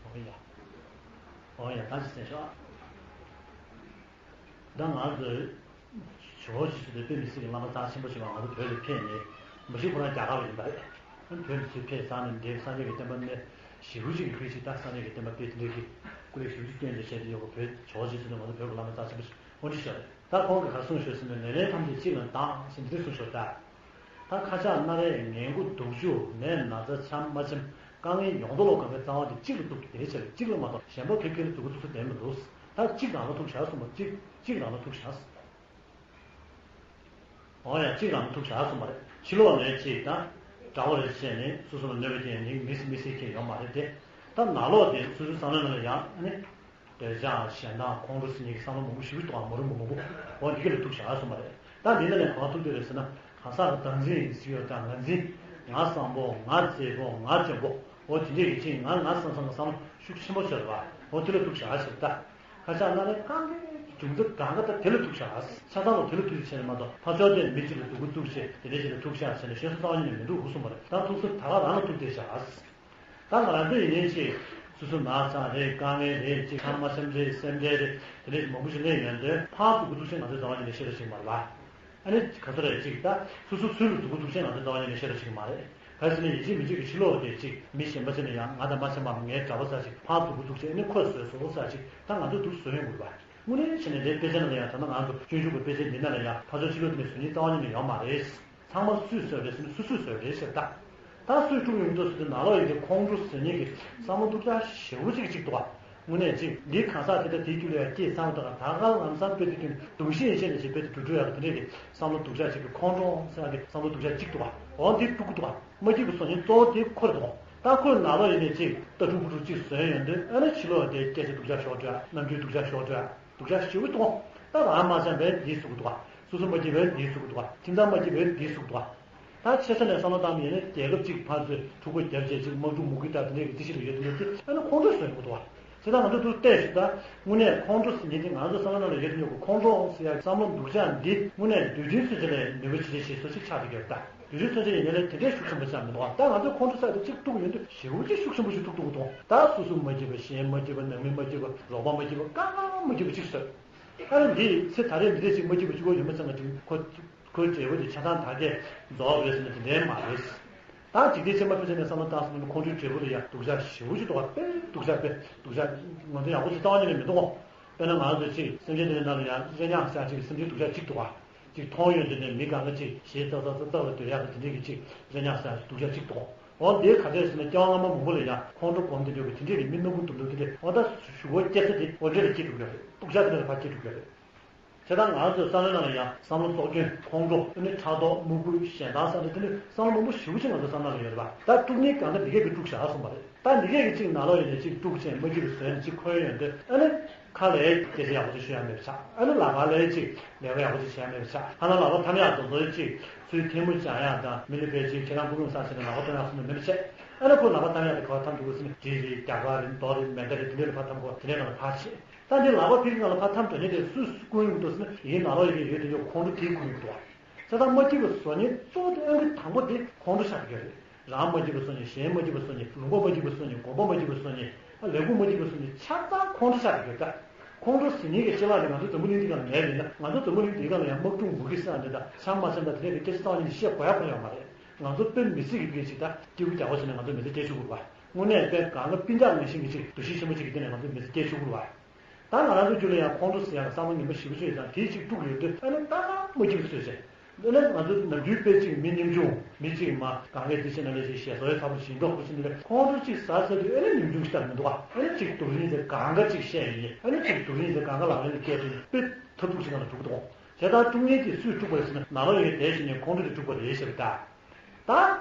འོ་ཡ། འོ་ཡ་ད་ཅི་ཟེར་ཤོག་ད་ང་ཚོས་ཇོ་བོ་རྗེ་བཙུན་དེ་དཔེ་མི་སྲིད་ཀྱི་བླ་མ་རྩ་ཆེན་པོ་ཞིག་ང་ཚོ་བོད་ལ་ཕེབས་ནས་མ་གཞི་ཁོ་རང་རྒྱ་གར་ལ་ཡིན་པ་རེད། བོད་ལ་ཚུར་ཕེབས་ཚར་ནས་འདིར་སངས་རྒྱས་ཀྱི་བསྟན་པ་གནས་ཞེ་པོ་ཅིག་གི་ཁུལ་ཅིག་ད་སངས་རྒྱས་ཀྱི་བསྟན་པ་སྤེལ་དེ་འདྲའི་གི་སྐུ་ལས་ཞེ་པོ་ཅིག་བསྐྱོན་བྱས་བྱས་ཏེ་ཡོད་པ་བོད་ཇོ་བོ་རྗེ་བཙུན་དེ་ང་ཚོ་བོད་ཀྱི་བླ་མ་རྩ་ཆེན་པོ་ཞིག་འོ་འདི་ཞོག་ད་ཁོང་གིས་ག་གསུངས་ཞོག་ཟེར་ན་ལས་ལས་ཐམས་ཅད་གཅིག་ལ་གདགས་ཟེར་འདི་འདྲ་གསུངས་ཞོག་ད། ད་ཁ་ཆག་སྣ་རལ་ངན་དགུ་སྡུག་སྦྱོར་ནད་ན་ཚ་ཆམ་མ་ཆེམ་དཀའ་ངལ་ཡོངས་རྫོགས་ལ་གང་ག་རྩ་བ་དེ་གཅིག་ལ་གཏུགས་ཏེ་དེའི་ཕྱིར་གཅིག་ལ་མ་གཏོགས་གཞན་པ་ག་གེ་ལ་སྡུག་གུ་སྡུག་ས་བསྡད་མི་འདུག་ད་གཅིག་རང་ལ་ཐུག་བཞག་གསུངས་པ་གཅིག་གཅིག་རང་ལ་ཐུག་བཞག་འོ་ཡ་གཅིག་རང་ལ་ཐུག་བཞག་གསུངས་པ་རེད། ཕྱི་ལོགས་ནས་གཅིག་དང་འདྲ་བོ་རེ་བྱས་ནས་སོ་སོ་ལ་གནོད་པ་སྐྱེལ་ནས་མི་སྲིད་མི་སྲིད་མཁན་ཡོད་མ་རེད་དེ། ད་ནང་ལོགས་དེ་སོ་སོའི་བསམ་བློའི་ནང་ལ་ཡང་ཨ་ནི། འདོད་ཆགས་ཞེ་སྡང་ཁོང་ཁྲོ་ཟེར་མཁན་གྱི་བསམ་བློ་མང་པོ་ཞིག་འདུག་ག་མ་རུང་བ་མང་པོ། འོ་འདི་ག་ལ་ཐུག་བཞག་གསུངས་པ་རེད། ད་འདི་འདི་ནས་གང་ཐུག་འདོད་རེད་ཟེར་ན་གང་ཟག་གི་བདག་འཛིན་ཡིན་ཟེར་ཡོད་ད་ང་འཛིན། ང་བཟང་པོ་ང་མཛེས་པོ་ང་འཇོན་པོ། འོ་དེ་འདྲས་ཀྱི་ཅིག་ང་ང་བསམ་བསམ་གྱི་བསམ་བློ་ཤུགས་ཆེན་པོ་ཆེ་རེད་བ། འོ་དེ་ལ་ཐུག་བཞག་ཟེར་ད། ཁ་ཆག་སྣ་རལ་དཀའ་ངལ་གྱི་འབྱུང་རྩ་གང་ག་ད་དེ་ལ་ཐུག་བཞག་ཆ་ཚང་ལ་དེ་ལ་ཐུག་ཅིག་བྱས་ནས་མ་གཏོགས་ཕར་ཕྱོགས་དེ་མི་གཅིག་ལ་སྡུག་གུ་བཙུགས་བྱས་དེ་འདྲས་ཞིག་ལ་ཐུག་བཞག་བྱས་ནས་ཤོད་ས་རྩ་བ་ཉིད་ནས་མི་འདུག་གསུངས་པ་རེད། ད་ཐུག་ས་ད་ག་རང་ལ་ཐུག་བསྡད་བཞག་ད་ང་རང་ཚོ་ཡིན་ནའི་ཅིག་སོ་སོ་ན་ཚ་རེད་དཀའ་ངལ་རེད་ཅིག་ཆམ་མ་ཆམ་རེད་སེམས་ཁྲལ་རེད་དེ་འདྲ་ཞིག་མང་པོ་ཞིག་སླེབས་ཡོང་དུས་ཕར་སྡུག་གུ་ཐུག་ཆེན་ང་ཚོའི་རྩ་བ་ཉིད་ནས་ཤེས་ར་ཞིག་མ་རེད་བ། ཨ་ནི་ག་ཚོད་རེད་ཅིག་ད་སོ་སོ་སུ་ལ་སྡུག་གུ་ཐུག་ཆེན་ང་ཚོའི་རྩ་བ་ཉིད་ནས་ཤེས་ར་ཞིག་མ་རེད། ག་ཟེར་ན་ཡིན་གཅིག་མིན་གཅིག་གི་ཕྱི་ལོགས་དེ་ཅིག་མི་གཞན་པ་ཟེར་ན་ཡང་ང་དང་མ་འཆམ་པའམ་ངའི་གྲྭ་པ་ས་ཅིག་ཕར་སྡུག་གུ་ཐུག་ཆེན་ཨ་ནི་ཁོས་བཟོས་བཟོ་བཟོ་ས་ཅིག་ད་ང་ཚོས་སྡུག་བཟོས་ཡོང་དགོས་རེད་བ། དངོས་གནས་བྱས་ན་ལས་དཔེ་ཆ་ནང་ལ་ཡང་ད་ལྟ་ང་ཚོ་སྤྱོད་འཇུག་གི་དཔེ་ཆའི་འདི་ནང་ལ་ཡང་ཕར་ཕྱོགས་ཕྱི་ལོགས་དེ་ནས་བཟོ་མཁན་རྩ་བ་ཉིད་ནས་ཡོད་མ་རེད། ཚང་མ་སུས་བཟོས་རེད་ཟེར་ན་སོ་སོས་བཟོས་རེད་ཟེར་ད། ད་སུས་དཀྲུག་ཡོང་དུས་ཟེར་དུས་ནང་ལོགས་ཡིན་དེ་ཁོང་ཁྲོ་ཟེར་མཁན་གྱི་བསམ་བློ་སྡུག་ཅག་ཞེ་པོ་ཅིག་ཅིག་འདུག་བ། དངོས་གནས་ཅིག་འདི་གང་ཟག་དེ་འདྲ་དེའི་རྒྱུད་ལ་ཡང་སྐྱེས་ཚར་བ་དང་ད་ག་ལམ་སང་དཔེ་དེ་དུས་གདུང་ཤེས་ཡིན་ཤེས་ནས་ཅིག་དཔེ་དེ་དུས་འགྲོ་ཡག་གི་དེ་འདྲས་ཀྱི་བསམ་བློ་སྡུག་ཅག་ཅིག་གི་ཁོང་ཁྲོ་ཟེར་ཡག་གི་བསམ་བློ་སྡུག་ཅག་ཅིག་འདུག་བ། འོ་འདི་དཀྲུག་གི་འདུག་བ། མ་སྐྱིད་པ་བཟོ་མཁན་གཙོ་བོ་དེ་ཁོ་རེད་འདུག་ད་ཁོས་ནང་ལོགས་ཡིན་ནས་ཅིག་ལྟ་གྲུག་པུ་གྲུག་ཅིག་བཟོས་ཡོང་དུས་ཨ་ནི་ཕྱི་ལོགས་དེ་སྐད་ཆ་སྡུག་ཅག་ཤོར་འགྲོ་ཡ་རྣམ་འགྱུར་སྡུག་ཅག་ཤོར་འགྲོ་ཡ། སྡུག་ཅག་ཞེ་པོ་གཏོང་། ད་རང་མ་འཆམ་པས་འདིའི་གཟུགས་འདུག་ག་སོ་སོ་མ་སྐྱིད་པས་འདིའི་གཟུགས་འདུག་ག་ཁྱིམ་ཚང་མ་སྐྱིད་པས་འདིའི་གཟུགས་འདུག་ག་ད་ཆེ་ས་ནས་བསམ་བློ་བཏང་ཡིན་ན་རྒྱལ་ཁབ་ཅིག་ཕར་ཚུར་འཁྲུག་པ་བརྒྱབ་བྱས་ཅིག་དམག་འཁྲུག་མུ་གེ་དང་དེ་འདྲས་ཀྱི་རྩིས་གཞི་ལ་ཡོད་དུས་ནས་དེ་ཨ་ནི་ཁོང་ཁྲོ་ཟ་ཡོང་གི་འདུག་ག་བྱས་ཙང་ང་ཚོ་འདུག་བལྟས་ཤིག་ད་དངོས་གནས་ཁོང་ཁྲོ་ཟེར་མཁན་དེ་ང་ཚོ་བསམ་བློ་ནང་ལ་ཡོད་དུས་ནས་ཁོང་ཁྲོ་ཟེར་ཡག་བསམ་བློ་སྡུག་ཅག་འདི་དངོས་གནས་འདོད་འཛིན་མཚོན་ཆ་ལས་ནུས་པ་ཇི་ཆེ་ཞིག་བཟོ་ཞིག་ཆགས་བསྡད་ཀྱི་ཡོད་ད། དུས་ཚོད་ཚོད་ཅིག་ཡིན་ནའི་དེ་འདྲའི་ཤུགས་ཆེན་པོ་ཆགས་མི་འདུག་ད་ང་ཚོས་ཁོང་ཁྲོ་ཟ་དེ་གཅིག་གཏུག་ཡོང་དུས་ཞེ་པོ་ཅིག་ཤུགས་ཆེན་པོ་ཞིག་གཏུག་གཏུག་གཏོང་། ད་སོ་སོ་མ་སྐྱིད་པ་གཞན་མ་སྐྱིད་པ་ནང་མི་མ་སྐྱིད་པ་རོགས་པ་མ་སྐྱིད་པ་གང་མ་སྐྱིད་པ་གཅིག་བཟོས། ཨ་ནི་འདི་ཚེ་ད་རེས་འདི་འདྲས་ཅིག་མ་སྐྱིད་པ་གཅིག་པོ་ཡོད་མ་ཚད་ང་དྲིན་ཁོ་ཁོའི་འབྲས་བུ་དེ་ཆ་ཚང་ད་གས་རྫོགས་རེད་ཟེར་ན་དེ་འདྲའི་མ་རེད། ད་འཇིག་རྟེན་ཚད་མ་ཕལ་ཆེར་ནས་བསམ་བློ་བཏང་སོང་ན་ཁོང་ཁྲོའི་འབྲས་བུ་ལ་ཡང་སྡུག་ཅག་ཞེ་པོ་ཅིག་འདུག་བ། དཔེ་སྡུག་ཅག་དཔེ་སྡུག་ཅག་ང་ཚོ་ཡག་པོ་ཞིག་རྩ་བ་ཉིད་ནས་མི་འདུག་གོ་དཔེར་ན་ང་ཚོ་ཅིག་སེམས་ཅན་དེ་འདྲའི་ནང་ལ་ཡང་རེ་ཉག་ཟེར་ཅིག་སེམས་ཅན་སྡུག་ཅག་ཅིག་འདུག་བ། ཅིག་མཐོང་ཡོང་དུས་ནས་མི་གང་ག་ཅིག་ཞེ་ཙག་ཙག་ཙག་ཙག་ལ་སྡོད་ཡག་གི་དེ་འདྲས་ཀྱི་ཅིག་རེ་ཉག་ཟེར་སྡུག་ཅག་ཅིག་འདུག་འོ་འདིའི་ག་ཚོད་ཟེར་ན་སྐྱེ་བ་སྔ་མ་མང་པོ་ལ་ཡང་ཁོང་ཁྲོ་སྒོམ་དེ་འདྲས་ཀྱི་དེ་འདྲས་ཀྱི་མི་རྣོ་པོ་སྡུག་སྡུག་དེ་འདྲས་འོ་ད་གཞུག་གུ་སྐྱེ་ས་དེ་འོ་འདྲས་ལ་སྐྱེ་འགྲོ་གི་རེད། སྡུག་ཅག་དེ་འདྲ་ལ་ཕར་སྐྱེ་འགྲོ་གི་རེད། དེ་ལྟར་ང་ཚོའི་བསམ་བློའི་ནང་ལ་ཡང་བསམ་བློ་བཙོག་སྐྱོན། ཁོང་ཁྲོ། ཨ་ནི་ཕྲག་དོག། དམུ་རྒོད། ཞེ་སྡང་ཟེར་ནས་དེ་འདྲའི་བསམ་བློ་མང་པོ་ཞེ་པོ་ཅིག་ང་ཚོའི་བསམ་བློ་ལ་ཡོད་རེད་པ། ད་དཀྲུག་མཁན་གང་ག་འདི་གས་ཀྱིས་དཀྲུགས་བཞག་གསུངས་པ་རེད། ད་འདི་གས་ཀྱིས་གཅིག་ནང་ལོགས་ཡིན་ནས་གཅིག་དཀྲུགས་བྱས། མ་སྐྱིད་པ་བཟོས་ནས་གཅིག་འཁོན་ཡོང་དུས། ཨ་ནི་ཁ་ལ་སྐད་ཆ་ཡག་པོ་ཅིག་ཤོད་ཡག་མེད་པ་ཆགས། ཨ་ནི་ལག་པ་ལ་གཅིག་ལས་ཀ་ཡག་པོ་ཅིག་བྱེད་ཡག་མེད་པ་ཆགས། ཐ་ན་ལག་པ་འཐམ་ཡག་དེ་ཚོ་གཅིག་ཚུར་ཐལ་མོ་སྦྱར་ཡག་དང་། མི་ལ་དཔེ་གཅིག་ཁྱེད་རང་སྐུ་ཁམས་བཟང་ཟེར་ནས་ལག་པ་སྟོན་ཡག་སོང་ནས་མེད་པ་བྱས། ཨ་ནི་ཁོ་ལག་པ་འཐམ་ཡག་དེ་ག་པར་འཐམ་འདུག་ཟེར་ན། གྲི་རེད། རྒྱ་གར་རེད། རྡོ་རེད། མེ་མདའ་རེད། དེ་འདྲ་ལ་ཕར་འཐམ་གོ། དེ་འདྲའི་ནང་ལ་ཕར་ཕྱིན། ད་འདི་ལག་པ་ཕར་གྱི་ནང་ལ་ཕར་འཐམ་འགྲོ་མཁན་དེ་སུས་བསྐུལ་ཡོང་གི་འདུག་ཟེར་ན། ཡིན་ནང་ལོགས་ཡོད་ཀྱི་ཡོད་དེ་ཚོ་ཁོང་ཁྲོ་དེས་བསྐུལ་ཡོང་གི་འདུག་བ། བྱས་ཙང་མ་སྐྱིད་པ་བཟོ་མཁན་གཙོ་བོ་དེ་ཨང་ཀི་དང་པོ་དེ་ཁོང་ཁྲོ་ཆགས་ཀྱི་ཡོད་རེད། རང་མ་སྐྱིད་པ་བཟོ་མཁན། གཞན་མ་སྐྱིད་པ་བཟོ་མཁན། ལུང་པ་མ་སྐྱིད་པ་བཟོ་མཁན། དགོན་པ་མ་སྐྱིད་པ་བཟོ་མཁན། ལས་ཁུངས་མ་སྐྱིད་པ་བཟོ་མཁན། ཆ་ཚང་ཁོང་ཁྲོ་ཆགས་ཀྱི་ཡོད་ད། ཁོང་ཁྲོ་ཟེར་མཁན་གྱི་ཅ་ལག་དེ་ང་ཚོ་འཛམ་བུ་གླིང་འདི་སྒང་ལ་མེད་པ་ཡིན་ན། ང་ཚོ་འཛམ་བུ་གླིང་འདིའི་སྒང་ལ་ཡང་དམག་འཁྲུག་མུ་གེ་ཟེར་ཡག་འདི་དང་། ཆང་མ་ཟ་ཡག་འདི་འདྲའི་སྐད་ཆ་རྩ་བ་ཉིད་ནས་བཤད་དགོས་ཡག་ཁོ་ཡོད་མ་རེད། ང་ཚོ་དཔེ་མི་སྲིད་ཀྱི་སྐད་ཅིག་ད་སྐྱིད་པོ་རྒྱག་པ་བྱས་ནས་ང་ཚོ་མི་ཚེ་སྐྱེལ་ཆོག་གི་རེད་བ། དངོས་གནས་དཔེ་གང་ག་སྤུན་ཀྱག་ནང་བཞིན་གྱི་ཅིག་འདུ་ཤེས་ཆེན་པོ་ཅིག་གི་སྟེང་ནས་ང་ཚོ་མི་ཚེ་སྐྱེལ་ཆོག་གི་རེད་བ། ད་ང་རང་ཚོ་རྒྱུད་ལ་ཡང་ཁོང་ཁྲོ་ཟེར་ཡག་བསམ་བློ་ངན་པ་ཞེ་པོ་ཅིག་ཡོད་ཙང་། དེས་ཅིག་དཀྲུགས་ཡོང་དུས། ཨ་ནི་ད་མ་སྐྱིད་པ་བཟོས་བྱས། ཨ་ནི་ང་ཚོ་ནམ་རྒྱུན་དཔེ་ཅིག་མི་ཉམ་ཆུང་། མི་གཅིག་མ་གང་གས་དེ་བྱས་ན་ལས་ཅིག་ཞེ་སོགས་ཚ་པོ་ཞིག་འགྲོ་ཁུ་ཕྱིན་ནས། ཁོང་ཁྲོ་ཅིག་ཟ་ཟ་དུས་ཨ་ནི་ཉམ་ཆུང་ཞིག་ལྟར་མི་འདུག་ག་ཨ་ནི་ཅིག་སྡུག་རུས་ཟེར་གང་ག་ཅིག་བཤད་ཡོང་ནས། ཨ་ནི་ཅིག་སྡུག་རུས་ཟེར་གང་ག་ལག་ལེན་ལ་བཀལ་དུས་དཔེ་ཐབས་སྡུག་ཅིག་ནང་ལ་འགྲོ་གི་འདུག་བྱས་ཙང་དཀྲུག་མཁན་དེ་སུས་དཀྲུགས་པ་རེད་ཟེར་ན། ནང་ལོགས་ཡོད་བསྡད་བྱས་ནས་ཁོང་ཁྲོ་དེ་དཀྲུགས་པ་རེད་ཟེར་བ་ད། ད་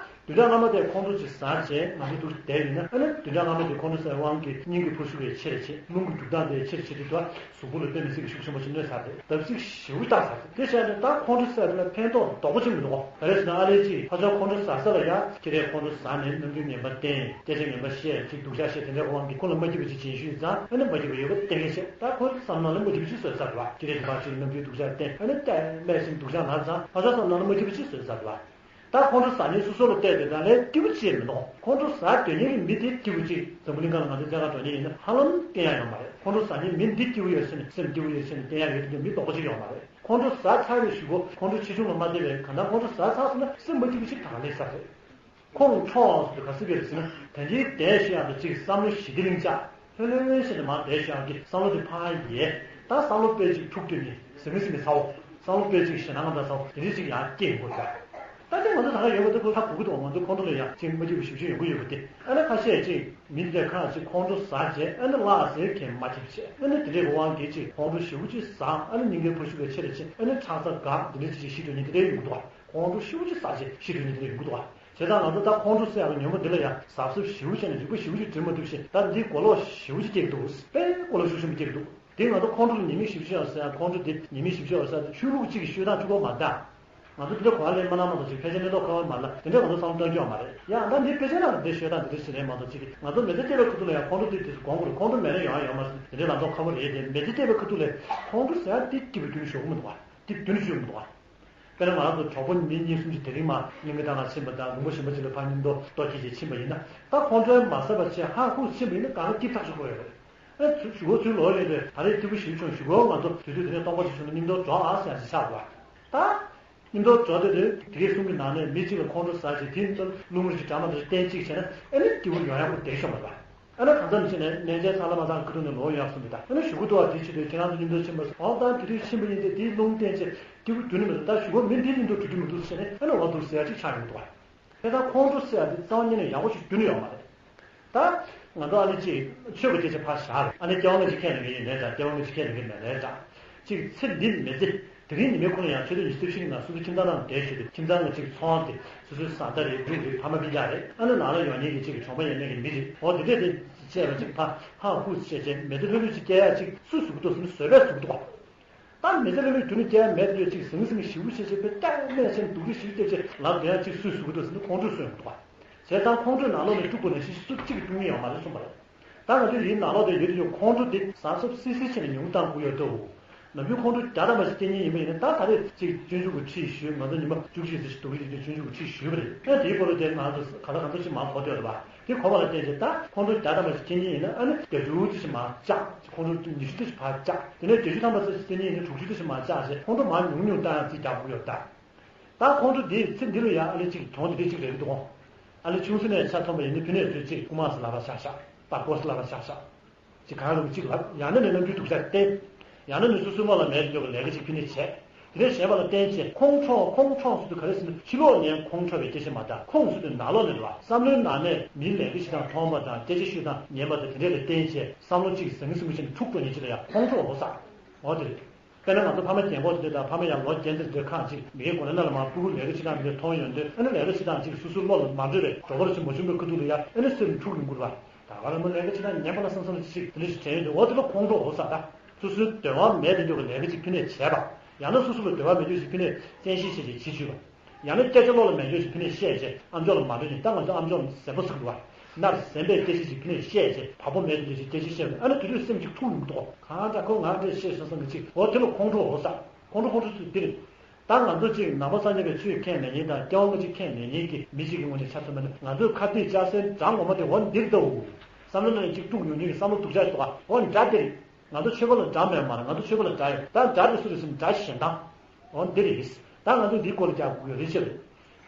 བདུན་ཕྲག་སྔ་མ་དེ་ཁོང་ཁྲོ་ཅིག་ཟ་བྱས་ང་ཚོ་འདུག་བསྡད་ཡིན་ན། ཨ་ནི་བདུན་ཕྲག་སྔ་མ་དེ་ཁོང་ཁྲོ་ཟ་བའི་དབང་གིས་སྙིང་གི་འཕར་ཤུགས་དེ་ཆེ་རུ་ཕྱིན། རླུང་གི་རྒྱུག་སྟངས་དེ་ཆེ་རུ་ཕྱིན་དུས། ད་གཟུགས་པོ་ལ་དཔེ་མི་སྲིད་ཀྱི་ཤུགས་ཆེན་པོ་ཅིག་སྣོན་ཚར་རེད། བརྡབ་གསིག་ཞེ་པོ་བཏང་ཚར་རེད། དེ་བྱས་ནས་ད་ཁོང་ཁྲོ་ཟ་དེ་ལ་ཕན་ཐོགས་རྡོག་པོ་ཅིག་མི་འདུག་ག་ག་རེ་ཟེར་ན། ཨ་ལས་ཅིག་ཕར་ཕྱོགས་ཁོང་ཁྲོ་ཟ་ས་ལ་ཡ་ཁྱེད་རས་ཁོང་ཁྲོ་ཟ་ནས་རྣམ་འགྱུར་ངན་པ་བསྟན། སྐད་ཆ་ངན་པ་བཤད། ཅིག་སྡུག་ཅག་བཤད། དེ་འདྲའི་དབང་གིས་ཁོ་ལ་མ་སྐྱིད་པ་ཅིག་སྦྱིན་ཞུས་ཙང་། ཨ་ནི་མ་སྐྱིད་པ་ཡོད་པ་གཏན་འཁེལ་བྱས། ད་ཁོ་བསམ་བློ་ལ་མ་སྐྱིད་པ་ཅིག་བཟོས་ཚར་རེད་བ། ཁྱེད་རས་དེ་བར་ཅིག་རྣམ་འགྱུར་སྡུག་ཅག་བསྟན། ཨ་ནི་ད་སྨད་ཅིང་སྡུག་ཅག་ལབ་ཙང་། ཕར་ཕྱོགས་བསམ་བློ་ལ་མ་སྐྱིད་པ་ཅིག་བཟོས་ཚར་རེད་བ། ད་ཁོང་ཁྲོ་ཟ་མཁན་སོ་སོ་ལ་བལྟས་ཏེ་ད་ལས་སྐྱིད་པོ་ཅིག་མི་འདུག་ཁོང་ཁྲོ་ཟ་སྡོད་མཁན་གྱི་མི་དེ་སྐྱིད་པོ་ཅིག་འཛམ་བུ་གླིང་སྒང་ལ་ང་ཚོ་བཙན་བཀའ་འགྲོ་མཁན་ཡིན་ན་ཧ་ལམ་བསྟན་ཡག་ཡོད་མ་རེད། ཁོང་ཁྲོ་ཟ་མཁན་མི་འདི་སྐྱིད་པོ་ཡོད་ཟེར་ནས། སེམས་སྐྱིད་པོ་ཡོད་ཟེར་ནས་བསྟན་ཡག་ཡོད་དེ་འདྲ་མི་རྡོག་པོ་ཅིག་ཡོད་མ་རེད། ཁོང་ཁྲོ་ཟ་ཚར་བའི་གཞུག་གུ་ཁོང་ཁྲོ་ཆེ་ཆུང་ལ་མ་བལྟས་པའི། གང་ལྟར་ཁོང་ཁྲོ་ཟ་ཚར་སོང་ན་སེམས་མ་སྐྱིད་པོ་ཅིག་ད་ག་ལས་ཟ་རེད། ཁོང་ཁྲོ་ཟེར་དུས་ག་ཚོད་བྱས་རེད་ཟེར་ན། ད་ལྟའི་བསྡད་ཤེས་ཡག་དང་ཅིག་བསམ་བློ་ཞི་བདེ་ལྷིང་འཇགས། ལྷོད་ལྷོད་བྱས་ནས་མར་བསྡད་ཤེས་ཡག་གི་བསམ་བློ་དེ་ཕར་ཡལ། ད་བསམ་བློ་དཔེ་ཅིག་འཁྲུག་སྡོད་མཁན། ཟང་ངེ་ཟིང་ངེ་ཚ་བོ། བསམ་བློ་དཔེ་ཅིག་ཞེ་སྡང་ངན་པ་ཚ་བོ་དེ་འདྲ་ཅིག་ཡར་སྐྱེ་ཡོང་གི་རེད། ད་ལྟ་ང་ཚོ་ད་ག་ཡོད་པ་དེ་ཁོ་ཧ་གོ་གི་འདུག་ང་ཚོ་ཁོང་ཁྲོ་ལ་ཡང་ཅིག་མ་སྐྱིད་པ་ཞེ་པོ་ཅིག་ཡོང་གི་ཡོད་པ་དེ། ཨ་ནི་ཁ་ཤས་ཅིག་མི་འདི་འདྲ་ཁ་ཅིག་ཁོང་ཁྲོ་ཟ་བྱས། ཨ་ནི་བརླག་ཟེར་མཁན་མ་སྐྱིད་པ་བྱས། ཨ་ནི་དེ་འདྲའི་དབང་གིས་ཅིག་ཁོང་ཁྲོ་ཞེ་པོ་ཅིག་ཟ། ཨ་ནི་སྙིང་གའི་འཕར་ཤུགས་ཀྱང་ཆེ་རུ་ཕྱིན། ཨ་ནི་ཆང་ས་འགག། དེ་འདྲ་ཅིག་ཅིག་ཤི་འགྲོ་མཁན་དེ་འདྲ་ཡོང་གི་འདུག་ཁོང་ཁྲོ་ཞེ་པོ་ཅིག་ཟ་བྱས་ཤི་འགྲོ་མཁན་དེ་འདྲ་ཡོང་གི་འདུག་བྱས་ཙང་ང་ཚོ་ད་ཁོང་ཁྲོ་ཟེར་ཡག་གི་ཉོན་མོངས་འདི་ལ་ཡང་གཟབ་གཟབ་ཞེ་པོ་བྱས་ནས། རིག་པ་ཞེ་པོ་ཅིག་དྲིལ་མ་ཐུབ་ཤིང་། ད་འདི་གོ་ལོག་ཞེ་པོ་ཅིག་སྐྱེ་གི་འདུག་དཔེ་གོ་ལོག་ཤུགས་ཆེན་པོ་སྐྱེ་གི་འདུག་དེ་ང་ཚོ་ཁོང་ཁྲོ་ལ་ཉེས་དམིགས་ཞེ་པོ་ཅིག་ཡོད་ཟེར་ཡག་ཁོང་ཁྲོ་དེ་ཉེས་དམིགས་ཞེ་པོ་ཅིག་ཡོད་ཟེར་ཡག་ཆོས་ལུགས་གཅིག་གི་ཤོད་སྟངས་གཅིག་པོ་མ་རེད་ད། ང་ཚོ་འདི་འདྲ་གོ་བ་ལེན་མ་གནང་མ་གཏོགས་ཅིག་ཕལ་ཆེར་གནས་ཐོག་ཁ་པར་མ་ལ་དེ་འདྲ་ང་ཚོ་བསམ་བློ་གཏོང་རྒྱུ་ཡོད་མ་རེད། ཡང་ད་འདི་དཔེ་ཆ་ནང་ལ་འདི་ཤོད་སྟངས་འདི་འདྲ་ཞིག་རེད་མ་གཏོགས། ཅིག་ང་ཚོ་མི་ཚེ་སྐྱེལ་བའི་ཁ་ཐུག་ལ་ཡང་ཁོང་ཁྲོ་དེ་དེ་ཚོ་སྒོམ་དགོས་རེད། ཁོང་ཁྲོ་མེད་ན་ཡོང་ཡ་ཡོད་མ་རེད། དེ་འདྲའི་ལམ་ཐོག་ཁ་པོ་རེད་དེ། མི་ཚེ་སྐྱེལ་བའི་ཁ་ཐུག་ལ་ཁོང་ཁྲོ་ཟེར་ཡག་འདི་སྐྱིད་པའི་མདུན་ནས་ཤོར་གི་མི་འདུག་བ། སྐྱིད་པའི་མདུན་ནས་ཤོར་གི་མི་འདུག་བ། དཔེར་ན་ང་རང་ཚོ་གྲོགས་པོ་མི་གཉིས་གསུམ་ཅིག་དེ་རིང་མར་གླིང་ག་ད་ང་ཕྱིན་པ་དང་། ལུང་པ་གཞན་པ་ཅིག་ལ་ཕར་མཉམ་དུ་ལྟོ་འཁྱེར་བྱས་ཕྱིན་པ་ཡིན་ན། ད་ཁོང་ཁྲོ་མ་ཟ་བར་བྱས་ཧ་ཧུ་ཕྱིན་པ་ཡིན་ན་གང་སྐྱིད་ཐག་ཆོད་པོ་ཡོད་རེད། ཨ་ཚུ་གཞུག་གུ་ཚུར་ལོག་ཡོང་དུས། ད་རེས་སྐྱིད་པོ་ཞེ་པོ་བྱུང་། གཞུག་གུ་ང་ཚོ་དུས་ཚོད་དེ་ནས་སྟོང་པ་ཞིག་བྱུང་ན་མཉམ་དུ་འགྲོ་ཨ་ཟེར་ཡག་ཅིག་ཆགས་འདུག་བ། ད་མཉམ་དུ་འགྲོ་དུས་དེ་དེ་གས་གསུང་གི་ནང་ནས་མི་གཅིག་ལ་ཁོང་ཁྲོ་ཟ་བྱས། དེ་ནས་རླུང་རོ་ཅིག་འགྲམ་པ་དེ་བསྟན་གཅིག་བྱས་ན། ཨ་ནི་སྐྱིད་པོ་ཡོང་ཡག་པོ་བསྡད་ཤོག་མ་རེད་པ། ཨ་ནི་གང་འཚམ་ཕྱིན་ནས་གནས་མཇལ་ཚར་ལ་མ་ཚར་ཁ་ཐུག་ནས་ལོག་ཡོང་ཡག་བཟོ་འདུག་ད། ཨ་ནི་གཞུག་གུ་དུ་བ་དེ་ཕྱིན་དུས་ཁྱེད་རང་ཚོ་མཉམ་དུ་ཕྱིན་པ་ཟེར། འོ་ད་དེ་དུས་ཕྱིན་པ་ཡིན་ཏེ། དེའི་རླུང་བསྟན་བྱས་སྐྱིད་པོ་རྒྱུན་ནས་མི་འདུག་ད་གཞུག་གུ་མི་འདི་མཉམ་དུ་འགྲོ་རྒྱུ་མི་འདུག་ཟེར་ནས། ཨ་ནི་འོ་འདུག་ཟེར་ཡག་ཅིག་ཆགས་ཡོང་གི་འདུག་བ། དེ་ལྟར་ཁོང་ཁྲོ་ཟེར་ཡག་དེ་རྩ་བ་ཉིད་ནས་ཡག་པོ་ཞིག་རྒྱུན་ནས་ཡོད་མ་རེད། ད་ང་ཚོ་ཨ་ནི་ཅིག་ཆོས་ཀྱི་སྐད་ཆ་ཕར་བཞག་རེད། ཨ་ནི་སྐྱེ་བ་སྔ་ཕྱི་ཁས་ལེན་མཁན་ཡིན་ནའི་འདྲ། སྐྱེ་བ་སྔ་ཕྱི་ཁས་ལེན་མཁན་མེད་ནའི་འདྲ། ཅིག་ཚེ་འདི་མི་ཚེ་དེ་རིང་ཉི་མའི་ཁོངས་ལ་ཡང་ཆུ་ཚོད་ཉི་ཤུ་རྩ་བཞི་གི་ནང་སོ་སོའི་ཁྱིམ་ཚང་ནང་བསྡད་བཞིན་དུ། ཁྱིམ་ཚང་ནང་ཅིག་ཚོང་དེ་སོ་སོའི་བཟའ་ཟླ་རེད། འབྲུག་རེད། ཕ་མ་སྤུན་ཀྱག་རེད། ཨ་ནི་ནང་ལ་ཡོང་མཁན་གྱི་ཅིག་གྲོང་པ་ཡས་མས་ཀྱི་མི་རེད། འོ་དེ་འདྲས་དེ་བྱས་པ་ཅིག་ཕ་ཧ་ཧུ་བྱས་བྱས་མི་ཚེ་ལྷོད་ལྷོད་ཅིག་སྐྱེལ་ཡག་ཅིག་སུས་བཟོ་གི་འདུག་ཟེར་ན་བཟོད་པས་བཟོ་གི་འདུག་ག་ད་མི་ཚེ་ལྷོད་ལྷོད་རྒྱུན་ནས་སྐྱེལ་ཡག་མེད་དུས། ཅིག་ཟང་ཟིང་ཞེ་པོ་བྱས་བྱས་པའི་སྐྱག་སྨན་ཆེན་སྡུག་རུས་ཞེ་པོ་བརྒྱབ་བྱས་ལབ་བསྡད་ཡག་ཅིག་སུས་བཟོ་གི་འདུག་ཟེར་ན་ཁོང་ཁྲོས་བཟོས་ཡོང་གི་འདུག་ག་བྱས་ཙང་ཁོང་ཁྲོས་ནང་ལོགས་ནས་དཀྲུག་དགོས་ནང་བཞིན་སུ་གཅིག་གིས་དཀྲུག་མཁན་ཡོད་མ་རེད་གསུངས་པ་རེད། ད་ང་ཚོའི་རིའི་ནང་ལོགས་དེ་ཡོད་དུས་ཀྱང་ཁོང་ཁྲོ་དེ་གཟབ་གཟབ་སིལ་སིལ་བྱས་ནས་ཉུང་བཏང་དགོས་ཡོད་འདུག་ནམ་རྒྱུན་ཁོང་ཁྲོ་རྒྱག་དང་མ་བྱེད་སྐྱེ་མཁན་ཡིན་པ་ཡིན་ན། ད་ད་རེས་ཅིག་སྤྱོད་འཇུག་གི་ཁྲིད་ཞུས། ང་ཚོ་ཉི་མ་བཅུ་གཅིག་ཙམ་ཞིག་འདུག་རེད་དེ། སྤྱོད་འཇུག་གི་ཁྲིད་ཞུས་པ་རེད། ཡང་དེའི་སྐོར་ལ་དེ་ང་ཚོ་ག་ལ་ག་ཚོད་ཅིག་མར་གོ་ཐོས་རེད་པ། དེ་གོ་བ་ལ་བརྟེན་བྱས་ད་ཁོང་ཁྲོ་རྒྱག་དང་མ་བྱེད་སྐྱེ་མཁན་ཡིན་ན། ཨ་ནི་བརྒྱད་ཅུ་ཙམ་ཞིག་མར་བཅག་ཁོང་ཁྲོ་ཉི་ཤུ་ཙམ་ཞིག་ཕར་བཅག་དེ་ནས་བརྒྱད་ཅུ་ཐམ་པ་ཙམ་ཞིག་སྐྱེ་མཁན་ཡིན་ན་དྲུག་ཅུ་ཙམ་ཞིག་མར་བཅག་བྱས་ཁོང་ཁྲོ་མར་ཉུང་ཉུང་བཏང་ཡག་ཅིག་རྒྱག་དགོས་ཡོད་ད། ད་ཁོང་ཁྲོ་འདི་ཚེ་འདི་ལ་ཡང་ཨ་ལེ་ཅིག་གྱོང་དེ་འདྲ་ཅིག་རེད་འདུག་ཨ་ལེ་ཆུང་ས་ནས་ཆ་མཐོན་པ་ཡིན་ན་ཕུ་ནས་ཚོས་ཅིག་རྐུ་མ་ཟེར་ལབ་པ་ཆགས་ཤག་པར་རྐོ་ཟེར་ལབ་པ་ཆགས་ཤག་ཅིག་གང་རུང་ཅིག་ལབ། ཡང་ན་ནི་རྣམ་འགྱུར་སྡུག་ཅག་བསྟན། ཡང་ན་ནི་སོ་སོའི་བློ་ལ་མེད་ཉོག་གི་ལས་ཀ་ཅིག་ཕུ་ནས་བྱས། དེ་འདྲ་བྱས་པ་ལ་བརྟེན་བྱས་ཁོང་ཁྲོ་ཁོང་ཁྲོ་ཟེར་དུས་ག་རེ་ཟེར་ན། ཕྱི་ལོགས་ནས་ཁོང་ཁྲོ་བའི་སྐད་ཆ་མ་གཏོགས། ཁོང་ཟེར་དུས་ནང་ལོགས་ནས་རེད་པ། བསམ་བློའི་ནང་ནས་མིའི་ལས་ཀ་བྱེད་སྟངས་མཐོང་བ་དང་། སྐད་ཆ་ཤོད་སྟངས་ཉན་པ་དང་། དེ་འདྲ་ལ་བརྟེན་བྱས་བསམ་བློ་ཅིག་ཟང་ངེ་ཟིང་ངེ་བྱས་ནས་འཁྲུག་འགྲོ་མཁན་ཅིག་ལ་ཡང་ཁོང་ཁྲོ་འོ་ཟེར། འོ་དེ་རེད། དཔེར་ན་ང་ཚོ་ཕ་མ་རྒན་གོག་དེ་འདྲ་དང་། ཕ་མ་ཡང་ལོ་རྒན་དེ་འདྲ་ཁག་ཅིག་མི་རྒན་གོ་ལའི་ནང་ལ་མར་སྤུ་གུ་ལས་ཀ་བྱེད་སྟངས་དེ་འདྲ་མཐོང་ཡོང་དུས། ཨ་ནི་ལས་ཀ་བྱེད་སྟངས་ཅིག་སོ་སོའི་བློ་ལ་མ་འགྲོ་བའི་འགྲོ་བར་ཕྱིན་པ་ཆུང་དུས་ཁ་ཐུག་ལ་ཡ་ཨ་ནི་སེམས་འཁྲུག་ཡོང་གི་རེད་པ། ད་ག་རང་མོ་ལས་ཀ་བྱེད་སྟངས་ཉམས་པ་ལ་བསམ་བསམ་ཅིག་དེ་འདྲ་ཞིག་དྲན་ཡོང་དུས། འོ་དེ་ལ་ཁོང་ཁྲོ། འོ་ཟེར། ད་སོ་སོའི་འདོད་པ་མེད་པའི་ལས་ཀ་ཅིག་ཕ་མས་བྱས་པ། ཡང་ན་སོ་སོ་ལ་འདོད་པ་མེད་ཅོག་ཅིག་ཕ་མས་བཙན་ཤེད་བྱས་ཏེ་བྱེད་བཅུག་པ། ཡང་ན་སྐད་ཆ་བློ་ལ་མེད་ཅོག་ཅིག་ཕ་མས་བཤད་བྱས་ཨམ་ཅོག་ལ་མ་འགྲོ་ནས། ད་ང་ཚོ་ཨམ་ཅོག་ཟེར་པོ་ཟེར་གི་འདུག་པ། མནར་ཟིན་པའི་སྐད་ཆ་ཅིག་ཕ་མས་བཤད་བྱས། བག་ཕེབས་མེད་དེ་འདྲ་ཞིག་སྐད་ཆ་བཤད་པ། ཨ་ནི་དེ་དུས་སེམས་ཅིག་འཁྲུག་ཡོང་གི་འདུག། གང་འདྲ་ཁོ་ང་འདྲ་བཤད་སོང་བསམ་གི་ཅིག། འོ་དེ་ལ་ཁོང་ཁྲོ། འོ་ཟེར། ཁོང་ཁྲོ་ཁོང་ཁྲོ་ཚུལ་འདི་རེད། ད་ང་ཚོ་ཅིག་ནང་པ་སངས་རྒྱས་པའི་ཆོས་མཁྱེན་མཁན་དང་སྐྱེ་བ་སྔ་ཕྱི་མཁྱེན་མཁན་གྱི་མི་ཅིག་གི་ངོས་ནས་ཆ་མཚོན་པ་ན། ང་ཚོའི་ཁ་གཏད་བཅག་སའི་སྒྲ་ངོ་མ་དེ་འོ་འདིར་ལྟ་འོ། བསམ་བློ་ནང་ཅིག་དཀྲུག་ཡོང་མཁན་གྱི་བསམ་བློ་སྡུག་ཅག་ཅིག་འདུག་ག། འོ་སྒྲ་དེ་རེད། ང་ཚོ་ཆོས་པ་ལ་སྒྲ་མེད་མ་རེད། ང་ཚོ་ཆོས་པ་ལ་སྒྲ་ཡོད། ད་སྒྲ་དེ་སུ་རེད་ཟེར་ན་སྒྲ་གཞན་དག། འོ་འདི་རེད། ད་ང་ཚོས་འདིའི་སྐོར་ལ་རྒྱག་དགོས་ཡོད་རེད་ཅེས།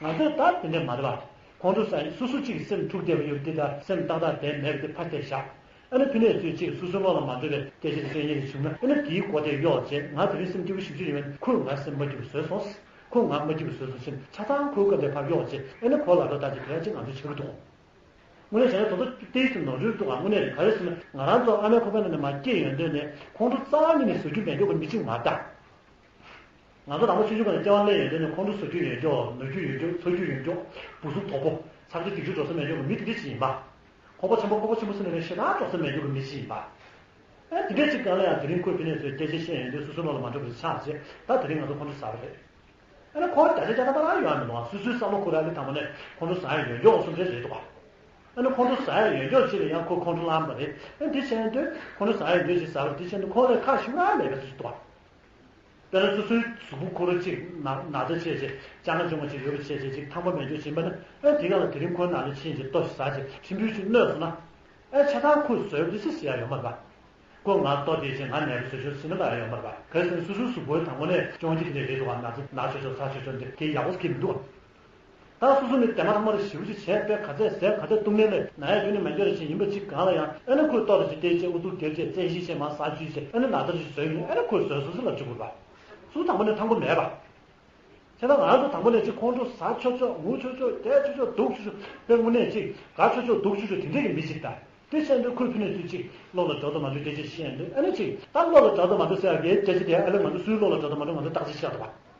ང་ཚོས་ད་དེ་འདྲ་མ་རེད་པ། ཁོང་ཁྲོ་ཟ་ཡི། སོ་སོ་གཅིག་གི་སེམས་འཁྲུག་བསྡད་པ་ཡོད་དེ། ད་སེམས་ཏག་ཏག་བསྡད་མེད་པ་དེ་ཕར་བསྡད་བཞག། ཨ་ནི་ཕ་མས་ཚུར་གཅིག་སོ་སོའི་བློ་ལ་མ་འགྲོ་བའི་སྐད་ཆ་དེ་བཤད་མཁན་ཞིག་བྱུང་ན། ཨ་ནི་དེའི་མགོ་དེ་གཡོག་བྱས། ང་དེ་རིང་སེམས་སྐྱིད་པོ་ཞེ་པོ་ཅིག་ཡོད་མེད། ཁོས་ང་སེམས་མ་སྐྱིད་པོ་བཟོས་སོང་། ཁོས་ང་མ་སྐྱིད་པོ་བཟོས་སོང་ཟེར་ནས་ཆ་ཚང་ཁོའི་སྐབས་དེ་ཕར་གཡོག་བྱས། ཨ་ནི་ཁོ་ལ་ལོ་ལྟ་ཅིག་དེ་འདྲ་ཅིག་ང་ཚོས་བྱེད་ཀྱི་འདུག། དངོས་གནས་བྱས་ན་དེ་ཚོ་ཏོག་ཙམ་ནོར་འཁྲུལ་འདུག་ག། དངོས་གནས་ག་རེ་ཟེར་ན། ང་རང་ཚོ་ཨ་མའི་ཁོག་པའི་ནང་ནས་མར་སྐྱེས་ཡོང་དུས་ནས་ཁོང་ཁྲོ་རྩ་བ་ཉིད་ནས་ཟ་རྒྱུ་མེད་མཁན་གྱི་མི་གཅིག་མ་རེད་ད། ང་ཚོ་དང་པོ་ཆུང་ཆུང་སྒང་ནས་སྐྱེ་བ་སླེབས་ཡོང་དུས་ནས་ཁོང་ཁྲོ་ཟ་རྒྱུ་ཡོད་ཀྱོག། ནོར་རྒྱུ་ཡོད་ཀྱོག། འཚོ་རྒྱུ་ཡོད་ཀྱོག། སྦུ་སུབ་དོག་པོ། ཚ་གྱང་སྡུག་ཅག་འགྲོ་ས་མེད་ཀྱོག་གི་མི་དེ་འདྲ་ཅིག་ཡིན་པ། ཁོག་པ་ཆེན་པོ། ཁོག་པ་ཆེན་པོ་ཟེར་ནས་ཞེ་དྲག་འགྲོ་ས་མེད་ཀྱོག་གི་མི་ཅིག་ཡིན་པ། ཨ་དེ་འདྲ་ཅིག་སྒང་ལ་ཡང་དེ་རིང་ཁོས་ཕ་མས་ཚུར་སྐད་ཆ་བཤད་ཡོང་དུས་སོ་སོའི་བློ་ལ་མ་འགྲོ་བ་ཆགས་བྱས། ད་དེ་རིང་ང་ཚོ་ཁོང་ཁྲོ་ཟ་བ་རེད། ཨ་ནི་ཁོ་བརྒྱ་ཆ་བརྒྱ་ཐམ་པ་རང་ཡོད་མི་འདུག་ག། སོ་སོའི་བསམ་བློ་ཁོ་རང་ལ་དང་པོ་ནས་ཁོང་ཁྲོ་ཟ་ཡ་ཡོད་ཀྱོག་གསུང་བྱས་རེད་འདུག་ག། ཨ་ནི་ཁོང་ཁྲོ་ཟ་ཡ་ཡོད་ཀྱོག་ཅིག་ལ་ཡང་ཁོ་ཁོང་ཁྲོ་ལངས་པ་རེད། ཨ་འདི་བྱས་དུས་ཁོང་ཁྲོ་ཟ་ཡ་ཡོད་ཀྱོག་ཅིག་ཟ་བ་རེད། འདི་བྱས་དུས་ཁོ་ལ་ཁག་ཞེ་པོ་རང་མེད་པའི་བཟོ་ཞིག་འདུག་ག། དཔེར་ན་སོ་སོའི་གཟུགས་པོ་ཁོ་རང་ཅིག་ན་ན་ཚ་བྱས་བྱས། སྐྲག་དངངས་ཆེན་པོ་ཅིག་ཡོད་པ་བྱས་བྱས་ཅིག་ཐང་པ་མེད་ཀྱོག་བྱིན་པ་ན། ཨ་དེ་ག་ལ་དེ་རིང་ཁོའི་ནང་ལ་ཕྱིན་བྱས་ལྟོ་ཞིག་ཟ་བྱས་ཕྲན་བུ་ཅིག་གནོད་སོང་ན། ཨ་ཆ་ཚང་ཁོས་བཟོས་པ་འདི་ཅིག་ཟེར་ཡ་ཡོད་མ་རེད་པ། ཁོས་ང་ལྟོ་བསྡད་བྱས་ང་ནད་པ་བཟོས་ཆོག་ཟེར་ན་ལབ་ཡ་ཡོད་མ་རེད་པ། གལ་སྲིད་སོ་སོའི་གཟུགས་པོའི་དང་པོ་ནས་སྐྱོན་གྱི་དེ་འདྲ་རེད་འདུག་ག། ན་ཚ་ན་ཆོག་ཆོག་ཚ་ཆོག་ཆོག་འདི་དེ་ཡག་པོ་ཟེར་གྱི་མི་འདུག་ག། ད་སོ་སོ་ནས་དེ་མ་ཐག་མ་རེད། ཞེ་པོ་ཅིག་བྱས་པས་ག་ཚད་ཟས་ག་ཚད་བཏུང་ནས་ལས་ན་ཡ་རྒྱུ་ནི་མ་འགྱོ་རེ་བྱས་ཡིན་པ་ཅིག་སྒང་ལ་ཡང་ཨ་ནི་ཁོས་ལྟོ་རེ་ཅིག་བསྡད་བྱས་ཨུ་ཚུགས་རྒྱབ་བྱས་བཙན་ཤེད་བྱས་མར་ཟ་བཅུག་བྱས། ཨ་ནི་ལག་བསྟར་ཅིག་བཟོས་ཡོང་། ཨ་ནི་ཁོས་བཟོས་སོང་ཟེར་ལབ་བཅུག་དགོས་པ། སུ་དང་པོ་ནས་ཐང་པོ་མེད་པ། བྱས་ན་ང་ཚོ་དང་པོ་ནས་ཅིག་ཁོང་ཁྲོ་ཟ་ཆོག་ཆོག། ངུ་ཆོག་ཆོག། བསྡད་ཆོག་ཆོག། སྡུག་ཆོག་ཆོག། དཔེ་དངོས་གནས་ཅིག་དགའ་ཆོག་ཆོག། སྡུག་ཆོག་ཆོག། དེ་འདྲས་ཀྱི་མི་ཅིག་ད། དེ་བྱས་དུས་ཁོས་ཕ་མས་ཚུར་ཅིག་བློ་ལ་འགྲོ་དང་མ་འགྲོ་སྐད་ཆ་བཤད་ཡོང་དུས། ཨ་ནི་ཅིག་ད་བློ་ལ་འགྲོ་དང་མ་འགྲོ་ཟེར་ཡག་གི་སྐད་ཆ་དེ་ཨ་ལས་ང་ཚོ་སུའི་བློ་ལ་འགྲོ་དང་མ་འགྲོ་ང་ཚོ་བརྟག་དཔྱད་བྱེད་ཡག་འདུག་པ།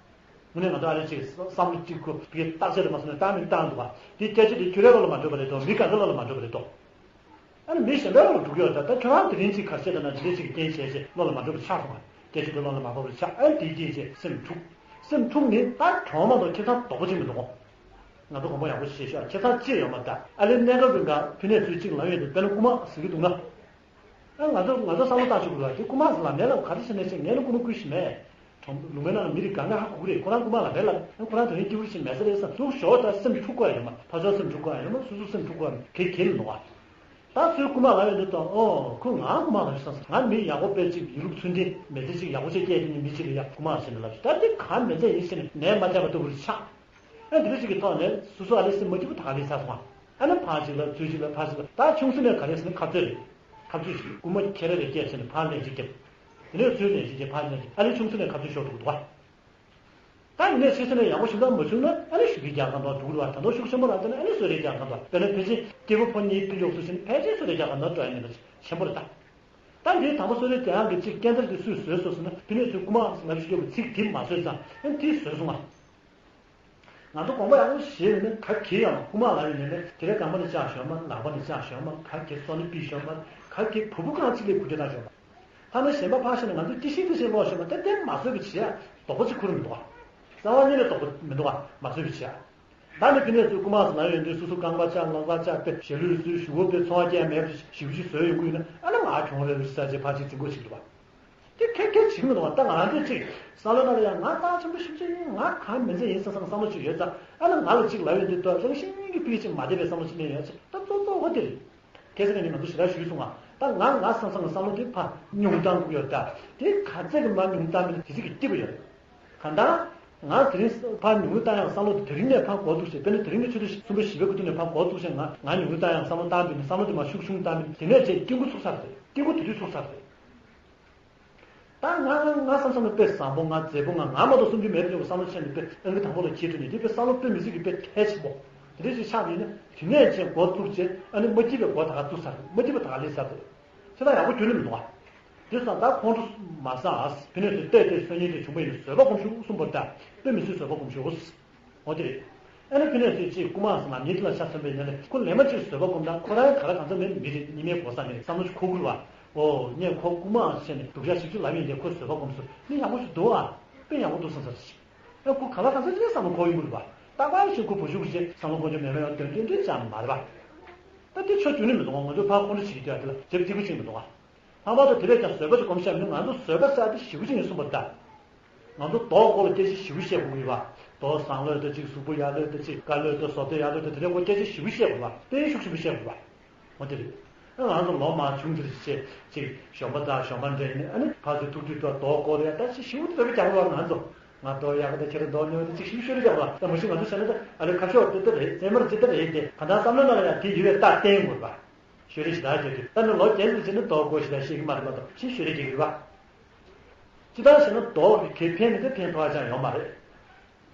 དངོས་གནས་ང་ཚོ་ཨ་ལས་ཅིག་བསམ་བློ་ཅིག་ཁོ་བི་བརྟག་དཔྱད་དུ་མ་སོང་ནས་བཏང་མིན་བཏང་འདུག་པ། དེ་སྐད་ཆ་དེ་ཁྱོད་རའི་བློ་ལ་མ་འགྲོ་བ་རེད་དོ། མི་གང་གི་བློ་ལ་མ་འགྲོ་བ་རེད་དོ། ཨ་ནི་མི་གཞན་པའི་བློ་ལ་འགྲོ་གི་ཡོད་ད། ད་ཁྱོད་རང་དེ་རིང་ཅིག་ག་རེ་བྱས་ད་ན་དེ་འདྲས་ཅིག་གི་རྐྱེན་བྱས་བྱས་བློ་ལ་མ་འགྲོ་བ་ཆགས་སོང་བ། སྐད་ཆ་དེ་བློ་ལ་མ་བབས་པ་ཆགས། ཨ་ནི་དེའི་རྐྱེན་བྱས་སེམས་འཁྲུག། སེམས་འཁྲུག་ནི་ད་གྲོངས་མ་གཏོགས་ཁྱིམ་ཚང་དོག་པོ་ཅིག་མི་འདུག་གོ། ང་ཚོ་དགོངས་པ་ཡག་པོ་ཞིག་བཞེས་ཤོག། ཁྱིམ་ཚང་གཅིག་ཡོད་མ་རེད་ད། ཨ་ལས་གནས་སྐབས་རིང་ག་ཕ་མས་ཚུར་ཅིག་ལབ་ཡོང་དུས། དཔེར་ན་རྐུ་མ་ཟེར་གྱི་འདུག་ན། ཨ་ང་ཚོ་ང་ཚོ་བསམ་བློ་བཏང་ཆོག་གི་རེད་པ། དེ་རྐུ་མ་ཟེར་ལབ་མེད་ལབ། ག་རེ་བྱས་ནས་བྱས་ངས་ནི་རྐུ་མ་རྐུས་ཤིག་མེད། གྲོང་ལུང་པའི་ནང་ལ་མི་རིགས་གང་ག་ཧ་གོ་གི་རེད། ཁོ་རང་རྐུ་མ་ལབ་མེད་ལབ། ཨ་ཁོ་རང་དེ་རིང་སྐྱིད་པོ་ཞིག་མེད་ས་རེད་བསམ་འདུག་ཞོག། ད་སེམས་འཁྲུག་དགོས་ཡ་ཡོད་མ། ཕར་ཕྱོགས་སེམས་འཁྲུག་དགོས་ཡ་ཡོད་མ། སོ་སོ་སེམས་འཁྲུག་དགོས་ཡ་ཡོད་མ། གལ་གལ་མི་འདུག་ག། ད་སུས་རྐུ་མ་ལབ་ཡོང་དུས་ད། ཨོ་ཁོས་ང་རྐུ་མ་ལབ་བསམ་སོང་། ང་མི་ཡག་པོ་དཔེ་ཅིག་ཡིན་ལུགས་ཚུལ་ལྡན་མི་ཚེ་ཅིག་ཡག་པོ་ཅིག་སྐྱེལ་ཐུབ་མཁན་མི་ཅིག་ལ་ཡ་རྐུ་མ་ཟེར་ནས་ལབ་ཤག། ད་འདི་གང་མི་ཚེ་ཡིན་ཟེར་ནས་ནད་མ་བསྐྱབས་པ་ལྟ་བུ་རེད་ཆགས། ཨ་འདི་འདྲ་ཞིག་གི་ཐོག་ནས་སོ་སོ་ཨ་ལས་སེམས་མ་སྐྱིད་པོ་ད་ག་ལས་ཚར་སོང་ཨ། ཨ་ནི་ཕར་ཅིག་ལབ་ཚུར་ཅིག་ལབ་ཕར་ཅིག་ལབ། ད་ཆུང་ས་ནས་ག་རེ་ཟེར་ན་ཁ་རྩོད་རེད། ཁ་རྩོད་ཅིག་རྐུ་མ་ཁྱེར་རེ་རེ་སྐྱེལ་ཟེར་ནས་ཕར་ལན་ཅིག་བརྒྱབ། དེ་ནས་ཚུར་ལན་ཅིག་བརྒྱབ། ཕར་ལན་ཅིག། ཨ་ལས་ཆུང་ས་ནས་ཁ་རྩོད་ཤོར་འགྲོ་གི་འདུག་ཨ། ད་ཡིན་ནའི་ཆེ་ས་ནས་ཡག་པོ་ཞིག་འདང་མ་བྱུང་ན་ཨ་ནི་ཤུགས་ཀྱིས་རྒྱག་ག་འདུག་འགྲོ་གི་རེད་པ། ད་དུང་ཤུགས་ཆེན་པོ་རག་བསྡད་ན་ཨ་ནི་གསོད་རེས་རྒྱག་ག་འདུག། དཔེར་ན་ཕལ་ཆེར་སྐྱེས་བུ་ཕོ་གཉིས་སྤུན་ཀྱོག་ཚོ་བྱས་ན་ཕལ་ཆེར་གསོད་རེས་རྒྱག་ག་འདུག་འགྲོ་ཡ་ཡིན་པ་ཆེན་པོ་རེད་ད། ད་འདིའི་དང་པོ་གསོད་རེས་རྒྱག་ཡག་གི་ཅིག་སྐད་འདར་དེ་སུས་བཟོས་སོང་ཟེར་ན། ཕ་མས་ཚུར་རྐུ་མ་ཟེར་ལབ་ཤོར་གྱི་ཚིག་དེ་མ་བཟོས་ཙང་ཨ་ནི་དེ་བཟོས་སོང་ང་། ང་ཚོ་དགོངས་པ་ཡག་པོ་བཞེས་ཡོད་ན་ག་གེ་ཡང་རྐུ་མ་ལབ་ཡོང་ནས་ནི་དེ་རིང་རྐང་པ་ནས་བཅག་ཞོར་མ། ལག་པ་ནས་བཅག་ཞོར་མ། ག་གེ་སོ་ནས་ཕུད་ཞོར་མ། ག་གེ་བུ་བུ་གང་གཅིག་ལས་འགུལ་སྐྱོད་བཏང་ཞོར་མ། ཐ་ན་གཞན་པ་ཕར་བཞག་ན་ང་ཚོ་སྐྱིད་ཤིང་སྐྱིད་ཤིང་ལོག་ཞོར་མ། དེ་དེ་མ་བཟོད་པ་བྱེད་ཡ་དོགས་པ་ཅིག་ཁུར་མི་འདུག་ག། རྩ་བ་ཉིད་ནས་དོགས་པ་མི་འདུག་ག། མ་བཟོད་པ་བྱེད་ཡ། ད་ནི་ཕ་མས་ཚུར་རྐུ་མ་ཟེར་ལབ་ཡོང་དུས་སོ་སོ་རྐང་པ་བཅག་ལག་པ་བཅག་པས་ཞལ་ལུས་སུས་ཞུ་བོ་པས་ཚོང་བ་སྐྱེལ་མེད་པ་ཞིག་ཅིག་བཟོས་ཡོང་གི་ཡོད་ན་ཨ་ནི་ང་གྱོང་རེད་ཟེར་བྱས་ཕར་ཅིག་འཛིང་དགོས་ཞིག་འདུག་ག། དེ་ཁེ་ཁེ་བྱེད་ཀྱི་མི་འདུག་བ། ད་ང་རང་ཚོས་ཅིག་བསམ་བློའི་ནང་ལ་ཡང་ང་རྟགས་ཆེན་པོ་ཞེ་པོ་ཅིག་ཡིན། ང་གང་མི་མཛད་ཡིན་བསམ་བསམ་བསམ་བློ་ཅིག་ཡོད་ཙང་། ཨ་ནི་ང་ལ་ཅིག་ལབ་ཡོང་དུས་ད་རང་བཞིན་གྱིས་ཕ་གི་ཅིག་མ་བདེ་བའི་བསམ་བློ་ཅིག་སླེབས་ཡོང་ཡ་ཅིག། ད་གཙོ་གཙོ་བོ་དེ་རེད། ཁ་སང་ནས་ང་ཚོ་ཞེ་དྲག་ཞུས་སོང་ང་། ད་ང་ང་བསམ་བསམ་གྱི་བསམ་བློ་དེ་ཕར་ཉུང་བཏང་དགོས་ཡོད་ད། དེ་ག་ཚད་ཀྱི་མར་ཉུང་བཏང་མིན་ན་དེ་ཚིག་གི་སྐྱིད་པོ་ཡོད་རེད། གང་ལྟར། ང་དེ་རིང་ཕར་ཉུང་རུ་བཏང་ཡག་བསམ་བློ་དེ་དེ་རིང་ནས་ཕར་འགོ་བཙུགས་བྱས། དཔེར་ན་དེ་རིང་གི་ཆུ་ཚོད་གསུམ་པ་བཞི་པའི་སྐབས་དུས་ནས་ཕར་འགོ་བཙུགས་བྱས། ང་ང་ཉུང་རུ་བཏང་ཡག་བསམ་བློ་བཏང་མིན་ན། བསམ་བློ་དེ་མར་ཤུགས་ཆུང་བཏང་མིན་ན། དེ་ནས་བྱས་སྐྱིད་པོ་ཚུགས་ཚར་རེད། སྐྱིད་པོ་དེ་དུས་ཚུགས་ཚར་རེད། ད་ང་ང་བསམ་བསམ་ན་དཔེ་བཟང་པོ། ང་མཛེས་པོ། ང་ང་མ་གཏོགས་བསམ་རྒྱུ་མེད་པའི་བསམ་བློ་བྱས་ནས་དཔེ་ཨང་ཀི་དང་པོ་ལ་འཁྱེར་འགྲོ་ནས། དེ་དཔེ་བསམ་བློ་དཔེ་མི་སྲིད་ཀྱི་དཔེ་གལ་ཆེན་པོ་དེ་འདྲ་ཞིག་ཆགས་ཡིན་ན། དེ་ནས་བྱས་འགོ་བཙུགས་བྱས། ཨ་ནི་མ་སྐྱིད་པའི་འགོ་ད་ག་བཙུགས་ཚར་རེད། མ་སྐྱིད་པ་ད་ག་སླེབས་ཚར་རེད། དེ་ད་ཡག་པོ་ཁྱོན་ནས་མི་འདུག་ག། དེ་སང་ད་ཁོང་ཁྲོ་མ་ཟ་ཨ། ཕི་ནས་ཚོས་བལྟས་བལྟས་སང་ཉིན་དེ་བྱུང་པ་ཡིན་ན་བཟོད་པ་སྒོམ་ཤོག་གསུངས་པ་ལྟར་དཔེ་མི་སྲིད་བཟོད་པ་སྒོམ་ཤོག་འོ་དེ་རེད། ཨ་ནི་ཕི་ནས་ཚོས་ཅིག་རྐུ་མ་ཟ་ན་ཉིན་དེ་ལ་ཆ་མཚོན་པའི་ཉིན་ལས་ཁོ་ལས་མ་ཅིག་བཟོད་པ་སྒོམ་ད་ཁོ་རང་ག་ར་གང་ཟག་མེད་མི་རེད། ཉི་མའི་གོ་ས་མེད་བསམ་བློ་ཞིག་འཁོར་དགོས་རེད་བ། ཨོ་ངས་ཁོ་རྐུ་མ་བྱས་ནས་སྡུག་ཅག་ཞིག་ཅིག་ལབ་ཡིན་དེ་ཁོ་བཟོད་པ་སྒོམ་སོང་ནི་ཡག་པོ་ཞིག་འདུག་ཨ། དཔེ་ཡག་པོ་འདུག་བསམ་ས་རེད། ཨ་ཁོ་ག་ལ་གང་ཟག་ཅིག་བསམ་བློ་འཁོར་ཡོང་གི་རེད་བ། རྟག་པར་ཞིག་ཁོ་བུ་ཕྲུག་ཅིག་བསམ་བློ་འཁོར་རྒྱུ་མེད་མེད་ཡང་དོན་དོན་དོན་ཅང་མ་རེད་བ། ད་དེ་ཆོ་རྒྱུ་ནི་མི་འདུག་ང་ཚོ་ཕར་ཁོང་ཁྲོ་བྱེད་ཀྱི་དུས་ཨ་དེ་ལ་རྒྱབ་སྐྱིད་པོ་ཅིག་མི་འདུག་ཨ། ལྷག་པར་དུ་དེ་བས་ཀྱང་བཟོད་པ་ཅིག་སྒོམ་ཤེས་མིན་ང་ཚོ་བཟོད་པ་ཟེར་དེ་ཞེ་པོ་ཅིག་ཡིན་གསུངས་པ་ལྟར། ང་ཚོ་མདོག་སྐོར་ལ་སྐད་ཆ་ཞེ་པོ་བཤད་དགོས་ཀྱི་ཡོད་པ། མདོག་བཟང་ལོས་དང་གཅིག་གཟུགས་པོ་ཡག་ལོས་དང་གཅིག་དཀར་ལོས་དང་བཟོ་ལྟ་ཡག་ལོས་དང་དེ་འདྲའི་སྐོར་སྐད་ཆ་ཞེ་པོ་བཤད་དགོས་པ་བརྟན་བཞུགས་ཞེ་པོ་བཤད་དགོས་པ། འོ་དེ་རེད། ཨ་ང་ཚོ་ལོ་མང་བྱུང་འདིར་བཤད་ཅིག་གཞོན་པ་དང་གཞོན་པ་འདྲ་ཡིན་ཨ་ནི་ཕར་ཚུར་ཐུག་དུས་དང་མདོག་སྐོར་ཡག་ད་ཅིག་ཞེ་པོ་བཟོད་པ་རྒྱག་དགོས་པ་ང་ཚོ། ང་མདོག་ཡག་གི་ད་ཁྱེད་རང་མདོག་ཉེས་པ་ད་ཅིག་ཞེ་པོ་ཤོད་རེ་རྒྱག་དགོས་པ་ད་མ་གཞི་ང་ཚོ་བྱས་ན་ད་ཨ་ལེ་ཁ་ཕྱོགས་དེ་ལྟ་རེད་རྩེད་མོར་ཇི་ལྟ་རེད་དེ་ག་འདྲ་བསམ་བློ་ནང་ལ་ཡང་དེ་ཡོད་པའི་རྟགས་བསྟན་དགོས་པ། ཤོད་རེ་ཞིག་ད་བརྗོད་དུས་ད་ནི་ལོ་རྒན་ཚོ་བྱས་ན་མདོག་སྐོར་ཞིག་ད་ཤེས་ཀྱི་མ་རེད་མ་གཏོགས་ཤེས་ཤོད་རེ་རྒྱག་གི་རེད་པ། ཅི་ལྟར་ཞེ་ན་མདོག་གི་གེ་ཕན་མི་ཚེ་ཕན་ཐོགས་ཅང་ཡོད་མ་རེད། རེད་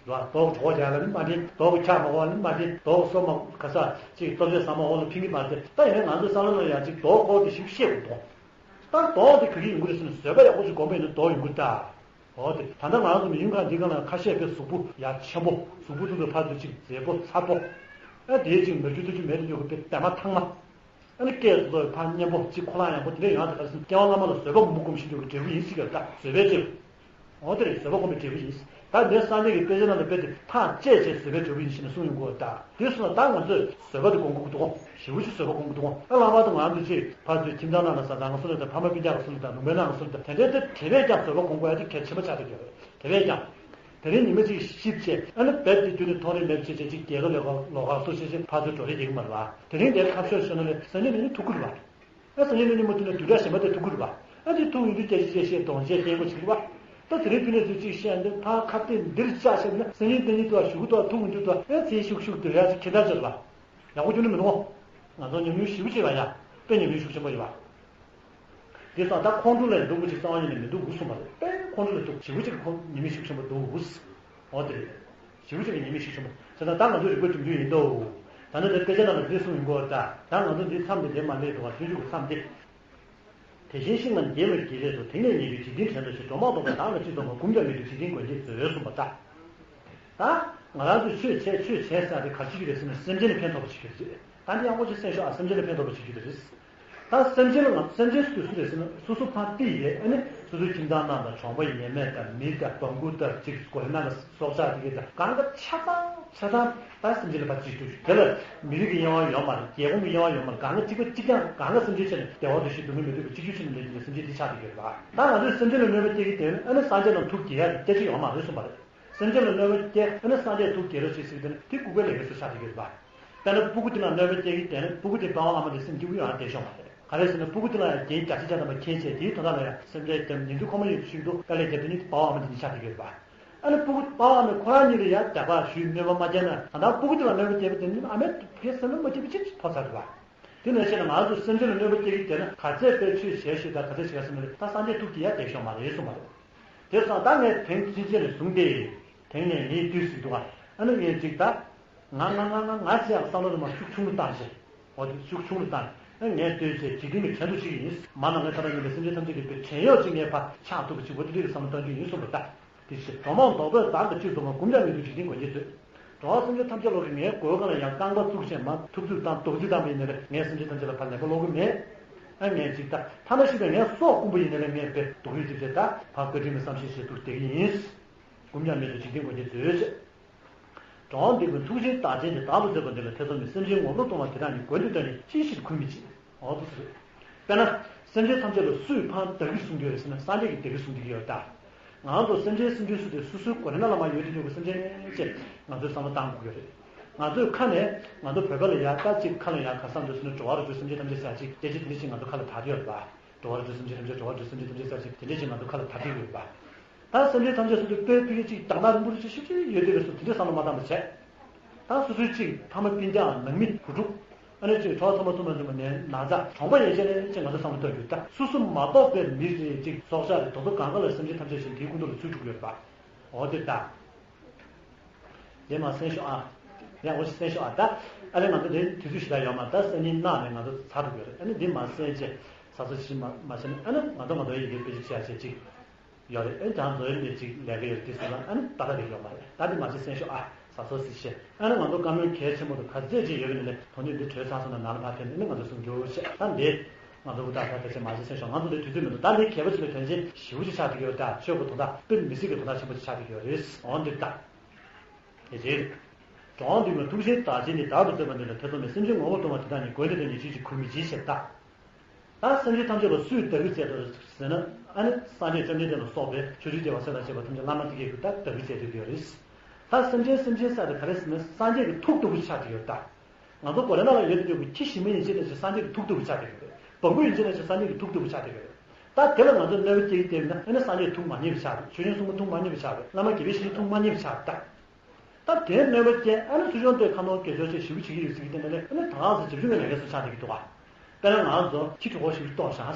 པ། མདོག་གྲོགས་རྒྱག་ལ་ནི་མ་ཕན་མདོག་འཁྱག་མ་གོ་ནི་མ་ཕན་མདོག་སོ་མ་ག་ས་ཅིག་སྟོབས་ཆེ་ཟ་མ་གོ་ལ་ཕན་གྱི་མ་རེད་དེ་ད་ཡིན་ན་ང་ཚོའི་བསམ་བློ་ནང་ཡང་ཅིག་མདོག་སྐོར་དེ་ཞིག་ཤེས་དགོས་འདུག་ད་མདོག་དེ་ག་གི་ཡོང་གི་རེད་ཟེར་ན་བཟོད་པ་ཡག་པོ་ཞིག་སྒོམ་པ་ཡིན་ན་མདོག་ཡོང་གི་རེད་ད། འོ་དེ་ད་ལྟ་ང་རང་ཚོ་མི་ཡུལ་ཁག་འདི་ག་ལ་ཁ་ཤས་དཔེ་གཟུགས་པོ་ཡ་ཆེན་པོ་གཟུགས་པོ་ཐུང་ཐུང་ཕར་ཚུར་གཅིག་མཛེས་པོ་མཚར་པོ། ཨ་དེའི་གཅིག་མེར་ཆུ་ཐུ་ཆུ་མེར་དུ་ཉོ་གི་དཔེ་དེ་མ་ཐང་མ། ཨ་ནི་སྐད་དུ་ཕར་སྙན་པོ་གཅིག་ཁོ་ལག་ཡག་པོ་དེ་འདྲ་ཡོང་ཡ་དེ་ག་ལ་སེམས་སྐྱེ་བ་སྔ་མ་ལ་བཟོད་པ་མུ་གུམ་ཞིག་ཉོ་གི་འབྲས་བུ་ཡིན་སྲིད་ཀྱི་ད་བཟོད་པའི་ལྕེ། འོ་དེ་རེད་བཟོད་པ་སྒོམ་པའི་འབྲས་བུ་ཡིན། ད་འདིར་སངས་རྒྱས་ཀྱི་དཔེ་ཆ་ནང་ལ་དཔེ་དེ་ཐག་བཅད་བྱས་བཟོད་པའི་འབྲས་བུ་ཡིན་ཞེས་ནས་གསུངས་ཡོང་གི་ད་དེ་སོང་ན་ད་ང་ཚོས་བཟོད་པ་དེ་སྒོམ་དགོས་ཀྱི་འདུག་གོ་ཞེ་པོ་ཅིག་བཟོད་པ་སྒོམ་གྱི་འདུག་གོ་ཨ་ལྷག་པར་དུ་ང་ཚོ་ཅིག་ཕར་ཚུར་ཁྱིམ་ཚང་ནང་ལ་བཟའ་ཟླ་ང་སུ་ལ་དང་ཕ་མ་སྤུན་ཀྱག་སུ་ལ་དང་ལུང་པའི་ནང་སུ་ལ་དང་དེ་འདྲའི་དེ་དེ་བས་ཀྱང་བཟོད་པ་སྒོམ་དགོས་ཡ་དེ་གལ་ཆེན་པོ་ཆགས་བསྡད་ཡོད་རེད། དེ་བས་ཀྱང་། དེ་རིང་ཉི་མ་གཅིག་གཤིབ་བྱས་ཨ་ནི་རྦད་དེ་དུས་ནས་མཐོང་རེས་མེད་བྱས་བྱས་ཅིག་རྒྱལ་ཁ་ལས་ཁ་ལོག་ཁ་སོ་བྱས་བྱས་ཕར་ཚུར་འགྲོ་རེས་བྱེད་ཀྱི་མ་རེད་བ། དེ་རིང་དེར་ཁ་ཕྱོགས་ཤོར་ན་ལས་སང་ཉིན་ནས་ནི་ཐུག་གི་རེད་བ། ཨ་སང་ཉིན་ནས་ཉིན་མོ་དུས་ནས་བདུན་ཕྲག་གཞན་པ་དེ་ཐུག་གི་རེད་བ། ཨ་དེ་ཐུག་ཡོང་དུས་སྐད་ཆ་བཤད་བཤད་གདོང་བཤད་སྐད་མགོ་བྱེད་ཀྱི་རེད་བ། ད་དེ་རིང་དུས་ནས་ཚུལ་གཅིག་བཤད་འདི་ཕར་ཁ་གཏད་འདིར་བཅག་བཤད་ན་སང་ཉིན་དེ་ཉིད་དུ་བ་ཞུ་གི་འདུག་བ་ཐུག་མི་འདུག་འདུག་བ་ཨ་ཚེ་ཤུགས་ཤུགས་སྡོད་ཡ་ཅིག་ཁྱེད་ལྟར་བྱེད་རེད་བ། ཡག་པོ་ཁྱོད་ནི་མི་འདུག་གོ་ང་ཚོ་ཉམས་མྱོང་ཞེ་པོ་ཅིག་ལ་ཡ་དཔེ་ཉམས་མྱོང་ཤུགས་ཆེན་པོ་ཡོད་བ། དེ་སོང་ད་ཁོང་ཁྲོ་ལས་སྡུག་པོ་ཅིག་རྩ་བ་ཉིད་ནས་མི་འདུག་གོ་གསུངས་པ་རེད། དཔེ་ཁོང་ཁྲོ་ལས་སྡུག་ཞེ་པོ་ཅིག་གི་ཁོང་ཉམས་མྱོང་ཤུགས་ཆེན་པོ་འདུག་གོ་འོ་དེ་རེད། ཞེ་པོ་ཅིག་གི་ཉམས་མྱོང་ཤུགས་ཆེན་པོ་བྱས་ཙང་ད་ང་ཚོ་རིག་པ་སྒྲིམ་རྒྱུ་ཡིན་དོ། ད་ནི་དེ་དཔེ་ཆ་ནང་ལ་འདི་གསུངས་ཡིན་གོ་ད་ད་ང་ཚོ་འདི་མཚམས་འདི་འདིར་མ་སླེབས་འདུག་བ་ཐུན་མཇུག་གི་མཚམས་འདི། དེ་བཞིན་ཤིང་རྣམས་རྒྱས་པར་བགྱིད་ལས་སོ། དེང་ནས་ཉེ་བའི་འཇིག་རྟེན་བྲན་དུ་གཤེགས། གྲོག་མ་ལྡོག་པའི་བདག་ལ་ཅི་བསམ་པ། བསྒོམ་ཀྱང་མི་འགྲུབ་འཇིག་རྟེན་མགོན་རྒྱལ་མཛོད་གསུངས་པ་ལྟར། ད་ང་རང་ཚོས་ཆོས་བྱས་ཆོས་བྱས་ཟེར་ཏེ་ག་རེ་བྱེད་ཀྱི་རེད་ཟེར་ན་སེམས་ཅན་ལ་ཕན་ཐོགས་པ་བྱེད་ཀྱི་རེད། ད་འདི་ཡག་པོ་ཅིག་གསན་ཤོག་ཨ། སེམས་ཅན་ལ་ཕན་ཐོགས་པ་བྱེད་ཀྱི་རེད། ད་སེམས་ཅན་ལ་ང་སེམས་ཅན་སུ་དེ་སུ་རེད་ཟེར་ན་སོ་སོ་ཕར་བལྟས་ཡས་ཨ་ནི་སོ་སོའི་ཁྱིམ་ཚང་ནང་དང་གྲོང་པ་ཡི་ཉེ་མེད་དང་མི་དང་བང་ཁུ་དང་ཅིག་སྒོ་ནང་ལ་སྲོག་ཆགས་དེ་གས་དང་གང་ག་ཆ་ཚང་ཆ་ཚང་ད་སེམས་ཅན་ལ་ཕར་ཅིག་ཐུག་དེ་ལ་མི་རིགས་ཀྱི་དབྱེ་བ་ཡོད་མ་རེད། རྒྱལ་ཁོངས་ཀྱི་དབྱེ་བ་ཡོད་མ་རེད། གང་ག་གཅིག་པ་གཅིག་རྐྱང་གང་ག་སེམས་ཅན་ཆ་ནས་བདེ་བ་འདུ་ཤེས་སྡུག་བསྔལ་མི་འདོད་པའི་གཅིག་གྱུར་ཆ་ནས་ལས་ཀྱི་སེམས་ཅན་དེ་ཆགས་བསྡད་ཡོད་རེད་པ། ད་ང་ཚོས་སེམས་ཅན་ལ་གནོད་པ་སྐྱེལ་གྱི་དེ་ནི་ཨ་ནི་སངས་རྒྱས་ལ་ཐུགས་དགྱེས་ཡག་གི་སྐད་ཆ་ཡོད་མ་རེད་གསུངས་པ་རེད། སེམས་ཅན་ལ་གནོད་པ་སྐྱེལ་ཨ་ནི་སངས་རྒྱས་ཐུགས་དགྱེས་རོགས་བྱེད་ཟེར་གི་དེ་ནི་དེ་ལྐུགས་པའི་ལས་འགན་སུ་ཆགས་བསྡད་ཀྱི་རེད་པ། དཔེར་ན་སྤུ་གུ་དེ་ལ་གནོད་པ་སྐྱེལ་གྱི་དེ་ནི་སྤུ་གུ་དེ་པ་ཕ་ཨ་མ་དེ་སེམས་སྐྱིད་པོ་ཡོང་ཡག་བསྡད་ཤོག་མ་རེད། ག་རེ་ཟེར་ན་སྤུ་གུ་དེ་ལ་ཡང་རྒྱན་བརྒྱ་ཆ་བརྒྱ་ཐམ་པ་འཁྱེར་བྱས་དེའི་དོན་དག་ལ་ཡང་སེམས་ཁྲལ་བརྒྱབ་དེ་ནི་དཔའ་བོ་ཨ་མ་དེ་ནི་ཆགས་བསྡད་ཀྱི་རེད་པ། ཨ་ནི་སྤུ་གུ་དཔའ་བོ་ཨ་མས་ཁོ་རང་ཉིད་ལ་ཡང་རྒྱག་པ་ཞུས་གནོད་པ་མ་བསྐྱལ་ན་ད་ལྟ་སྤུ་གུ་དེ་ལ་གནོད་པ་བསྐྱལ་པ་དེ་ནི་ཨ་མས་ཕའི་སེམས་ལ་མ་སྐྱིད་པ་ཅིག་ཕོག་ཚར་རེད་པ། དེ་ནང་བཞིན་ང་ཚོ་སེམས་ཅན་ལ་གནོད་པ་སྐྱེལ་གྱི་དེ་ནི་ག་ཚད་དཔེ་ཆོས་ཞལ་ཞུས་དང་ག་ཚད་བྱེད་ག་ཟེར་ན་རེད་ད་སངས་རྒྱས་ཐུགས་ཀྱི་ཡ་བསྡད་ཤོག་མ་རེད་གསུངས་པ་རེད། དེ་སོང་ད་ངས་དེང་ཕྱིན་ཆད་ནས་བཟུང་སྟེ། དེང་ནས་ངའི་དུས་སུ་འདུག་ཨ། ཨ་ནི་ངས་ཅིག་ད། ང་ང་ང་ང་ང་ཟེར་ཡག་བསམ་བློ་རེ་མ་ཤུགས་ཆུང་རུ་བཏང་ཞེས། འོ་དེ་ཤུགས་ཆུང་རུ་བཏང་། ཨ་ངས་ལྟོས་བྱས་འཇིག་རྟེན་གྱི་བྲན་དུ་བཅུག་གི་ཡིན། མ་ནང་ངས་ཐ་ན་ཉིན་པའི་སེམས་ཅན་ཐམས་ཅད་ཀྱི་དཔེ་བྲན་གཡོག་ཅིག་ངས་ཕར་ཆགས་ཐུབ་པ་ཅིག་འོ་དེ་འདྲའི་བསམ་བློ་གཏོང་རྒྱུ་ཡིན་གསུངས་པ་ལྟ། དེ་བཞིན་གྲོག་མ་ལྡོག་པའི་བདག་ལ་ཅི་བཟོ་མ་བསྒོམ་ཀྱང་མི་འགྲུབ་འཇིག་རྟེན་མགོན་རྒྱལ་མཛོད། འགྲོ་བ་སེམས་ཅན་ཐམས་ཅད་ལོག་གི་ངའི་མགོའི་སྒང་ལ་ཡང་རྐང་པ་བཙུགས་བྱས་མ་ཐུབ་ཚོད་བཏང་རྡོག་རྫིས་བཏང་པ་ཡིན་ན་ལས་ངས་སེམས་ཅན་ཐམས་ཅད་ལ་ཕར་ལན་པ་སློག་གི་མེད། ཨ་ངས་ཅིག་ད་ཐ་ན་ཤི་བའི་ངའི་སྲོག་སྐུམ་པ་ཡིན་ན་ལས་ངས་དཔེ་སྡུག་རུས་ཅིག་བྱས་ད་ཕར་བཀའ་དྲིན་གྱི་བསམ་ཤེས་བྱས་འདུག་བསྡད་ཀྱི་ཡིན། བསྒོམ་ཀྱང་མི་འགྲུབ་འཇིག་རྟེན་མགོན་རྒྱལ་མཛོད་ཅེས། འགྲོ་བ་འདི་ཀུན་ཐུགས་རྗེའི་བདག་ཅན་གྱིས། བདག་ལ་མཛད་པ་འདི་ལ་ཐེ་ཚོམ་མེད། སེམས་ཅན་ངོ་ལོག་གཏོང་བ་དེ་དག་ནི། མགོན་དུ་བསྟེན་ནས་ཅིའི་ཕྱིར་ཁུར་མི་བྱེད། འོ་དེ་ཟེར། དཔེར་ན། སེམས་ཅན་ཐམས་ཅད་ལ་སུས་ཕར་བདག་གིར་བཟུང་གི་ཡོད་ཟེར་ན་སངས་རྒྱས་ཀྱིས་བདག་གིར་བཟུང་བསྡད་ཀྱི་ཡོད་ད། ང་ཚོ་སེམས་ཅན་སེམས་ཅན་སུ་དེ་སོ་སོའི་མགོ་རིལ་ནང་ལ་མར་ཡོད་དུ་ཡོད་པའི་སེམས་ཅན་ཅེས་ང་ཚོས་བསམ་བློ་བཏང་དགོས་ཀྱི་རེད། ང་ཚོའི་ཁ་ནས་ང་ཚོ་བོད་པ་ལ་ཡ་ད་ཅིག་ཁ་ལ་ཡ་ག་བསམ་འདུག་ཟེར་ན་འགྲོ་བ་རིགས་དྲུག་སེམས་ཅན་ཐམས་ཅད་ཟེར་ཅིག་སྐད་ཆ་དེ་འདྲ་ཞིག་ང་ཚོ་ཁ་ལ་དར་ཡོད་རེད་པ། འགྲོ་བ་རིགས་དྲུག་སེམས་ཅན་ཐམས་ཅད་འགྲོ་བ་རིགས་དྲུག་སེམས་ཅན་ཐམས་ཅད་ཟེར་ཅིག་དེ་འདྲ་ཞིག་ང་ཚོ་ཁ་ལ་དར་གྱི་ཡོད་རེད་པ། ད་སེམས་ཅན་ཐམས་ཅད་སོ་སོའི་དཔེ་ཕི་གེ་གཅིག་རྒྱང་ཐག་རིང་པོ་རུ་ཅིག་ཤུགས་ཆེ་ཡོད་དེ་རེད་སོ་དེ་འདྲའི་བསམ་བློ་མ་བཏང་པ་བྱས། ད་སོ་སོའི་གཅིག་ཕ་མ་སྤུན་ཀྱག་ནང་མི་བུ་ཕྲུག་ཨ་ནི་གཅིག་གྲོགས་ཚང་མ་ཚང་མ་ཚང་མ་ནས་ན་ཚ་གྲོང་པ་ཡན་ཆད་ནས་གཅིག་ང་ཚོ་བསམ་བློ་གཏོང་རྒྱུ་ད་སོ་སོ་མ་གཏོགས་པའི་མི་རེ་གཅིག་སྲོག་ཆགས་རེ་དོ་དོ་གང་ག་ལ་སེམས་ཅན་ཐམས་ཅད་བཞིན་དེའི་ཀུན་རྟོག་ལ་ཚུད་འགྲོ་གི་ཡོད་པ། འོ་དེ་ད། དེ་མ་གསན་ཤོག་ཨ། ཡང་འོ་ཞིག་གསན་ཤོག་ཨ་ད། ཨ་ལེ་ང་ཚོ་དེ་དུས་ཚོད་ཞིག་ད་ཡོད་མ་ད་སང་ཉིན་གནངས་ནས་ང་ཚོ་ཚར་འགྲོ་གི་ཡོད་རེད། ཨ་ནི་འདི་མ་གསན་བྱས། ཟ་སོ་ཅི་མ་མ་བྱས་ན་ཨ་ནི་ང་ཚོ་ང་ཚོའི་ཡི་གེ་དཔེ་ཅིག་བྱས་བྱས་ཅིག་ཡོད་རེད། ཨ་ནི་ད་ང་ཚོའི་ལས་ཅིག་ལས་ཀ་ཡོད་དེ་ཟེར་ན་ཨ་ནི་ད་ལྟ་རེད་ཡོད་མ་རེད། ད་འདི་མ་བྱས་གསན་ཤོག་ཨ་ཟ་སོ་ཟི་བྱས། ཨ་ནི་ང་ཚོ་བཀའ་མོལ་གལ་ཆེན་པོ་དང་ག་ཚད་ཅིག་ཡོད་པ་ནི་ལས་དོན་གཉེར་འདི་གྲོལ་ཚར་སོང་ན་ནང་ལ་ཕར་ཕེབས་ནས་ཨ་ནི་ང་ཚོ་གསུང་རྒྱུ་བྱས། ད་འདི་ང་ཚོ་ཧུར་ཐག་ཧུར་ཐག་བྱས་མ་བྱས་གསན་ཤོག་ང་ཚོ་འདི་དུས་ཚོད་མི་འདུག་ད་འདི་གལ་པོ་ཆེ་བའི་དོན་ཆེན་ཞེ་པོ་ཅིག་ཆགས་བསྡད་ཀྱི་ཡོད། ད་ཆོས་ཀྱི་དོན་དག་དཔེ་མི་སྲིད་ཀྱི་དོན་དག་ཆེན་པོ་ཅིག་ཆགས་བསྡད་ཀྱི་ཡོད་རེད། འོ་འདི་ལྟ། དེ་རེད། འགྲོ་བ་འདུལ་བའི་ཐུགས་རྗེའི་བདག་ཉིད་ནི། བདག་ཏུ་གསོད་པ་འདི་ལ་ཐེ་ཚོམ་མེད། སེམས་ཅན་ངོ་བོ་སྟོང་པ་དེ་དག་ཉིད། མགོན་དེ་དོན་གཉེར་ཅི་ཞིག་གུས་མི་བྱེད་ཞེས་གདའ། ད་སེམས་ཅན་ཐམས་ཅད་ལ་སུས་བདག་གིར་མཛད་དོ་ཟེར་ན་ཨ་ནི་སངས་རྒྱས་བཅོམ་ལྡན་འདས་ལ་སོགས་པའི་ཆོ་འཕྲུལ་རྒྱས་པ་སྲས་དང་བཅས་པ་ཐམས་ཅད་བླ་མ་དེ་གས་ཀྱིས་ད་བདག་གིར་མཛད་སྡོད་ཀྱི་ཡོད་རེད། ད་སེམས་ཅན་སེམས་ཅན་ཟེར་དེ་ག་རེ་ཟེར་ན་སངས་རྒྱས་ཀྱི་ཐུགས་ལྟ་བུ་ཆགས་ཀྱི་ཡོད་ད། ང་ཚོ་གོ་ལའི་ནང་ལ་ཡོད་དེ་ཡོད་པའི་ཁྱི་ཞི་མི་ཡིན་ཕྱིན་ན་ཅིག་སངས་རྒྱས་ཀྱི་ཐུགས་ལྟ་བུ་ཆགས་བསྡད་ཡོད་རེད། བོང་བུ་ཡིན་ཕྱིན་ན་ཅིག་སངས་རྒྱས་ཀྱི་ཐུགས་ལྟ་བུ་ཆགས་བསྡད་ཡོད་རེད། ད་དེ་ལ་ང་ཚོས་གནོད་པ་སྐྱེལ་གྱི་བསྡད་ན་ཨ་ནི་སངས་རྒྱས་ཐུགས་མ་མཉེས་པ་ཆགས་རེད། ཆོས་སྐྱོང་སྲུང་མ་ཐུགས་མ་མཉེས་པ་ཆགས་རེད། བླ་མ་དགེ་བའི་བཤེས་གཉེན་ཐུགས་མ་མཉེས་པ་ཆགས་རེད་ད། ད་དེའི་གནོད་པ་སྐྱེལ་ཨ་ནི་སུ་སྐྱོང་སྟེ་ཁ་ནོར་སྐྱེལ་ཆོག་ཅེས་ཞེ་པོ་བྱེད་ཀྱི་ཡོད་ཟེར་གྱི་དེ་འདྲ་ལས་ཨ་ནི་ད་ག་ཟེ་བྱབ་ཆུང་གི་ལས་ཀ་སུ་ཆགས་བསྡད་ཀྱི་འདུག་ག་དཔེར་ན་ང་ཚོ་ཁྱི་གྲོགས་པོ་ཞིག་ལ་གཏོར་བཞག་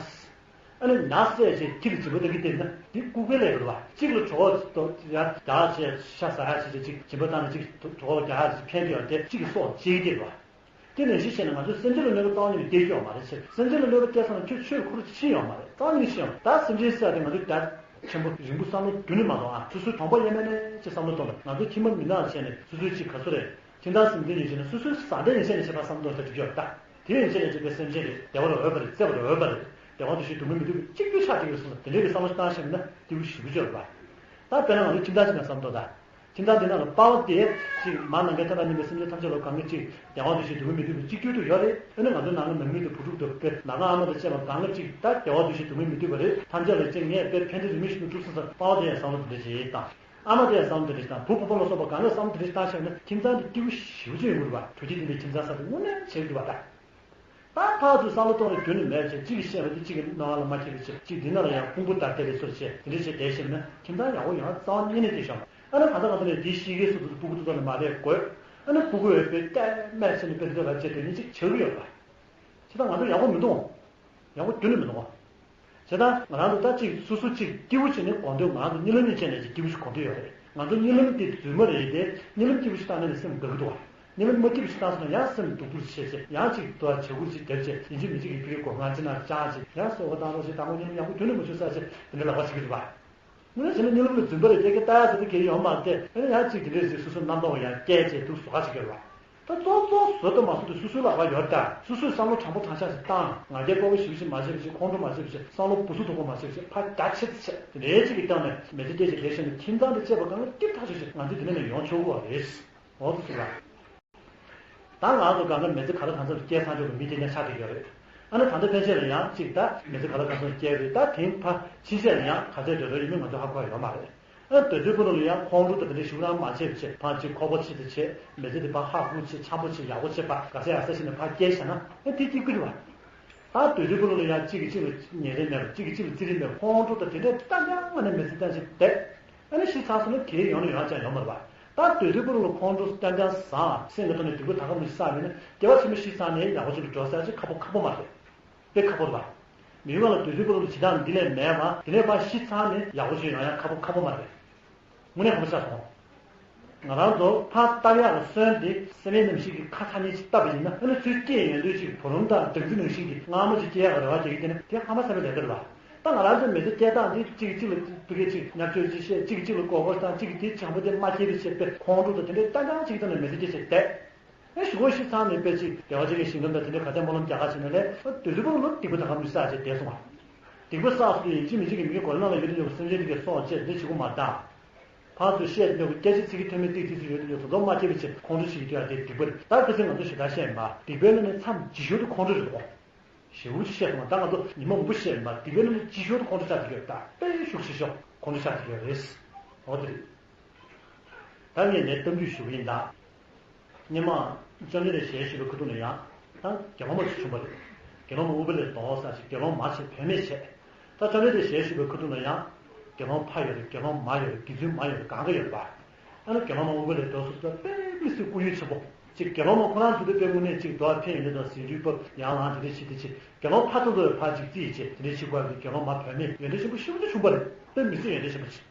ཨ་ནི་ཉ་བསད་བྱས་ཁྱི་ལ་སྦྱིན་པ་བཏང་གི་བསྡད་ན་འདི་ལྐུགས་པའི་ལས་རེད་བ། གཅིག་ལ་གྲོད་ཁོག་རྒྱགས་བྱས་ཤ་ཟ་ཡག་བྱས་བྱས་གཅིག་སྦྱིན་པ་བཏང་ནས་གཅིག་གྲོད་ཁོག་རྒྱགས་ཡག་ཕན་གྱི་ཡོད་དེ་གཅིག་གི་སྲོག་བཅད་ཀྱི་བསྡད་རེད་བ། དེ་ནང་བཞིན་བྱས་ན་ང་ཚོས་སེམས་ཅན་ལ་གནོད་པ་རྩ་བ་ཉིད་ནས་སྐྱེལ་རྒྱུ་ཡོད་མ་རེད་ཟེར། སེམས་ཅན་ལ་གནོད་པ་སྐྱེལ་ཚར་ན་ཁྱོད་ཆོས་ཁུར་ཕྱིན་ཡོད་མ་རེད། རྩ་བ་ཉིད་ནས་ཕྱིན་ཡོད་མ་རེད། ད་སེམས་ཅན་ཟེར་ཡག་དེ་ང་ཚོས་རྒྱ་ཆེན་པོ་རིང་པོ་བསམ་བློ་རྒྱུན་ནས་མ་གཏོང་ཨ། སོ་སོའི་གྲོང་པ་ཡས་མས་ནས་ཅིག་བསམ་བློ་གཏོང་དང་། ང་ཚོ་ཁྱིམ་པ་མི་ནག་བྱས་ནས་སོ་སོའི་ཅིག་ག་ཚོད་རེད། ཁྱིམ་ཚང་སེམས་ཅན་ཡིན་ཕྱིན་ན་སོ་སོའི་བཟའ་ཟླ་ཡིན་ཕྱིན་ན་ཁྱད་པར་བསམ་བློ་གཏོང་ས་འགྲིག་གི་ཡོད་རེད་ད། དེ་ཡིན་ཕྱིན་ན་ཅིག་དཔེ་སེམས་ཅན་རེད། བདེ་བ་རེད་འོས་པ་རེད། བརྩེ་བ་རེད་འོས་པ་རེད། བདེ་བ་འདུ་ཤེས་སྡུག་བསྔལ་མི་འདོད་པའི་གཅིག་གྱུར་ཆགས་བསྡད་ཀྱི་རེད་གསུངས་ན་དེ་འདྲའི་གི་བསམ་བློ་བཏང་ཤེས་ན་སྐྱིད་པོ་ཞེ་པོ་ཅིག་ཡོད་རེད་པ། ད་དཔེར་ན་ང་ཚོ་ཁྱིམ་ཚང་གཅིག་ནང་བསམ་བློ་གཏོང་ད། ཁྱིམ་ཚང་དེ་ནང་ལ་དཔའ་བོ་དེ་གཅིག་མར་ནམ་མཁའི་མཐའ་དང་མཉམ་པའི་སེམས་ཅན་ཐམས་ཅད་ལ་གང་ག་གཅིག་བདེ་བ་འདུ་ཤེས་སྡུག་བསྔལ་མི་འདོད་པའི་གཅིག་གྱུར་དུ་ཡོད་རེད། ཨ་ནི་ང་ཚོ་ནང་གི་ནང་མི་དང་བུ་ཕྲུག་དང་དཔེ་ནང་གི་ཨ་མ་དང་བཅས་པ་གང་ག་གཅིག་ད་བདེ་བ་འདུ་ཤེས་སྡུག་བསྔལ་མི་འདོད་པ་རེད། ཐམས་ཅད་ལ་གཅིག་ངས་དཔེ་ཕན་བདེ་རིས་མེད་ཞིག་ཏུ་སྒྲུབ་ཚུལ་སོགས་དཔའ་བོ་དེ་ཡང་བསམ་བློ་དེ་འདྲ་ཞིག་བཏང་། ཨ་མ་དེ་ཡང་བསམ་བློ་དེ་འདྲ་ཞིག་བཏང་། བུ་བུ་མོ་ལ་སོགས་པ་གང་ག་བསམ་བློ་དེ་འདྲ་ཞིག་བཏང་ཤེས་ན་ཁྱིམ་ཚང་དེ་སྐྱིད་པོ་ཞེ་པོ་ཅིག་ཡོང་གི་རེད་པ། དྲོ་སྐྱིད་ལྡན་པའི་ཁྱིམ་ཚང་གསར་དུ་དངོས་གནས་བྱེད་ཀྱི་འདུག་པ་ད། ད་ཕར་ཚུར་བསམ་བློ་གཏོང་རེས་རྒྱུན་ནས་མེད་ཅེས་གཅིག་གིས་བཤད་པ་དེ་གཅིག་གི་རྣ་བ་ལ་མ་ཁེལ་བ་བྱས། གཅིག་འདི་ན་ལ་ཡང་ཕུང་པོ་དར་ཏེ་རེད་ཚུར་བྱས་དེ་འདྲ་བྱས་བསྡད་ཤེས་ན་ཁྱིམ་ཚང་ཡག་པོ་ཡོང་ཡ་རྩ་བ་ཉིད་ནས་བསྡད་ཤོག་ཨ་ནི་གང་ལྟར་གང་ལྟར་ནས་འདི་ཤེས་ཀྱི་སུ་དུ་སྤུ་གུ་དེ་ཚོ་ནས་མ་བསྡད་དགོས། ཨ་ནི་སྤུ་གུ་ཡོད་པའི་ལྟད་མོ་བྱས་ནས་དཔེ་དེ་ཚོ་ལ་བྱས་དེ་ནི་གཅིག་བྱེད་ཀྱི་ཡོད་པ། བྱས་ཙང་ང་ཚོ་ཡག་པོ་མི་འདུག་ཡག་པོ་རྒྱུན་ནས་མི་འདུག་བྱས་ཙང་ང་རང་ཚོ་ད་གཅིག་སོ་སོ་གཅིག་སྐྱིད་པོ་བྱས་ནས་གོ་འདོད་ང་རང་ཚོ་གཉིད་ལམ་གཉིད་བྱས་ནས་ཅིག་སྐྱིད་པོ་ཞིག་གོ་འདོད་ཡོད་རེད། ང་ཚོ་གཉིད་ལམ་དེ་རྫུན་མ་རེད་དེ། གཉིད་ལམ་སྐྱིད་པོ་ཞིག་བཏང་ནས་ནི་སེམས་དགའ་གི་འདུག་བ། གཉིད་ལམ་མ་སྐྱིད་པོ་ཞིག་བཏང་སོང་ན་ཡང་སེམས་སྡུག་པོ་ཞིག་བྱས་བྱས་ཡང་གཅིག་དོ་བྱ་ཁུར་ཅིག་བརྒྱབ་བྱས་ཡིན་གཅིག་མིན་གཅིག་གི་ཕ་གི་སྒོ་ང་ཅི་ན་ཅང་ཅིག་ཡང་སོ་བ་བཏང་རོགས་ཞེས་དང་པོ་གཉིད་ལམ་ཡག་པོ་རྒྱུན་ནས་མ་བྱུང་ས་ཞིག་དེ་འདྲ་ལབ་པ་བྱེད་ཀྱི་འདུག་བ། དངོས་གནས་བྱས་ན་གཉིད་ལམ་ལ་རྫུན་པ་རེད་དེ་སྐད་བཏགས་ཡག་ཟེར་དེ་གལ་ཡོད་མ་རེད་དེ། ཨ་ནི་ཡང་གཅིག་དེ་འདྲས་ཞིག་སོ་སོ་རྣམ་རྟོག་ཡང་སྐྱེས་བྱས་སྡུག་བཟོ་ཁ་ཅིག་ཡོད་རེད་བ། ད་གཙོ་གཙོ་བཟོ་ལྟ་མ་བཟོ་དེ་སོ་སོའི་ལག་པ་ཡོད་ད། སོ་སོས་བསམ་བློ་དྲང་པོ་དྲང་བཞག་ཞིག་བཏང་། ང་རྒྱལ་དཀར་པོ་ཞེ་པོ་ཞིག་མ་བྱས་པ་ཞིག་ཁོང་ཁྲོ་མ་བྱས་པ་ཞིག་བསམ་བློ་སྦུ་སུ་དོག་པོ་མ་བྱས་པ་ཞིག་ཕར་རྒྱ་ཆེ་ཙམ་བྱས་དེ་འདྲའི་གཅིག་གི་སྟེང་ནས་མི་ཚེ་སྐྱེལ་ཞིག་བསྡད་ཤེས་ན་ཁྱིམ་ཚང་དེ་བཅས་པ་གང་ལ་སྐྱིད་ཐག་ཆོད་ཞིག་ང་ཚོ་དེ་ནས་ནས་ཡོང་ཆོག་གི་བ་རེད། འོ་ཙི་ཙི་ལ། ད་ང་ཚོ་གང་ག་མི་ཚེ་ག་ལ་གང་འཚམ་སྐྱེལ་ཚར་ཆོག་གི་མི་དེ་ནས་ཆགས་བསྡད་ཡོད་རེད། ཨ་ནི་ད་ལྟ་ཕན་ཆད་ལ་ཡང་གཅིག་ད་མི་ཚེ་ག་ལ་གང་འཚམ་སྐྱེལ་རེད། ད་དེང་ཕ་ཕྱིན་ཆད་ལ་ཡང་ག་ཚད་འགྲོ་འགྲོ་ཡིན་མིན་ང་ཚོ་ཧ་གོ་ཡ་ཡོད་མ་རེད། ཨ་དུས་ཚོད་ཀུན་ལ་ཡང་ཁོང་ཁྲོ་དང་དེ་འདྲའི་ཞུ་རང་མ་བྱེད་པ་བྱེད། ཕར་གཅིག་ཁོག་པ་ཕྱི་དང་བྱེད། མི་ཚེ་དེ་ཕར་ཧ་ཧུ་བྱེད། འཆམ་པོ་བྱེད། ཡག་པོ་བྱེད་པ་ག་ས་ཡ་ས་ཞིག་ནས་ཕར་སྐྱེལ་བྱས་ན་ཨ་དེ་སྐྱིད་ཀྱི་རེད་བ། ད་དུས་ཚོད་ཀུན་ལ་ཡང་གཅིག་གིས་གཅིག་ལ་ཉེ་རིང་མེད་པ། གཅིག་གིས་གཅིག་ལ་བརྩི་རིན་མེད་པ། ཁོང་ཁྲོ་དང་དེ་འདྲའི་ཏན་ཏན་ནས་མི་ཚེ་ཏན་ཞིག་བསྡད། ཨ་ནི་ཤི་ཚར་སོང་ན་དེའི་ཡོང་ན་ཡོང་ཡག་ཅང་ཡོད་མ་རེད་བ། ད་དུས་ཚོད་ཀུན་ལ་ཁོང་ཁྲོ་ཏན་ཏན་བཟང་། སེམས་ཀྱི་ཐོག་ནས་སྡིག་པ་ད་ག་མི་ཤི་ས་མེད་ན་སྐྱེ་བ་ཕྱི་མ་ཤི་ཚར་ནས་ཡག་པོ་ཅིག་ལ་འགྲོ་ས་ཅིག་ཁག་པོ་ཁག་པོ་མ་རེད། དཔེ་ཁག་པོ་རེད་བ། མི་ཡུལ་ལ་དུས་ཚོད་ཀུན་ལ་བྱེད་སྟངས་འདི་ལས་མེད་པ། དེ་ནས་ཕར་ཤི་ཚར་ནས་ཡག་པོ་ཅིག་ཡོང་ཡག་ཁག་པོ་ཁག་པོ་མ་རེད། དངོས་གནས་ཁག་པོ་ཆགས་སོང་། ང་རང་ཚོ་ཕར་བཏབ་ཡག་གི་སོན་དེ་སེམས་ཡས་རྣམ་ཤེས་ཀྱི་ཁ་ཐག་ཉེ་ཅིག་བཏབ་པ་ཡིན་ན་ཨ་ནི་ཚུར་སྐྱེས་ཡོང་དུས་ཅིག་བུ་རམ་དང་སྦྲང་རྩི་ནང་བཞིན་གྱི་མངར་མོ་ཅིག་སྐྱེ་ཡག་གི་རེ་བ་བྱེད་ཀྱི་དེ་ནི་དེ་ཧ་མ་སམ་པའི་ལས་ཀ་རེད་བ། ད་ང་རང་ཚོའི་མི་ཚེ་སྐྱེལ་སྟངས་འདི་གཅིག་གིས་གཅིག་ལ་སྤུ་གས་གཅིག་བརྙས་བཅོས་གཅིག་བཤད། གཅིག་གིས་གཅིག་ལ་མགོ་སྐོར་བཏང་། གཅིག་གིས་དེ་བྱམས་པོ་དེ་མ་སྐྱེས་པའི་ཆེད་དཔེ་ཁོང་ཁྲོ་དང་དེ་འདྲའི་ཏན་ཏན་གཅིག་ཐོག་ནས་མི་ཚེ་སྐྱེལ་བྱས་བསྡད། ཨེ་ཞུ་གོ་ཤི་ཚང་ནས་དཔེ་གཅིག་བདེ་བ་ཅན་གྱི་ཞིང་ཁམས་དང་དེ་འདྲའི་ག་ཚད་སྨོན་ལམ་རྒྱག་ག་བྱས་ན་ལས་དུས་ཚོད་པོ་ལོ་སྡིག་པ་ད་ག་མི་བསགས་བྱས་བསྡད་སོང་བ། སྡིག་པ་བསགས་སོང་དུས་ཡིན་གཅིག་མིན་གཅིག་གི་མི་གི་གོ་ལ་ནང་ལ་ཡོད་དུ་ཡོད་པའི་སེམས་ཅན་དེ་གའི་སྲོག་བཅད་འདི་བྱེད་དགོས་མ་གཏོགས། ཕར་ཚུར་བཤད་ཡོད་པའི་སྐད་ཆ་ཚིག་གི་མཐུ་མེད་ཏིག་ཏིག་ཚོ་ཡོད་དུ་ཡོད་ཚོ་ཚོ་མ་སྐྱེས་པའི་ཕྱིར་ཁོང་ཁྲོ་ཞིག་གི་དུས་ཡང་དེ་སྡིག་པ་རེད། ད་ཁ་སང་ང་ཚོ་ཞེ་དྲག་བཤད་ཡིན་པ་སྡིག་པའི་ནང་ནས་མཚམས་ལྗིད་ཤོས་དེ་ཁོང་ཁྲོ་རེད་དོ། ཞེ་པོ་ཅིག་བཤད་སོང་བ། ད་ང་ཚོ་ཉི་མ་མང་པོ་བཤད་ཡིན་པ་སྡིག་པའི་ནང་ནས་ལྗིད་ཤོས་དེ་ཁོང་ཁྲོ་ཆགས་ཀྱི་ཡོད། ད་དཔེ་ཤུགས་ཆེ་ཤོས་ཁོང་ཁྲོ་ཆགས་ཀྱི་ཡོད་རེད། འོ་དེ་རེད། ད་ངས་ངའི་གཏམ་རྒྱུད་ཞུ་གི་ཡིན་ད། སྔོན་མ་བཅོམ་ལྡན་འདས་ཞལ་བཞུགས་པའི་ཁ་ཐུག་ནས་ཡང་ད་དགེ་སློང་མ་ཞིག་བྱུང་བ་རེད། དགེ་སློང་མ་ཨུཏྤ་ལའི་མདོག་ས་ཞིག་དགེ་སློང་མ་ཞིག་བུད་མེད་བྱས། ད་བཅོམ་ལྡན་འདས་ཞལ་བཞུགས་པའི་ཁ་ཐུག་ནས་ཡང་དགེ་སློང་ཕ་ཡོད་རེད། དགེ་སློང་མ་ཡོད་རེད། དགེ་ཚུལ་མ་ཡོད་རེད། གང་ག་ཡོད་རེད་པ། ཨ་ནི་དགེ་སློང་མ་ཨུཏྤ་ལའི་མདོག་སུ་ད་དཔེ་མི་སྲིད་སྐུ་ཡོན་ཆེན་པོ་ཅིག་དགེ་སློང་མ་ཁོ་རང་ཚོ་དེ་དཔེ་དངོས་གནས་ཅིག་མདོག་ཕན་ཡོན་ཏན་དང་ཟས་འཇུ་བབ་ཡང་ལངས་དེ་འདྲ་བྱེད་དེ་ཅིག་དགེ་སློང་ཕ་ཚོ་ཚོ་ཕ་ཅིག་རྩིས་བྱས་དེ་འདྲ་བྱེད་དགོས་པའི་དགེ་སློང་མ་བུད་མེད་ཡོན་ཏན་ཆེན་པོ་ཞེ་པོ་ཅིག་བྱུང་བ་རེད། དཔེ་མི་སྲིད་ཡོན་ཏན་ཆེན་པོ་ཅིག་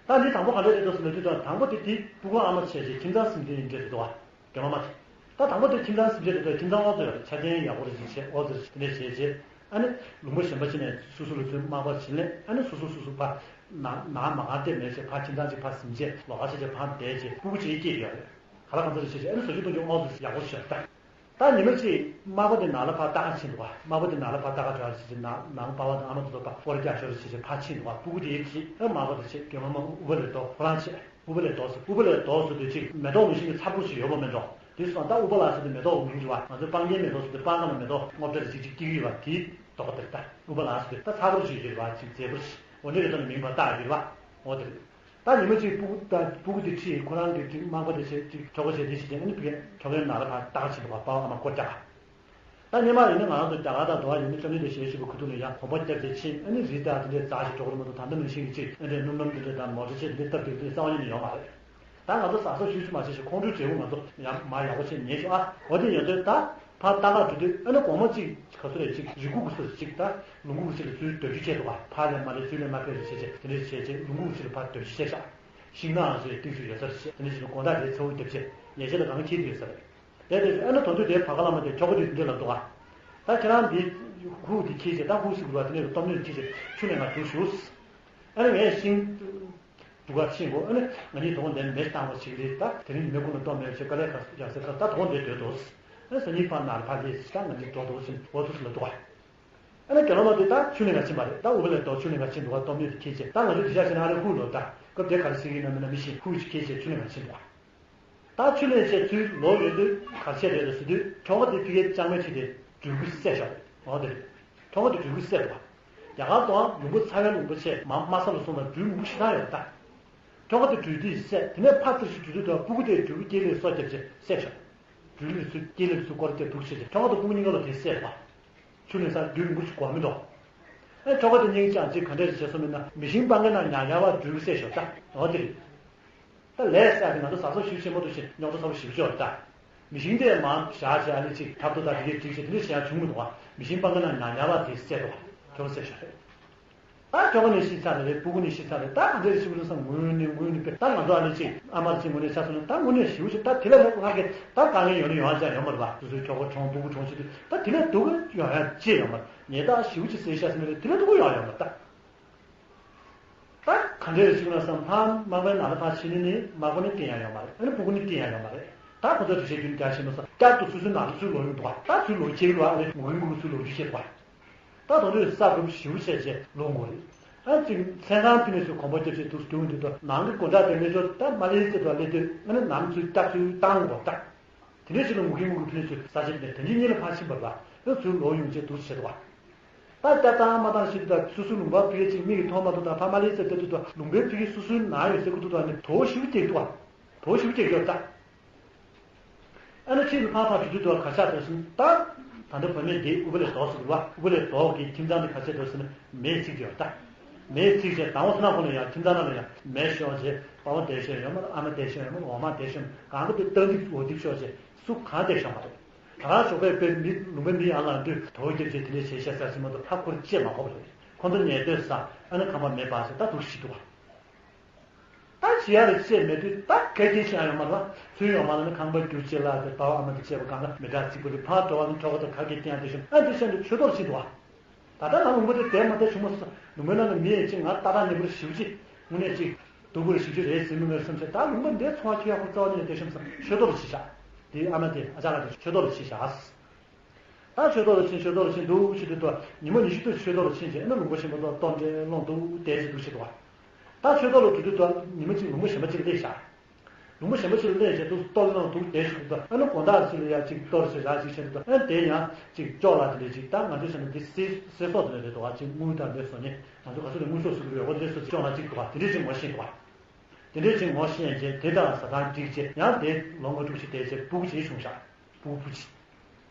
ད་འདི་དང་པོ་ག་འདྲ་རེད་འདུག་ཟེར་ན། དུས་དང་དང་པོ་དེ་དེ་སྤུ་གུ་ཨ་མ་བྱས་རྗེས་ཁྱིམ་ཚང་སེམས་ཅན་ཡིན་འདྲ་རེད་འདུག་བ། དགེ་སློང་མ་དེ། ད་དང་པོ་དེ་ཁྱིམ་ཚང་སེམས་ཅན་རེད་འདུག་ཁྱིམ་ཚང་ཨོ་ཙི་ཡོད་རེད། ཆ་རྐྱེན་ཡག་པོ་རེ་ཅིག་བྱས་ཨོ་ཙི་རེ་དེ་འདྲ་བྱས་རྗེས། ཨ་ནི་ལུང་པ་གཞན་པ་ཅིག་ནས་སོ་སོ་ལ་ཚུར་མ་པ་བྱིན་ལས། ཨ་ནི་སོ་སོ་སོ་སོ་ཕར་ནང་ནང་མ་གང་བལྟས་མེད་བྱས་ཕར་ཁྱིམ་ཚང་ཅིག་ཕར་ཟིན་བྱས་ལོགས་ཀ་བྱས་བྱས་ཕར་བསྡད་བྱས་སྤུ་གུ་ཅིག་སྐྱེས་ཡོད་རེད། ག་ལ་གང་འཚམ་ཅིག་བྱས་བྱས། ཨ་ནི་བཟོ་བཅོས་གཏོང་རྒྱུ་ཨོ་ཙི་ཡག་པོ་ཞིག་ད། ད་ཉི་མ་གཅིག་མ་པ་དེ་ནང་ལ་ཕར་ལྟ་ག་ཕྱིན་འདུག་ག་མ་པ་དེ་ནང་ལ་ཕར་ལྟ་ག་འགྲོ་ཡ་རེད་བྱས་བྱས། ནང་ནང་པ་ཕ་དང་ཨ་མ་དེ་ཚོ་ཕར་སྐོར་ར་རྒྱག་ཞོར་རེད་བྱས་བྱས་ཕར་ཕྱིན་འདུག་ག་སྤུ་གུ་དེ་ཡིས་ཨ་མ་པ་དེ་བྱས་རྒན་མོ་མ་ཨུ་པ་ལས་ལྡོག་ཁོ་རང་བྱས། ཨུ་པ་ལས་ལྡོག་ཟེར། ཨུ་པ་ལས་ལྡོག་ཟེར་དུས་ཅིག་མེ་ཏོག་ནང་བཞིན་གྱི་མཚར་པོ་ཞིག་ཡོད་པ་མེད་འགྲོ། དེ་སོང་ད་ཨུ་པ་ལ་ཟེར་དུས་མེ་ཏོག་མིང་རེད་བ། ང་ཚོའི་སྤང་རྒྱན་མེ་ཏོག་ཟེར་དུས་སྤང་ཁ་ལ་མེ་ཏོག་སྔོ་སྤྲ་རེ་ཅིག་ཅིག་སྐྱེ་གི་ཡོད་པ་དེའི་ལྡོག་པ་དེ་རེད། ད་ཨུ་པ་ལ་ཟེར་དུས་ད་མཚར་པོ་ཞིག་ཡོད་རེད་བ། ཅིག་མཛེས་པོ་ཞིག་འོ་འདྲ་གི་ཐོག་ནས་མིང་བར་བཏགས་ཡོད་རེད་བ། འོ་དེ་རེད། ད་ཉི་མ་གཅིག་སྤུ་གུ་ད་སྤུ་གུ་དེ་ཁྲིད། ཁོ་རང་གི་ཅིག་མ་པ་དེ་བྱས་ཅིག་གྲོགས་པོ་བྱས་དེ་བྱས་ཏེ་ཨ་ནི་ཕ་གིར་ཁྲོམ་རའི་ནང་ལ་ཕར་ལྟ་ག་ཕྱིན་འདུག་ག་པ་ཕ་ཨ་མ་སྐོར་རྒྱག་ག་ད་སྔོན་མ་ཡིན་ན་ང་རང་ཚོ་རྒྱ་གར་དང་འགྲོ་བ་ཡིན་ན་ཅོ་ནེ་དེ་ཞེ་ཞིག་པོ་ཁུ་ཐུག་ནས་ཡར་གོམ་པ་བརྒྱབ་བྱས་ཕྱིན། ཨ་ནི་རི་དང་དེ་འདྲའི་འཛེགས་ཤིག་འགྲོ་གི་རེད་མ་གཏོགས། ད་ལྟ་ནང་བཞིན་གྱི་ཅིག་ཨ་འདྲའི་སྣུམ་སྣུམ་དེ་འདྲ་དང་མོ་ཊ་ཆས་དེ་འདྲ་སྟབས་བདེ་པོ་དེ་རྩ་བ་ཉིད་ནས་ཡོད་མ་རེད། ད་ང་ཚོ་གཟབ་གཟབ་ཞེ་ཞིག་མ་བྱས་ཤིག་ཁོང་ཁྲོའི་འབྲས་བུ་ང་ཚོ་ཡང་མར་ཡག་པོ་བྱས་ཉལ་ཤོག་ཨ། འོ་དེ་ཡོད་དུས་ད་ཕར་ལྟ་ག་འགྲོ་དུས་ཨ་ནི་གོང་མ་ཅིག་ག་ཚོད་རེད། ཅིག་རི་ཁུག་གི་ས་ཅིག་ད་ལུང་ཁུག་གི་ས་ལ་ཚུར་སྡོད་རྒྱུ་བྱས་འདུག་ག་ཕར་ལ་མར་ལ་ཚུར་ལ་མར་ཕེབས་རེ་བྱས་བྱས་དེ་འདྲ་བྱས་བྱས་ལུང་ཁུག་གི་ས་ལ་ཕར་སྡོད་རྒྱུ་བྱས་ཤག་ཤིང་ནགས་ཚོའི་སྟེང་ཚུར་ཡོད་ས་རེད་བྱས། དེ་འདྲ་བྱས་ནས་དགོང་དག་དེ་ཚ་བོ་བརྒྱབ་བྱས་ཉལ་ཆས་ལ་གང་འཁྱེར་དུ་ཡོད་ས་རེད། དེ་དེ་ཨ་ནི་དོན་དུ་དེའི་བར་ཁ་ལ་མ་དེ་ཁྱོ་ག་དེ་འདི་ལ་འདུག་ག་ད་ཁྱེད་རང་འདི་ཧུ་དེ་འཁྱེར་བྱས་ད་ཧུ་ཟེར་དགོས་པ་དེ་ནས་སྟོབས་ནུས་འཁྱེར་བྱས་ཆུ་ལེན་ག་འགྲོ་ཞུ། ཨ་ནི་ངས་ཤིང་སྒྲུག་ག་ཕྱིན་གོ། ཨ་ནི་ང་གཉིས་དོ་དགོང་དེ་མེ་བཏང་བ་ཞིག་རེད། ད་དེ་རིང་ཉི་མའི་ཁུག་ནས་སྟོབས་མེད་བྱས་དཀའ་ལས་ཁག་ཡག་ཟེར་ད་དོ་དགོང་དེ་སྡོད་དོ། ཨ་ནི་སང་ཉིན་ཕར་ནང་ལ་ཕར་སླེབས་ཟེར་ད་ང་གཉིས་འགྲོ་དོ་ཟེར་འོ་ཐུག་ཟེར་ལ་འདུག་ག་ཨ་ནི་དགེ་སློང་མ་དེ་ད་ཆུ་ལེན་ག་ཕྱིན་པ་རེད། ད་ཨུ་པ་ལས་ལྡོག་ཆུ་ལེན་ག་ཕྱིན་འདུག་ག་སྟོབས་ནུས་དེ་འཁྱེར་བྱས་ད་ང་ཚོ་འདི་ཞག་བྱས་ན་ཨ་རེ་ཧུ་ལོ། ད་སྐབས་དེ་ག་རེ་ཟེར་གྱི་ཡིན་ན་མིན་ན་མི་ཤེས། ཧུ་ཅིག་འཁྱེར་བྱས་ཆུ་ལེན་ག་ཕྱིན་འདུག་ག་ད་ཆུ་ལེན་བྱས་ཚུར་ལོག་ཡོང་དུས་ག་རེ་བྱས་རེད་ཟེར་དུས་ཁྱོ་ག་དེ་ཕ་གིར་ལྕང་མའི་ཁྲི་དེ་སྦྲུལ་གུ་བསད་ཤག་འོ་དེ་རེད། ཁྱོ་ག་དེ་སྦྲུལ་གུ་བསད་འདུག་ག་རྒྱ་གར་དུའང་ལུང་པ་ཚ་བའི་ལུང་པ་བྱས་མར་དམའ་ས་ལ་སོང་ན་སྦྲུལ་མང་པོ་ཞེ་དྲག་ཡོད་རེད་ད། ཁྱོ་ག་དེ་སྦྲུལ་དེས་བསད། དེ་ནས་ཕར་ཙིར་ཞིག་འགྲོ་དུས་དུ་སྤུ་གུ་དེས་སྦྲུལ་གུ་སྐེ་ལ་སོ་བརྒྱབ་བྱས་བསད་ཤག་སྦྲུལ་ལ་ཚུར་སྐེ་ལ་ཚུར་སྐོར་རྒྱབ་འདུག་བྱས་བྱས་ཁྱོ་ག་དང་སྤུ་གུ་གཉིས་ཀ་ལ་དེས་བསད་པ། ཆུ་ལེན་སར་སྦྲུལ་མང་པོ་ཞིག་འགོར་མི་འདུག་ཨེ་ཁྱོ་ག་དེ་སྙིང་བཅངས་བྱས་ག་འདྲ་ཞིག་བྱས་སོང་མིན་ན་མི་ཤིང་སྤང་ཁའི་ནང་ཉག་ཉག་པ་སྦྲུལ་གུ་བསད་ཤག་ད་འོ་དེ་རེད། ད་ལས་བསགས་ཏེ་ང་ཚོ་གཟབ་གཟབ་ཞིབ་ཆེན་པོ་འདུག་བྱས་རྙོག་དྲ་ཚ་པོ་ཞེ་པོ་ཅིག་ཡོད་རེད་ད། མི་ཤིང་དེ་མར་བཞག་བྱས་ཨ་ནི་ཅིག་ཐབ་ཏོ་དང་དེ་གས་བསྒྲིགས་བྱས་དེ་འདྲ་བྱེད་ཡག་བྱུང་མི་འདུག་ག་མི་ཤིང་སྤང་ཁའི་ནང་ཉག་ཉག་པ་དེ་བསད་འདུག་ག་ཁྱོ་ག་བསད་ཤག་རེད། ད་ཁྱོ་ག་ནི་ཤི་ཚར་རེད། སྤུ་གུ་ནི་ཤི་ཚར་རེད། ད་ག་འདྲ་ཞིག་ལ་སོང་ངུས་ནས་ངུས་ནས་དཔེ་ད་ང་ཚོ་ཨ་ནི་ཅིག་ཨ་མ་ཅིག་ངུས་ནས་ཆ་སོང་ན་ད་དངོས་གནས་ཞེ་པོ་ཅིག་ད་དེ་ལས་ལྷག་གི་ད་དཀའ་ངལ་ཡོང་ནི་ཡོང་ཡག་ཅང་ཡོད་མ་རེད་པ། སོ་སོའི་ཁྱོ་ག་གྲོངས་སྤུ་གུ་གྲོངས་བྱེད་དུས་ད་དེ་ལས་སྡུག་གི་ཡོང་ཡག་ཅི་ཡོད་མ་རེད། ཉེས་དག་ཞེ་པོ་ཅིག་བསགས་ཤག་ཟེར་ནི་རེད། དེ་ལས་སྡུག་གི་ཡོང་ཡག་ཡོད་མ་རེད་ད། ད་ག་འདྲས་རེད་ཅིག་ལ་བསམ། ཕར་མ་པའི་ནང་ལ་ཕར་ཕྱིན་ནས་ནི་མ་པ་ནི་བསྟན་ཡག་ཡོད་མ་རེད། ཨ་ནི་སྤུ་གུ་ནི་བསྟན་ཡག་ཡོད་མ་རེད། ད་ཁོ་ཚོ་དུས་ཆེན་རྒྱུན་རྒྱག་བཞིན་པ་སོགས་བསྐྱར་དུ་སོ་སོའི་ནང་ལ་ཚུར་ལོག་ཡོང་འདུག་ག་ད་ཚུར་ལོག་ཁྱེར་གི་འདུག་ག་ཨ་ནི་ངུ་གིན་ངུ་གིན་ཚུར་ལོག་རྒྱུ་བྱས་འདུག་ག་ད་དོན་དུ་ས་གོ་ཞེ་པོ་བྱས་བྱས་ལོག་དགོས་རེད། ཨ་ཅིག་མཚན་གང་ཕི་ནས་ཚུར་གོམ་པ་རྒྱབ་བྱས་འདུག་སེ་རྒྱུག་འདུག་ད་ནང་གི་སྒོ་འགྲམ་དེ་སླེབས་ཆོག་ད་མ་སླེབས་ཚེ་དུ་སླེབས་དུས་ཨ་ནི་ནང་ཚུར་བསྐྱར་ཚུར་བཏང་དགོས་ད། དེ་འདྲའི་ཞིག་ལ་ངུ་གིན་ངུ་གིན་ཕི་ནས་ཚུར་ས་ཆ་དེ་ནས་དེ་འདྲའི་གཉིད་ལ་ཕར་ཕྱིན་པ་རེད་པ། ཨ་ཚུར་ལོག་ཡོང་བྱས་འདུག་སེ་བྱས་འདུག་ག་ད་ལྟ་བཏང་མ་བཏང་ཞིག་ད་སོ་སོའི་ལུང་པ་ཕ་གི་ཅིག་མིག་གིས་མཐོང་མ་ཐུབ། ད་ཕ་མ་ལེ་ཚེ་ལྟ་དུས་ད་ལུང་པའི་ཕ་གི་སོ་སོའི་ནང་ཡོད་ཟེར་གི་འདུག་ད་ནི་དོ་ཞིག་སྐྱེས་འདུག་ག་དོ་ཞིག་སྐྱེས་ཡོད་ད། ཨ་ནི་ཕྱིས་སུ་ཕར་ཕར་འགྲོ་དུས་ད་ག་ཆགས་འདུག་ཟེར་ན་ད་ད་ལྟ་བུད་མེད་འདི་ཨུ་པ་ལས་ལྡོག་ཟེར་གི་རེད་པ། ཨུ་པ་ལས་ལྡོག་གི་ཁྱིམ་ཚང་འདི་ག་ཆགས་འདུག་ཟེར་ན་མེས་ཚིག་གི་ཡོད་ད། མེས་ཚིག་བྱས་དང་པོ་ཚོ་ན་ཁོ་ན་ཡང་ཁྱིམ་ཚང་ནང་ལ་ཡང་མེ་ཤོར་བྱས་པ་ཕ་བསྡད་ཤེས་ཡོད་མ་རེད། ཨ་མ་བསྡད་ཤེས་ཡོད་མ་རེད། འོག་མ་བསྡད་ཤེས་ཡོད་མ་རེད། གང་གི་དུས་རྟ་རྒྱུག་འོ་རྒྱུག་ཤོར་བྱས་སུ་གང་བསྡད་ཤེས་མ་རེད། ད་རང་ཞོགས་པའི་དཔེ་མི་ལུང་པའི་མི་ཡར་ལངས་དུས་དོ་རྒྱབ་བྱས་དེ་འདྲས་བྱས་ཤག་ཟེར་ཟིན་མ་གཏོགས་ད་ཁོར་བཅད་མ་དགོས་པ་རེད། ཁོ་ཚོ་ཉལ་སྡོད་ས་ཨ་ནི་ཁང་པ་མེ་སྦར་བྱས་ད་འདུག་ཤི་འདུག་ག་ད་བྱེད་ཡ་རེ་བཅད་མེད་དུས་ད་ག་གེ་བྱེད་ཡ་ཡོད་མ་རེད་པ། ཚུར་ཡོང་མ་ལ་ནི་ཁང་པ་རྒྱུག་བྱས་ལ་དེ་པ་ཕ་ཨ་མ་དེ་བྱས་པ་གང་ག་མི་དྲག་རྩིག་པ་རེད། ཕར་འགྲོ་བ་ནི་ཁྲོ་བ་དང་ག་གེ་བསྟན་ཡ་དེ་བྱུང་ཨ་འདི་བཤད་འདུག་ཆོས་ཐོག་ལ་ཕྱིན་འདུག་ག་ད་ལྟ་ང་ལུང་པ་དེ་དེ་མ་དེ་བྱུང་མ་སོང་། ལུང་པའི་ནང་ལ་མི་ཡིན་ཅིག་ང་ཏག་ཏག་ནས་པར་ཞིབ་ཅིག་དངོས་གནས་ཅིག་སྡུག་པོ་རེ་ཞིབ་ཅིག་རེད་ཟེར་མི་མེད་བསམ་ཚེ་ད་ལུང་པ་འདི་ཚོང་བ་ཁྱོད་ཡག་པོ་རྩ་བ་ཉིད་ནས་དེ་བྱུང་སོང་། ཆོས་ཐོག་ལ་ཕྱིན་ཤག་དེ་ཨ་མ་དེ་ཨ་ཅག་ལགས་དེ་ཆོས་ཐོག་ལ་ཕྱིན་ཤག་ད་ཆོས་ཐོག་ལ་ཕྱིན་ཆོས་ཐོག་ལ་ཕྱིན་འདུག་ཕྱིན་དུས་ད་ཉི་མ་ཉི་ཤུ་དུས་ཆོས་ཐོག་ལ་ཕྱིན་བྱས་ཨ་ནི་ལུང་པ་གཞན་པ་དང་ལྟོ་འདྲེ་སློང་འདུག་བསྡད་བྱས་འདུག་བྱས་འདུག་ད་ཆོས་ཐོག་ལ་འགྲོ་དུས་ད་ཉི་མ་གཅིག་ལུང་པ་གཞན་པ་གཅིག་སླེབས་ཤག་ལུང་པ་གཞན་པ་ཅིག་ལ་སླེབས་བྱས་འདུག་ལྟོ་སློང་འདུག་བསྡད་བྱས་འདུག་ཨ་ནི་དགོང་དག་ཚོ་ལ་ཡ་གཅིག་གཏོར་བྱས་ར་གཅིག་བྱས་འདུག་ཨ་ནི་དེ་ཡང་གཅིག་ཅོག་ལ་དེ་འདྲ་གཅིག་ད་ང་ཚོའི་ས་ནས་འདི་སེ་སེ་སོགས་དེ་འདྲ་རེད་འདུག་ག་གཅིག་དངུལ་དང་འདྲ་སོགས་ནི་ང་ཚོ་ག་ཚོད་ནས་དངུལ་སོགས་ཟེར་གི་རེད། འོ་འདྲ་སོགས་ཅོག་ལ་གཅིག་འདུག་ག་དེ་འདྲ་གཅིག་ངོ་ཤེས་འདུག་ག་དེ་འདྲ་གཅིག་ངོ་ཤེས་བྱས་དེ་དང་ཟ་ཐང་འགྲིག་བྱས་ཡང་དེ་ལོ་ལྔ་དྲུག་ཅིག་བསྡད་བྱས་སྤུ་གུ་གཅིག་བྱུང་ཤག་སྤུ་གུ་བུ་གཅིག་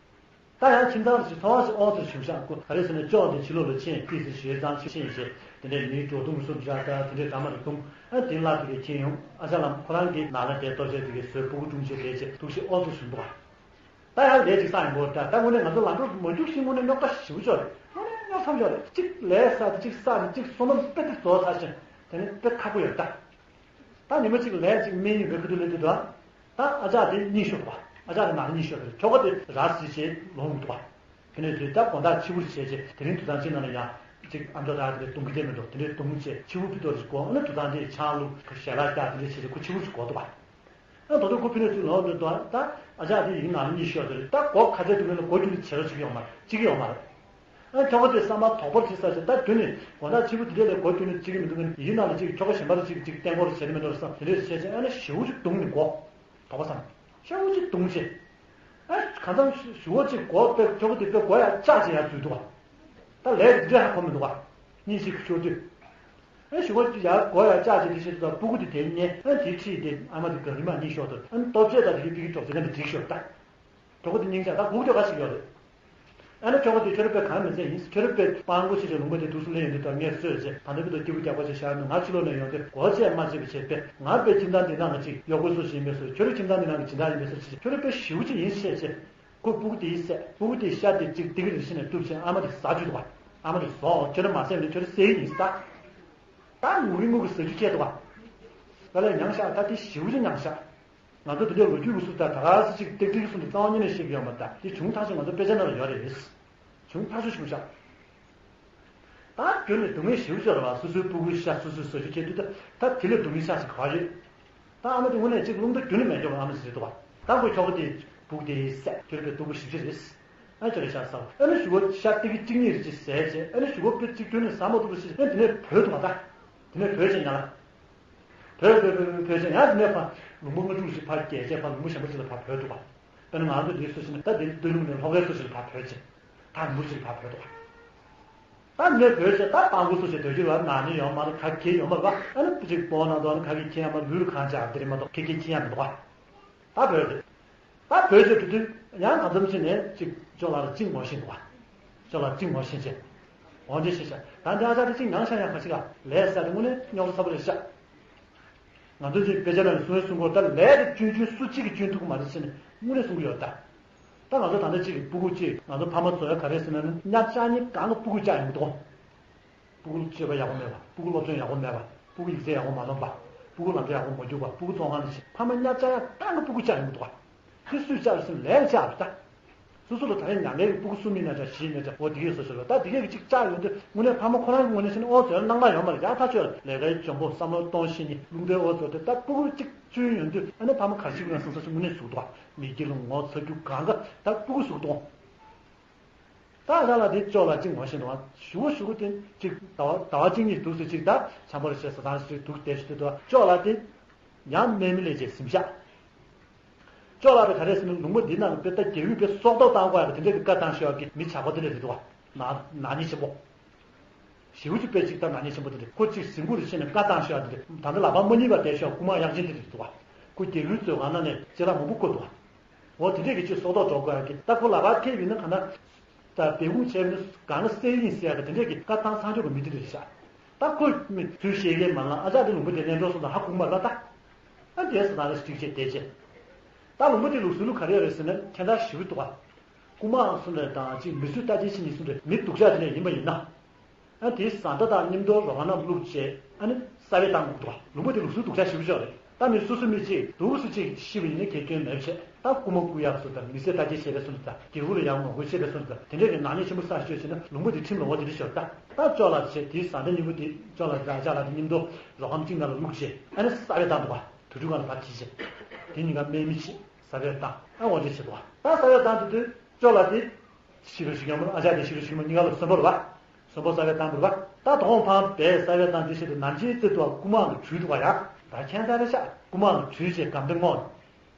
ད་ཡང་ཁྱིམ་ཚང་ཞིག་ཚོང་བ་ཞིག་ཨོ་ཙི་བྱུང་ཤག་ཁོ་ག་རེ་ཟེར་ན་ཅོག་དེ་ཕྱི་ལོགས་ལ་ཕྱིན་ཏི་སི་ཞོལ་ཙང་ཕྱིན་བྱས་དེ་འདྲའི་མིའི་འགྲོ་དུང་སུབ་བཞག་ད་དེ་འདྲའི་འདྲ་མ་རེ་བཏུང་ཨ་དེ་ལ་དེ་གས་ཁྱེར་ཡོང་ཨ་ཅག་ལ་ཁོ་རང་གི་ནང་ལ་དེ་ལྟོ་ཆས་དེ་གས་བཟོས་སྤུ་གུ་དྲུང་ཆེ་བསྡད་བྱས་ཐུགས་ཤི་ཨོ་ཙི་བྱུང་འདུག་ག་ད་ཡང་ལས་ཅིག་བསགས་ཡོང་གི་རེད་ད། ད་དངོས་གནས་ང་ཚོ་ལམ་འགྲོ་མ་རྒྱུགས་ཤིང་དངོས་གནས་རྙོག་དྲ་ཞེ་པོ་ཅིག་རེད། དངོས་གནས་རྙོག་མཚམས་ཅིག་རེད། གཅིག་ལས་བསགས་ཏེ་གཅིག་བསགས་ནས་གཅིག་བསོད་ནམས་དཔེ་དེ་རྫོགས་ཚར་ཞིང་དེ་ནས་དཔེ་ཁག་པོ་ཡོད་ད། ད་ཉི་མ་གཅིག་ལས་གཅིག་སྨན་ཡིན་པའི་ཁུ་ཐུག་ལས་དུས་ད། ད་ཨ་ཅག་དེ་གཉིད་ཤོར་བ། ཨ་ཅག་དེ་ནང་གཉིད་ཤོར་བ་རེད། ཁྱོ་ག་དེ་ར་བཟི་བྱས་ལོག་འདུག་བ། ཕི་ནས་དུས་ད་དགོང་དག་ཕྱི་བུར་བྱས་རྗེས་དེ་རིང་དུ་ཚང་གཅིག་ནང་ལ་ཡང་གཅིག་ཨ་མདོ་དག་དེ་རྡུང་གི་དེ་མི་འདུག་དེ་འདྲའི་རྡུང་བྱས་ཕྱི་བུར་ཕི་ཏོ་རེ་གོ་ཨ་ནི་དུ་ཚང་དེ་ཆང་བླུགས་ཞལ་ལག་བཀྱག་དེ་འདྲ་བྱས་རྗེས་ཁོ་ཕྱི་བུར་གོ་འདུག་བ། ཨ་ད་དུང་ཁོ་ཕི་ནས་ཚུར་ལོག་འདུག་ད་ཨ་ཅག་དེ་ཡིན་ནང་གཉིད་ཤོར་དེ་རེད། ད་གོ་ཁ་ཚད་དུ་མེད་ལ་གོ་རྒྱུ་ནི་བྱེད་རོགས་བྱེད་ཀྱི་ཡོང་མ་རེད། བྱེད་ཀྱི་ཡོང་མ་རེད། ཨ་ཁྱོ་ག་དེ་བསམ་པ་དོག་པར་བྱེད་ས་ཆེ་ད་དུས་ནི་དགོང་དག་ཕྱི་བུར་དེ་འདྲ་ལས་གོ་རྒྱུ་ནི་བྱེད་ཀྱི་མི་འདུག་ཡིན་ནང་ལ་གཅིག་ཁྱོ་ག་གཞན་པ་ལ་གཅིག་གཅིག་བསྟན་སྐོར་བྱེད་དེ་མི་འདུག་བསམ་དེ་འདྲ་བྱས་བྱས་ཨ་ནི་ཞེ་པོ་ཅིག་བརྡུངས་ནས་གོ། དོགས་པ་ཙམ། ཤ་བོ་གཅིག་བརྡུངས་བྱས། ཨ་གང་འཚམ་ཞུ་བོ་གཅིག་གོ་པས་ཁྱོ་ག་དེ་པས་གོ་ཡ་ལྕག་ཅིག་ཡར་འཛུལ་འདུག་བ། ད་ལས་དེ་འདྲ་ཧ་གོ་མི་འདུག་བ། གཉིད་ཅིག་ཤོར་དུས། ཨ་ཞུ་བོ་གཅིག་ཡར་གོ་ཡ་ལྕག་ཅིག་དེ་ཤེས་དུས་ད་སྤུ་གུ་དེ་དེ་ཉེ་ཨ་དེ་ཁྲིད་དེ་ཨ་མ་དེ་ག་རི་མ་གཉིད་ཤོར་དུས་ཨ་ནི་ལྟོ་ཆས་ད་དེ་གི་པི་གི་གྲོགས་ཚེ་ག་འདི་འགྲིག་ཤོར་ད། གྲོགས་པོ་དེ་སྙིང་རྗེ་ད་སྤུ་གུ་དེ་ག་ཞིག་ཡོད་རེད། ཨ་ནི་ཁྱོ་ག་དེ་ཁྱོད་རང་པས་གང་མི་ཚད་ཡིན། ཁྱོད་རང་པས་སྤྲང་པོ་ཞིག་ཅིག་ལུང་པ་དེ་འདུག་སུ་ལེན་ཡོང་དུས་ད་ངས་གསོས་བྱས་ད་ལྟ་བུ་ད་སྐྱིད་པོ་རྒྱག་པ་ཞིག་བཞག་ནས་ང་ཕྱི་ལོགས་ནས་ཡོང་དུས་གོ་ཆས་མ་བྱེད་པ་བྱས་པས་ང་པས་ཁྱིམ་ཚང་འདི་ནང་གི་ཅིག་གཡོག་པོ་སུ་ཞིག་ཡིན་པས་སུ་ཁྱོད་རང་ཁྱིམ་ཚང་འདི་ནང་གི་སྦྱིན་བདག་ཡིན་པས་སུ་ཅིག་ཁྱོད་རང་པས་ཞེ་པོ་ཅིག་ཡིན་བཤད་བྱས་ཁོ་སྤུ་གུ་དེ་ཡིས་བསད་སྤུ་གུ་དེ་ཤ་དེ་ཅིག་ཏི་གི་རེ་ཤི་ནས་གཏུབ་བྱས་ཨ་མ་དེ་ཟ་བཅུག་འདུག་བ། ཨ་མ་དེ་ཟོག་ཁྱོད་རང་མ་བསད་ནས་ཁྱོད་རང་བསད་ཡིན་ཟ། ད་ངུ་གི་ངུ་གི་ཟ་རྒྱུ་སྐྱེས་འདུག་བ། ད་ལས་མྱངས་ཤག་ད་དེ་ཞེ་པོ་ཅིག་མྱངས་ཤག་ང་ཚོ་དེ་འདྲའི་ལོ་རྒྱུས་ཀྱི་སུ་ད་ད་ག་སེ་ཅིག་ཏིག་ཏིག་གི་སུ་འདི་རྩ་བ་ཉིད་ནས་ཤེས་ཀྱི་ཡོད་མ་རེད། ད་དེ་བྱུང་ཐག་ཆོད་ང་ཚོ་དཔེ་ཆ་ནང་ལ་ཡོད་རེད། བྱུང་ཐག་ཆོད་བྱུང་ཤག་ད་ཁྱོད་ནི་སྡུག་བསྔལ་ཞེ་པོ་ཅིག་རེད་བ། སོ་སོའི་སྤུ་གུའི་ཤ་སོ་སོས་ཟ་རྒྱུ་བྱེད་དུས་ད་ད་དེ་ལས་སྡུག་བསྔལ་ཤ་ཞིག་ག་བ་ཡོད། ད་ཨ་མ་དེ་དངོས་གནས་ཅིག་རླུང་རྟ་རྒྱུན་ནས་མེད་མཁན་ཨ་མ་ཞིག་རེད་འདུག་བ། ད་ཁོས་ཁྱོ་ག་དེ་སྤུ་གུ་དེ་བསད་ཁྱོད་རང་པས་སྟུག་པོ་ཞེ་པོ་ཅིག་རེད། ཨ་ཅོ་རེ་ཤ་ཟ་བ་ཨ་ནི་ཞུ་བོ་ཤ་ཏི་གི་གཅིག་གཉིས་རེ་ཅིག་ཟས་བྱས་ཨ་ནི་ཞུ་བོ་པས་གཅིག་ཁྱོད་ནི་ཟ་མ་ཐུབ་པ་ཞིག་ཨ་དེ་ནས་བུད་འདུག་བ། ད་དེ་ནས་བུད་བྱས་ཉལ་ལ། བོད་བོད་བོད་བོད་ཆེན་ཡང་དེ་ནས་ཕ་ལུང་པ་ལྔ་དྲུག་ཞིག་ཕ་རྒྱལ་ཆེ་ཕ་ལུང་པ་གཞན་པ་ཞིག་ལ་ཕ་བོད་འདུག་པ། དཔེར་ན་ང་ཚོ་འདིའི་སུ་ཞིག་ནི་ད་འདིར་སྟོད་ལུང་ནས་ལྷོ་ཁའི་སུ་ཞིག་ལ་ཕ་བོད་ཆེ། ད་ལུང་པ་ཞིག་ལ་ཕ་བོད་འདུག་པ། ད་དེ་ནས་བོད་ཆེ་ད་སྤང་པོ་སུ་ཞིག་སྡོད་རྒྱུ་ལ་ན་ནི་ཡོང་མ་རེད། ཁ་ཁྱེར་ཡོང་མ་རེད་པ། ཨ་ནི་སྤུ་ཅིག་སྤོང་ན་འདུག་ཨ་ནི་ཁ་ཁྱེར་ཁྱེར་ཡ་མ་ལུས་ལ་གང་ཆགས་དེ་རེད་མ་གཏོགས་ཁྱེར་ཁྱེར་ཁྱེར་ཡ་མི་འདུག་པ། ད་བོད་རེད། ད་བོད་ཆེ་དུ་དུས་ཡང་གང་འཚམ་ཕྱིན་ནས་ཅིག་ཅོག་ལ་ར་གཅིག་ངོ་ཤེས་འདུག་པ། ཅོག་ལ་གཅིག་ངོ་ཤེས་བྱས། འོང་འདི་ཤེས་ཤག་ད་འདི་ཨ་ཅག་དེ་གཅིག་ཉང་ཤ་ཡང་ཁ་ཅིག་ལ་ལས་ཟ་དེ་དངོས་གནས་རྙོག་དྲ་ཚ་པོ་རེད་ཤག་ང་ཚོ་ཅིག་དཔེ་ཆ་ནང་ནས་གསུང་ཡ་གསུང་གོ་ད་ལས་དེ་སྐྱོན་སྐྱོན་སུ་གཅིག་གིས་སྐྱོན་ཐུབ་ཀྱི་མ་རེད་ཟེར་ནས་དངོས་གནས་གསུང་གི་ཡོད་ད། ད་ང་ཚོ་ད་ལྟ་གཅིག་གི་སྤུ་གུ་གཅིག་ང་ཚོ་ཕ་མ་བཟོ་ཡ་ག་རེ་ཟེར་ན་ནི་གཉའ་ལྕགས་གཉིས་གང་གི་སྤུ་གུ་ལྕགས་ཡོང་གི་འདུག་སྤུ་གུ་སྤྱོད་པ་ཡག་པོ་མེད་པ། སྤུ་གུ་སློབ་སྦྱོང་ཡག་པོ་མེད་པ། སྤུ་གུ་ཡིག་ཚད་ཡག་པོ་མ་ལོན་པ། སྤུ་གུ་ལམ་ཁ་ཡག་པོ་མ་རྒྱུག་པ། སྤུ་གུ་བཙོན་ཁང་ནས་ཕྱིན་ཕ་མ་གཉའ་ལྕགས་ཡ་གང་གི་སྤུ་གུ་ལྕགས་ཡོང་གི་འདུག་པ། དེ་སུས་ལྕགས་རེད་ཟེར་ན་ལས་ལྕགས་རེད་ད། སོ་སོ་ལ་ད་རེས་མྱ་ངན་གྱི་སྤུ་གུ་གསུམ་ཡིན་ན་འདྲ་བཞི་ཡིན་ན་འདྲ་འོ་དེ་གས་བཟོ་ཞོར་ལ་ད་དེ་གས་ཀྱི་གཅིག་ལྕགས་ཡོང་དུས་དངོས་གནས་ཕ་མ་ཁོ་རང་གི་ངོས་ནས་བཤད་ན་ཨོ་ཟེར་ན་སྣང་བ་ཡོད་མ་རེད། ཡག་ཐག་ཆོད་ལས་ཀའི་འཇོན་པོ་བསམ་བློ་གཏོང་ཤེས་ནི་རླུང་རྟའི་ཨོ་ཚོ་དེ་ད་སྤུ་གུ་གཅིག་བཅུ་ཡོང་དུས་ཨ་ནི་ཕ་མ་ག་རེ་བྱེད་དགོས་ན་བསམ་བསམ་ཞིག་དངོས་གནས་ཟུག་འདུག་མི་དགེ་ལ་ངོ་ཚ་རྒྱུ་གང་ག་ད་སྤུ་གུ་ཟུག་འདུག་ད་ཡ་ལ་དེ་ཅོག་ལ་གཅིག་ངོ་ཤེས་འདུག་ཞུ་བོ་ཞུ་བོ་དེ་གཅིག་ཟླ་བ་ཟླ་བ་གཅིག་གཉིས་འདུག་ཟེར་གཅིག་ད་ཆམ་པོ་རེ་བྱས་ཟ་ཐང་ཞིག་འདུག་བསྡད་ཞུ་དུས་འདུག་ཅོག་ལ་དེ་ཡང་དམག་མི་ལས་བྱེད་གཟིམ་ཤག་ཅོག་ལ་དེ་ག་རེ་ཟེར་ན་ལུང་པ་འདི་ནང་དཔེ་ལྟ་རྒྱལ་པོས་དཔེ་སྲོག་ཐོག་བཏང་དགོས་ཡ་དེ་འདྲ་གི་བཀའ་བཏང་ཤོག་གི་མི་ཇག་པ་དེ་འདྲ་རེད་འདུག་བ། ནག་ནག་ཉེས་ཆེན་པོ། ཞེའུ་ཅིག་དཔེ་ཅིག་ལྟ་ནག་ཉེས་ཆེན་པོ་དེ་འདྲ་ཁོ་ཅིག་ཟིང་གུ་རེ་ཕྱིན་ནས་བཀའ་བཏང་ཤོག་ཡ་དེ་འདྲ་ད་ལྟ་ལག་པ་མ་རྙེད་པ་བསྡད་ཤོག་རྐུ་མ་གཡག་ཆེན་དེ་འདྲ་རེད་འདུག་བ། ཁོ་རྒྱལ་པོའི་མཛོད་ཁང་ནང་ནས་ཅ་ལག་མང་པོ་བརྐུས་འདུག་བ། འོ་དེ་འདྲས་ཀྱི་ཅིག་སྲོག་ཐོག་འགྲོ་དགོས་ཡ་གི་ད་ཁོ་ལག་པ་ཐེབས་ཡིན་ན་ག་ན། ད་བེ་ཁུག་བྱས་ཡིན་ན་གང་ལ་སེ་ཡིན་ཟེར་ཡ་གི་དེ་འདྲས་ཀྱི་བཀའ་བཏང་ཚང་ཆོག་གི་མི་དེ་འདྲ་རེད་ཤག་ད་ཁོས་མི་ཚུལ་བཤད་མཁན་མ་ལ་ཨ་ཅག་དེ་ལུང་པ་དེ་ལེན་འགྲོ་སོང་ད་ཧ་གོ་མ་ལ་ད། ཨ་དེ་སོ་ད་ལ་ཞིག་བྱས་བསྡད་བྱས། ད་ལུང་པ་དེ་ལུགས་སྲོལ་ལུགས་ག་རེ་ཡོད་རེད་ཟེར་ན་ཁྱད་མཚར་ཞེ་པོ་འདུག་བ། རྐུ་མ་གསུམ་རེ་དང་གཅིག་མི་གསོད་ལྟ་ཅན་ཕྱི་ཉིན་གསུམ་རེ་མི་སྡུག་ཅག་དེ་ནས་ཡིན་པ་ཡིན་ན། ཨ་དེའི་བཟའ་ཟླ་དང་མཉམ་དུ་རོ་ཁང་ནང་བླུགས་བྱས་ཨ་ནི་གསར་པའི་བཏང་དགོས་འདུག་བ། ལུང་པ་དེ་ལུགས་སྲོལ་སྡུག་ཅག་ཞེ་པོ་ཅིག་རེད། ད་མི་སོ་སོ་མི་གཅིག་སྡུག་སུ་གཅིག་ཤི་བ་ཡིན་ན་ཁེ་སྐྱོན་མེད་བྱས་ད་རྐུ་མ་རྐུ་ཡག་སུ་དང་མི་ཚེ་ལྟ་ཅན་བྱས་པའི་སུ་དང་རྒྱལ་པོ་ལ་ཡག་མ་དགོས་བྱས་པའི་སུ་དང་དེ་འདྲས་ཀྱི་ནག་ཉེས་ཆེན་པོ་བསགས་ཤོད་བྱས་ན་ལུང་པ་དེ་ཁྲིམས་ལ་འོ་དེ་འདྲ་ཤོར་ད། ད་ཅོག་ལ་བྱས་དེའི་བཟའ་ཟླ་གཉིས་པོ་དེ་ཅོག་ལ་དང་ཅག་ལ་དེ་མཉམ་དུ་རོ་ཁང་གཅིག་ནང་ལ་བླུགས་བྱས་ཨ་ནི་གསར་པའི་བཏང་འདུག་བ། དུས་དྲུག་སྒང་ལ་ཕར་ཁྲིད་བྱས། དེ་གཉིས་ཀ་དམག་མི་བྱས། ས་བོན་བཏང་ཨ་འོ་འདྲ་བྱེད་དོ། ད་ས་བོན་བཏང་དུས་དུས་ཅོག་ལ་དེ། ཤི་རུ་ཤི་ཀྱང་མོ་ཨ་ཅག་དེ་ཤི་རུ་ཤི་ཀྱང་མོ་གཉིས་ཀ་ལ་གསོན་པོ་རེད་བ། གསོན་པོ་ས་བོན་བཏང་དུས་རེད་བ། ད་དོང་ཕང་བས་ས་བོན་བཏང་དེ་ཤི་དུས་ནམ་ཅིག་ཙི་ཏུ་རྐུ་མ་གི་བྲུས་འདུག་བ་ཡ། ད་ཁྱད་མཚར་རེད་ཤག་རྐུ་མ་གི་བྲུས་བྱས་སྒམ་དེ་སྔོག་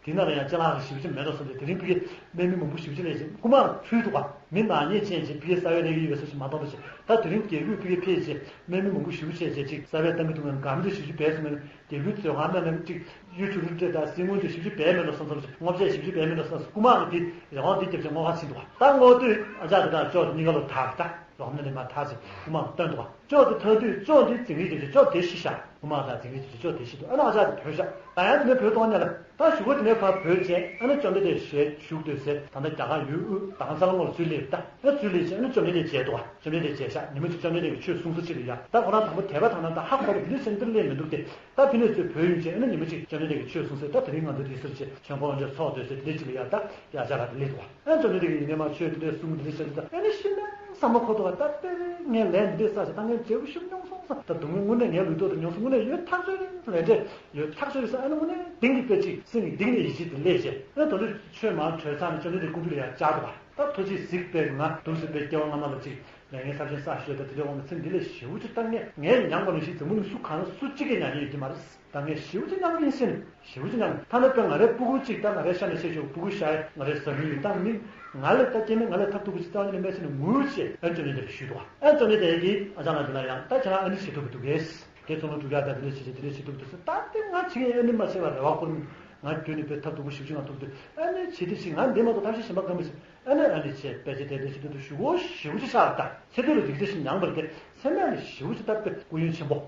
དེ་ནང་ལ་ཡང་ཅ་ལག་གི་ཞིབ་ཅིག་མེད་དོ་བསམ་སྟེ་དེ་རིང་ཕི་གེ་དམག་མི་མང་པོ་ཞིབ་ཅིག་སླེབས་ཤིང་རྐུ་མ་གི་བྲུས་འདུག་བ། མི་ནག་ཉེས་ཅན་ཅིག་ཕི་གེ་ས་བོན་སླེབས་ཀྱི་ཡོད་པའི་བཟོ་ཞིག་མ་མཐོང་པ་ཞིག་ད་དེ་རིང་རྒྱལ་པོས་ཕི་གེ་ཕེབས་བྱས་དམག་མི་མང་པོ་ཞིབ་བྱས་བྱས་ཅིག་ས་བོན་བཏང་གི་འདུག་ན་སྒམ་དེ་ཞིབ་ཅིག་བས་སོང་ན། རྒྱལ་པོའི་མཛོད་ཁང་ནང་ནས་གཅིག་གཡུ་བྱུ་རུ་སྤྲད་དང་སྲིན་སྔོན་དེ་ཞིབ་ཅིག་བས་མེད་ལ་སོང་ཙམ་ཞིག་སྔོ་བྱས་ཞིབ་ཅིག་བས་མེད་ལ་སོང་ཙམ་རྐུ་མ་གི་དེ་རེ་བ་འདི་རྒྱབ་ཅིག་སྔོ་ཁ་ཕྱིན་འདུག་བ། ད་སྔོ་དུས་ཨ་ཅག་དེ་དང་ཅོག་གཉིས་ཀ་ལོ་དག་ད། རོགས་ནི་ནི་མ་ཐག་ཅིག་དབུ་མ་སྟོན་འདུག་བ། ཅོག་དེ་ཐག་དུས་ཅོག་དེ་འཛིང་རིགས་དེ་ཅོག་དེ་ཤི་ཤ། དབུ་མ་དང་འཛིང་རིགས་དེ་ཅོག་དེ་ཤི་འདུག་ཨ་ན་ཨ་ཅག་དེ་བོས་ཤ། ད་ཡང་དེ་ནས་བོས་གཏོང་ཉ་ལ། ད་གཞུག་གུ་དེ་ནས་ཕར་བོས་བྱས་ཨ་ན་བཅོམ་ལྡན་འདས་ཞལ་བཞུགས་སྡོད་ཟེར། ད་ལྟ་རྒྱ་གར་ཡུལ་དབུས་དྭགས་ལྷ་ས་ལ་སྔོན་ལ་ཚུར་སླེབས་ད། ཨ་ཚུར་སླེབས་བྱས་ཨ་ན་བཅོམ་ལྡན་འདས་མཇལ་འདུག་བ། བཅོམ་ལྡན་འདས་མཇལ་ཤ། ཉི་མ་གཅིག་བཅོམ་ལྡན་འདས་ཀྱིས་ཆོས་གསུངས་ས་ཅིག་ལ་ཡ། ད་ཁོ་རང་དང་པོ་དད་པ་དང་ན་ད་ཧ་གོ་བ་འདི་ཚོ་འདིར་སླེབས་མི་འདུག་སྟེ། ད་ཕི་ནས་ཚུར་བོས་ཡོང་བྱས་ཨ་ན་ཉི་མ་གཅིག་བཅོམ་ལྡན་འདས་ཀྱིས་ཆོས་གསུངས་ཟེར། ད་དེ་རིང་ང་ཚོ་དེ་ཟུར་བྱས་ཆོས་འཁོར་དབང་ཆེན་ཚོགས་སྡོད་ཟེར་དེ་འདྲ་ཅིག་ལ་ཡ། ད་ཡ་ཅག་ལ་དེ་སླེབས་འདུག་བ། ཨ་ནི་བཅོམ་ལྡན་འདས་ཀྱིས་ཡིན་ནའི་མ་ཆོས་འདི་འདྲ་གསུངས་འདི་འདྲ་བཤད་ད་ཨ་ནི་ཤི་ན་བསམ་བློ་འཁོར་འདུག་ག་ད་དཔེར་ངས་ལན་འདི་འདྲ་བསགས་ཤག་ད་ངས་འབྲས་བུ་ཞིག་མྱོང་སོང་བསམ། ད་སྡུག་བསྔལ་དངོས་གནས་ངའི་ལུས་ཐོག་ཏུ་མྱོང་སོང་། དངོས་གནས་ཡོད་ཐག་ཆོད་རེད། ལན་འདྲ་ཡོད་ཐག་ཆོད་རེད་བསམ། ཨ་ནི་དངོས་གནས་གཏིང་གི་དཔེ་གཅིག་སེམས་ཀྱི་གཏིང་ནས་ཡིད་ཆེས་དེ་སླེབས་བྱས་ཨ་ནི་དོ་ཚོས་ཆོས་མང་གྲོལ་ཚར་ནས་བཅོམ་ལྡན་འདས་སྐུ་མདུན་ལ་ཡར་བཅར་འདུག་ག་ད་ཐུགས་རྗེས་གཟིགས་པས་ང་འདུག་ཟེར་པའི་སྐྱེ་བ་སྔ་མ་ལ་གཅིག་ལས་ངན་ཚབས་ཆེན་བསགས་ཤོད་ད་དེ་འདྲའི་འོང་ན་ཚེ་འདི་ལས་ཞེ་པོ་ཅིག་ད་ངས་ངས་མྱངས་པ་ནང་བཞིན་འཛམ་བུ་གླིང་སུ་གང་སུ་གཅིག་གིས་མྱངས་ཀྱི་ཡོད་ཀྱི་མ་རེད། ད་ངས་ཞེ་པོ་ཅིག་མྱངས་ཀྱིན་ཟིན། ཞེ་པོ་ཅིག་མྱངས། ཐ་ན་དཔེ་ང་རའི་སྤུ་གུ་གཅིག་ད་ང་རའི་ཤ་ནས་བཤད་ཆོག་སྤུ་གུ་ཤ་ཡ་ང་རའི་བཟའ་མི་ཡིན་ད་མི། ང་ལས་ད་སྐྱེ་དམན་ང་ལས་ཐབས་སྡུག་པོ་ཅིག་རྩ་བ་ཉིད་ནས་མེད་ཟེར་ནས་ངུ་བྱས་ཨ་བཅོམ་ལྡན་འདས་ལ་ཞུས་འདུག་ག་ཨ་བཅོམ་ལྡན་འདས་ཀྱིས་ཨ་ཅག་ལགས་འདི་ལ་ཡང་ད་ཁྱེད་རང་ཨ་ནི་བྱེད་ཐུབ་ཀྱི་འདུག་གས། དེ་ཚོ་ལ་འགྲུལ་ཡག་ད་འདི་འདྲ་བྱེད་ཅིག་འདི་འདྲ་བྱེད་ཐུབ་འདུག་ཟེར། ད་དེ་ང་བྱེད་ཀྱི་ཨ་ནི་མ་བྱེད་པར་རེ་བ་བསྐུར་མི། ང་རྒྱུན་ནས་དཔེ་ཐབས་སྡུག་པོ་ཞེ་པོ་ཅིག་ང་ཐུག་དུས་ཨ་ནི་བྱེད་དེ་ཞིག་ང་འདི་མ་གཏོགས་ཐབས་ཤེས་གཞན་པ་གང་མི་ཤེས། ཨ་ནི་ཨ་ནི་བྱས་དཔེ་ཆ་དེ་འདྲ་བྱེད་དུས་དུ་ཞུ་གོ་ཞེ་པོ་ཅིག་ཆགས་ད་ཚེ་སྟོད་ལ་རིག་རྩལ་ཞིག་མྱངས་པར་དེ་ཚེ་སྨད་ལ་ཞེ་པོ་ཅིག་ད་དཔེ་སྐུ་ཡོན་ཆེན་པོ།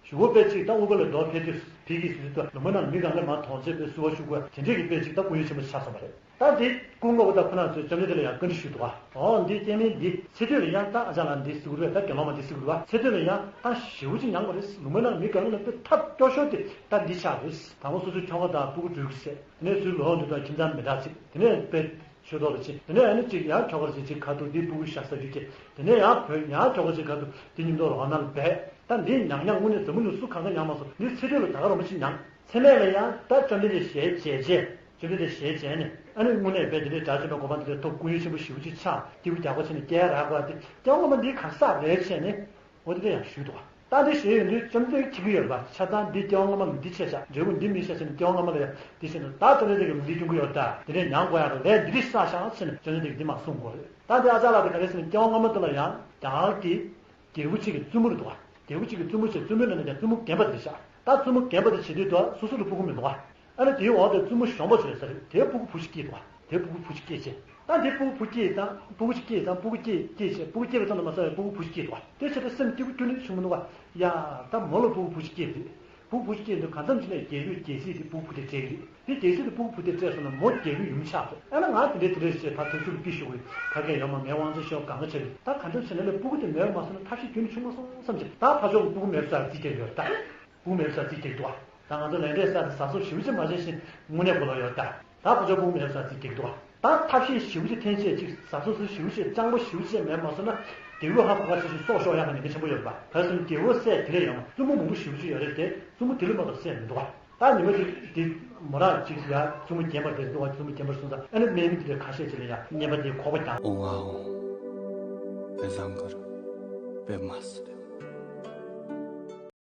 ཞུ་བོ་དཔེ་གཅིག་ད་དབུ་པ་ལ་འགྲོ་ཕེབས་དུས་ཕི་གི་སུ་སུ་ད་ལུང་པ་ནང་མི་གང་ག་མ་མཐོང་ཚེ་དཔེ་བསུ་བ་ཞུ་དགོས་དེ་འདྲས་ཀྱི་དཔེ་གཅིག་ད་སྐུ་ཡོན་ཆེན་པོ་ཆགས་སོང་བ་རེད། ད་འདི་སྐུ་ངོ་བོ་ད་ཁོ་ན་ཚོས་བཅོམ་ལྡན་འདས་ལ་ཡང་བཀའ་འདྲི་ཞུས་འདུག་ག་འོ་འདི་སྐྱེ་དམན་འདི་ཚེ་སྟོད་ལ་ཡང་ད་ཨ་ཅག་ལ་འདི་སུ་རུ་བས་ད་དགེ་སློང་མ་འདི་སུ་རུ་བ་ཚེ་སྟོད་ལ་ཡང་ད་ཞེ་པོ་ཅིག་མྱངས་པ་རེད། ལུང་པ་ནང་མི་གང་ག་ལ་དཔེ་ཐབས་སྐྱོ་ཤོས་དེ་ད་འདི་ཆགས་རེད། དང་པོ་སོ་སོའི་ཁྱོ་ག་དང་སྤུ་གུ་འགྲུལ་གི་ཟེར་དེ་ནས་ཚུར་ལོག་འདུག་ད་ཁྱིམ་ཚང་མི་དྲག་ཅིག་དེ་ནས་དཔེ། ཆོས་ཐོག་ལ་ཕྱིན། དེ་ནས་ཨ་ནི་གཅིག་ཡང་ཁྱོ་གར་ཕྱིན་གཅིག་ཁ་ཐུག་འདི་སྤུ་གུ་ཤ་ཟ་རྒྱུ་སྐྱེས། དེ་ནས་ཡང་བོད་ཡང་ཁྱོ་གར་ཕྱིན་ཁ་ཐུག་འདི་མཉམ་དུ་རོགས་ན་ལ་བས། ད་འདི་ཉག་ཉག་དངོས་གནས་འཛམ་བུ་གླིང་སུ་གང་ག་ཉག་མ་སོང་། འདི་ཚེ་སྟོད་ལ་ད་ག་རང་མ་ཕྱིན་ཉག་ཚེ་སྨད་ལ་ཡང་ད་བཅོམ་ལྡན་འདས་ཞལ་མཇལ་རྗེས་བཅོམ་ལྡན་འདས་ཞལ་མཇལ་ནས་ཨ་ནི་དངོས་གནས་བས་འདི་འདྲའི་དགྲ་བཅོམ་པའི་གོ་འཕང་འདི་འདྲའི་ཐོབ་སྐུ་ཡོན་ཆེན་པོ་ཞེ་པོ་ཅིག་ཆགས་སྐྱེས་བུ་རྒྱག་པ་ཕྱིན་ནས་སྐྱེ་རག་གོ་ཨ་འདི་སྐྱེ་བ་སྔོན་མ་འདི་ག་ས་རེད་བྱས་ནས། འོ་དེ་འདྲ་ཡང་ཞུས་འདུག་བ། ད་འདི་ཞེས་ཡོང་དུས་བཅོམ་ལྡན་འདས་ཁྱེད་ཀྱི་ཡོད་པ་ཆ་ཚང་འདི་སྐྱེ་བ་སྔ་མ་ལ་འདི་བྱས་ཤག་འབྲས་བུ་འདི་སྨིན་ཤག་ཟེར་ནས་སྐྱེ་བ་སྔ་མ་ལ་ཡང་འདི་བྱས་ནས་ད་བཅོམ་ལྡན་འདས་ཀྱི་ལུང་འདི་སྐྱོན་གྱི་ཡོད་ད། དེ་ནས་མྱང་དགོས་ཡག་ལས་འདི་རིགས་བསགས་ཤག་ཟེར་ནས་བཅོམ་ལྡན་འདས་ཀྱིས་འདི་མ་གསུང་དགོས་རེད། ད་འདི་ཨ་ཅག་ལགས་དེ་ག་རེ་ཟེར་ན་སྐྱེ་བ་སྔ་མ་དེ་ལ་ཡང་རྒྱ་གར་གྱི་རྒྱལ་པོ་གཅིག་གི་བཙུན་མོ་རེད་འདུག་བ། རྒྱལ་པོ་གཅིག་གི་བཙུན་མོ་བྱས་བཙུན་མོའི་ནང་ནས་ཀྱང་བཙུན་མོ་རྒན་པ་དེ་རེད་ཤག་ད་བཙུན་མོ་རྒན་པ་དེ་བྱེད་དུས་དུ་སོ་སོ་ལ་སྤུ་གུ་མི་འདུག་བ། ཨ་ནི་དེའི་འོག་ཏུ་བཙུན་མོ་གཞོན་པ་ཞིག་རེད་ས་རེད། དེའི་སྤུ་གུ་བུ་ཞིག་སྐྱེས་འདུག་བ། དེའི་སྤུ་གུ་བུ་ཞིག་སྐྱེས་བྱས། ད་དེའི་སྤུ་གུ་བུ་ཞིག་སྐྱེས་དང་སྤུ་གུ་ཞིག་སྐྱེས་དང་སྤུ་གུ་སྐྱེས་སྐྱེས་བྱས་སྤུ་གུ་སྐྱེས་པ་ཙམ་དུ་མ་ཟད་པའི་སྤུ་གུ་བུ་ཞིག་སྐྱེས་འདུག་བ། དེ་བྱས་ཏེ་སེམས་སྐྱིད་པོ་ཁྱོན་ནས་བྱུང་མི་འདུག་བ། ཡ། ད་མོ་ལ་སྤུ་གུ་བུ་ཞིག་སྐྱེས་རེད། སྤུ་གུ་བུ་ཞིག་སྐྱེས་འདུག་གང་འཚམ་ཞིག་ནས་རྒྱལ་པོས་རྒྱལ་སྲིད་དེ་སྤུ་གུ་བུ་དེ་སྤྲད་ཀྱི་རེད། དེ་རྒྱལ་སྲིད་དེ་སྤུ་གུ་བུ་དེ་སྤྲད་སོང་ན་མོ་རྒྱལ་པོའི་ཡུམ་ཆགས་འདུག་ཨ་ན་ང་དེ་འདྲས་དེ་འདྲས་བྱས་ཕར་དུས་ཚོད་ལ་ཕི་ཞུ་དགོས་ཡོད་ཕ་གིར་ཡོང་མ་ངའི་དབང་ཆ་ཤོག་གང་ག་བྱས་རེད། ད་གང་འཚམ་ཞིག་ནས་ལས་སྤུ་གུ་དེ་མེད་པ་མ་སོང་ན་ཐབས་ཤེས་ཁྱོན་ནས་བྱུང་མ་སོང་བསམ་གྱི་ད་ཕར་ཕྱོགས་ལ་སྤུ་གུ་མེད་པ་ས་རྩིས་རྒྱག་ཡོད་ད། སྤུ་གུ་མེད་པ་ས་རྩིས་རྒྱག་འདུག་བ། ད་ང་ཚོ་ལས་འབྲས་བསགས་ཏེ་གཟབ་གཟབ་ཞེ་པོ་ཅིག་མ་བྱས་ཤིང་དངོས་གནས་གོ་ལོག་ཡོད་ད། ད་ཁོ་ཚོ་སྤུ་གུ་མེད་པ་ས་རྩིས་རྒྱག་འདུག་བ། ད་ཐབས་ཤེས་ཞེ་པོ་ཅིག་འཐེན་ཆད་ཅིག་གཟབ་གཟབ་སུ་ཞེ་པོ་ཅིག་སྤྱང་པོ་ཞེ་པོ་ཅིག་མེད་མ་སོང་ན་རྒྱལ་པོ་ཧ་གོ་ག་ཞེ་ཞིག་སྲོག་ཤོར་ཡག་གི་ཉེན་ཁ་ཆེན་པོ་ཡོད་རེད་པ། ག་རེ་ཟེར་ན་རྒྱལ་པོ་སྲས་དེ་འདྲས་ཡོད་མ་བཙུན་མོ་མང་པོ་ཞེ་པོ་ཅིག་ཡོད་རེད་དེ་བཙུན་མོ་དེ་ལས་མ་གཏོགས་སྲས་མི་འདུག་བ། ད་ཉི་མ་དེ་དེ་མོ་རང་ཅིག་ཡ་བཙུན་མོ་རྒན་པ་དེ་འདུག་བ། བཙུན་མོ་རྒན་པར་སོང་ཙང་ཨ་ནི་སྨན་མི་དེ་འདྲས་ཁ་ཤས་ཅིག་ལ་ཡ་རྔན་པ་དེ་ཁོག་པ་རྒྱང་འོང་ཨ་འོང་། བེ་བཟང་གར་བེ་མ་སི་རེ།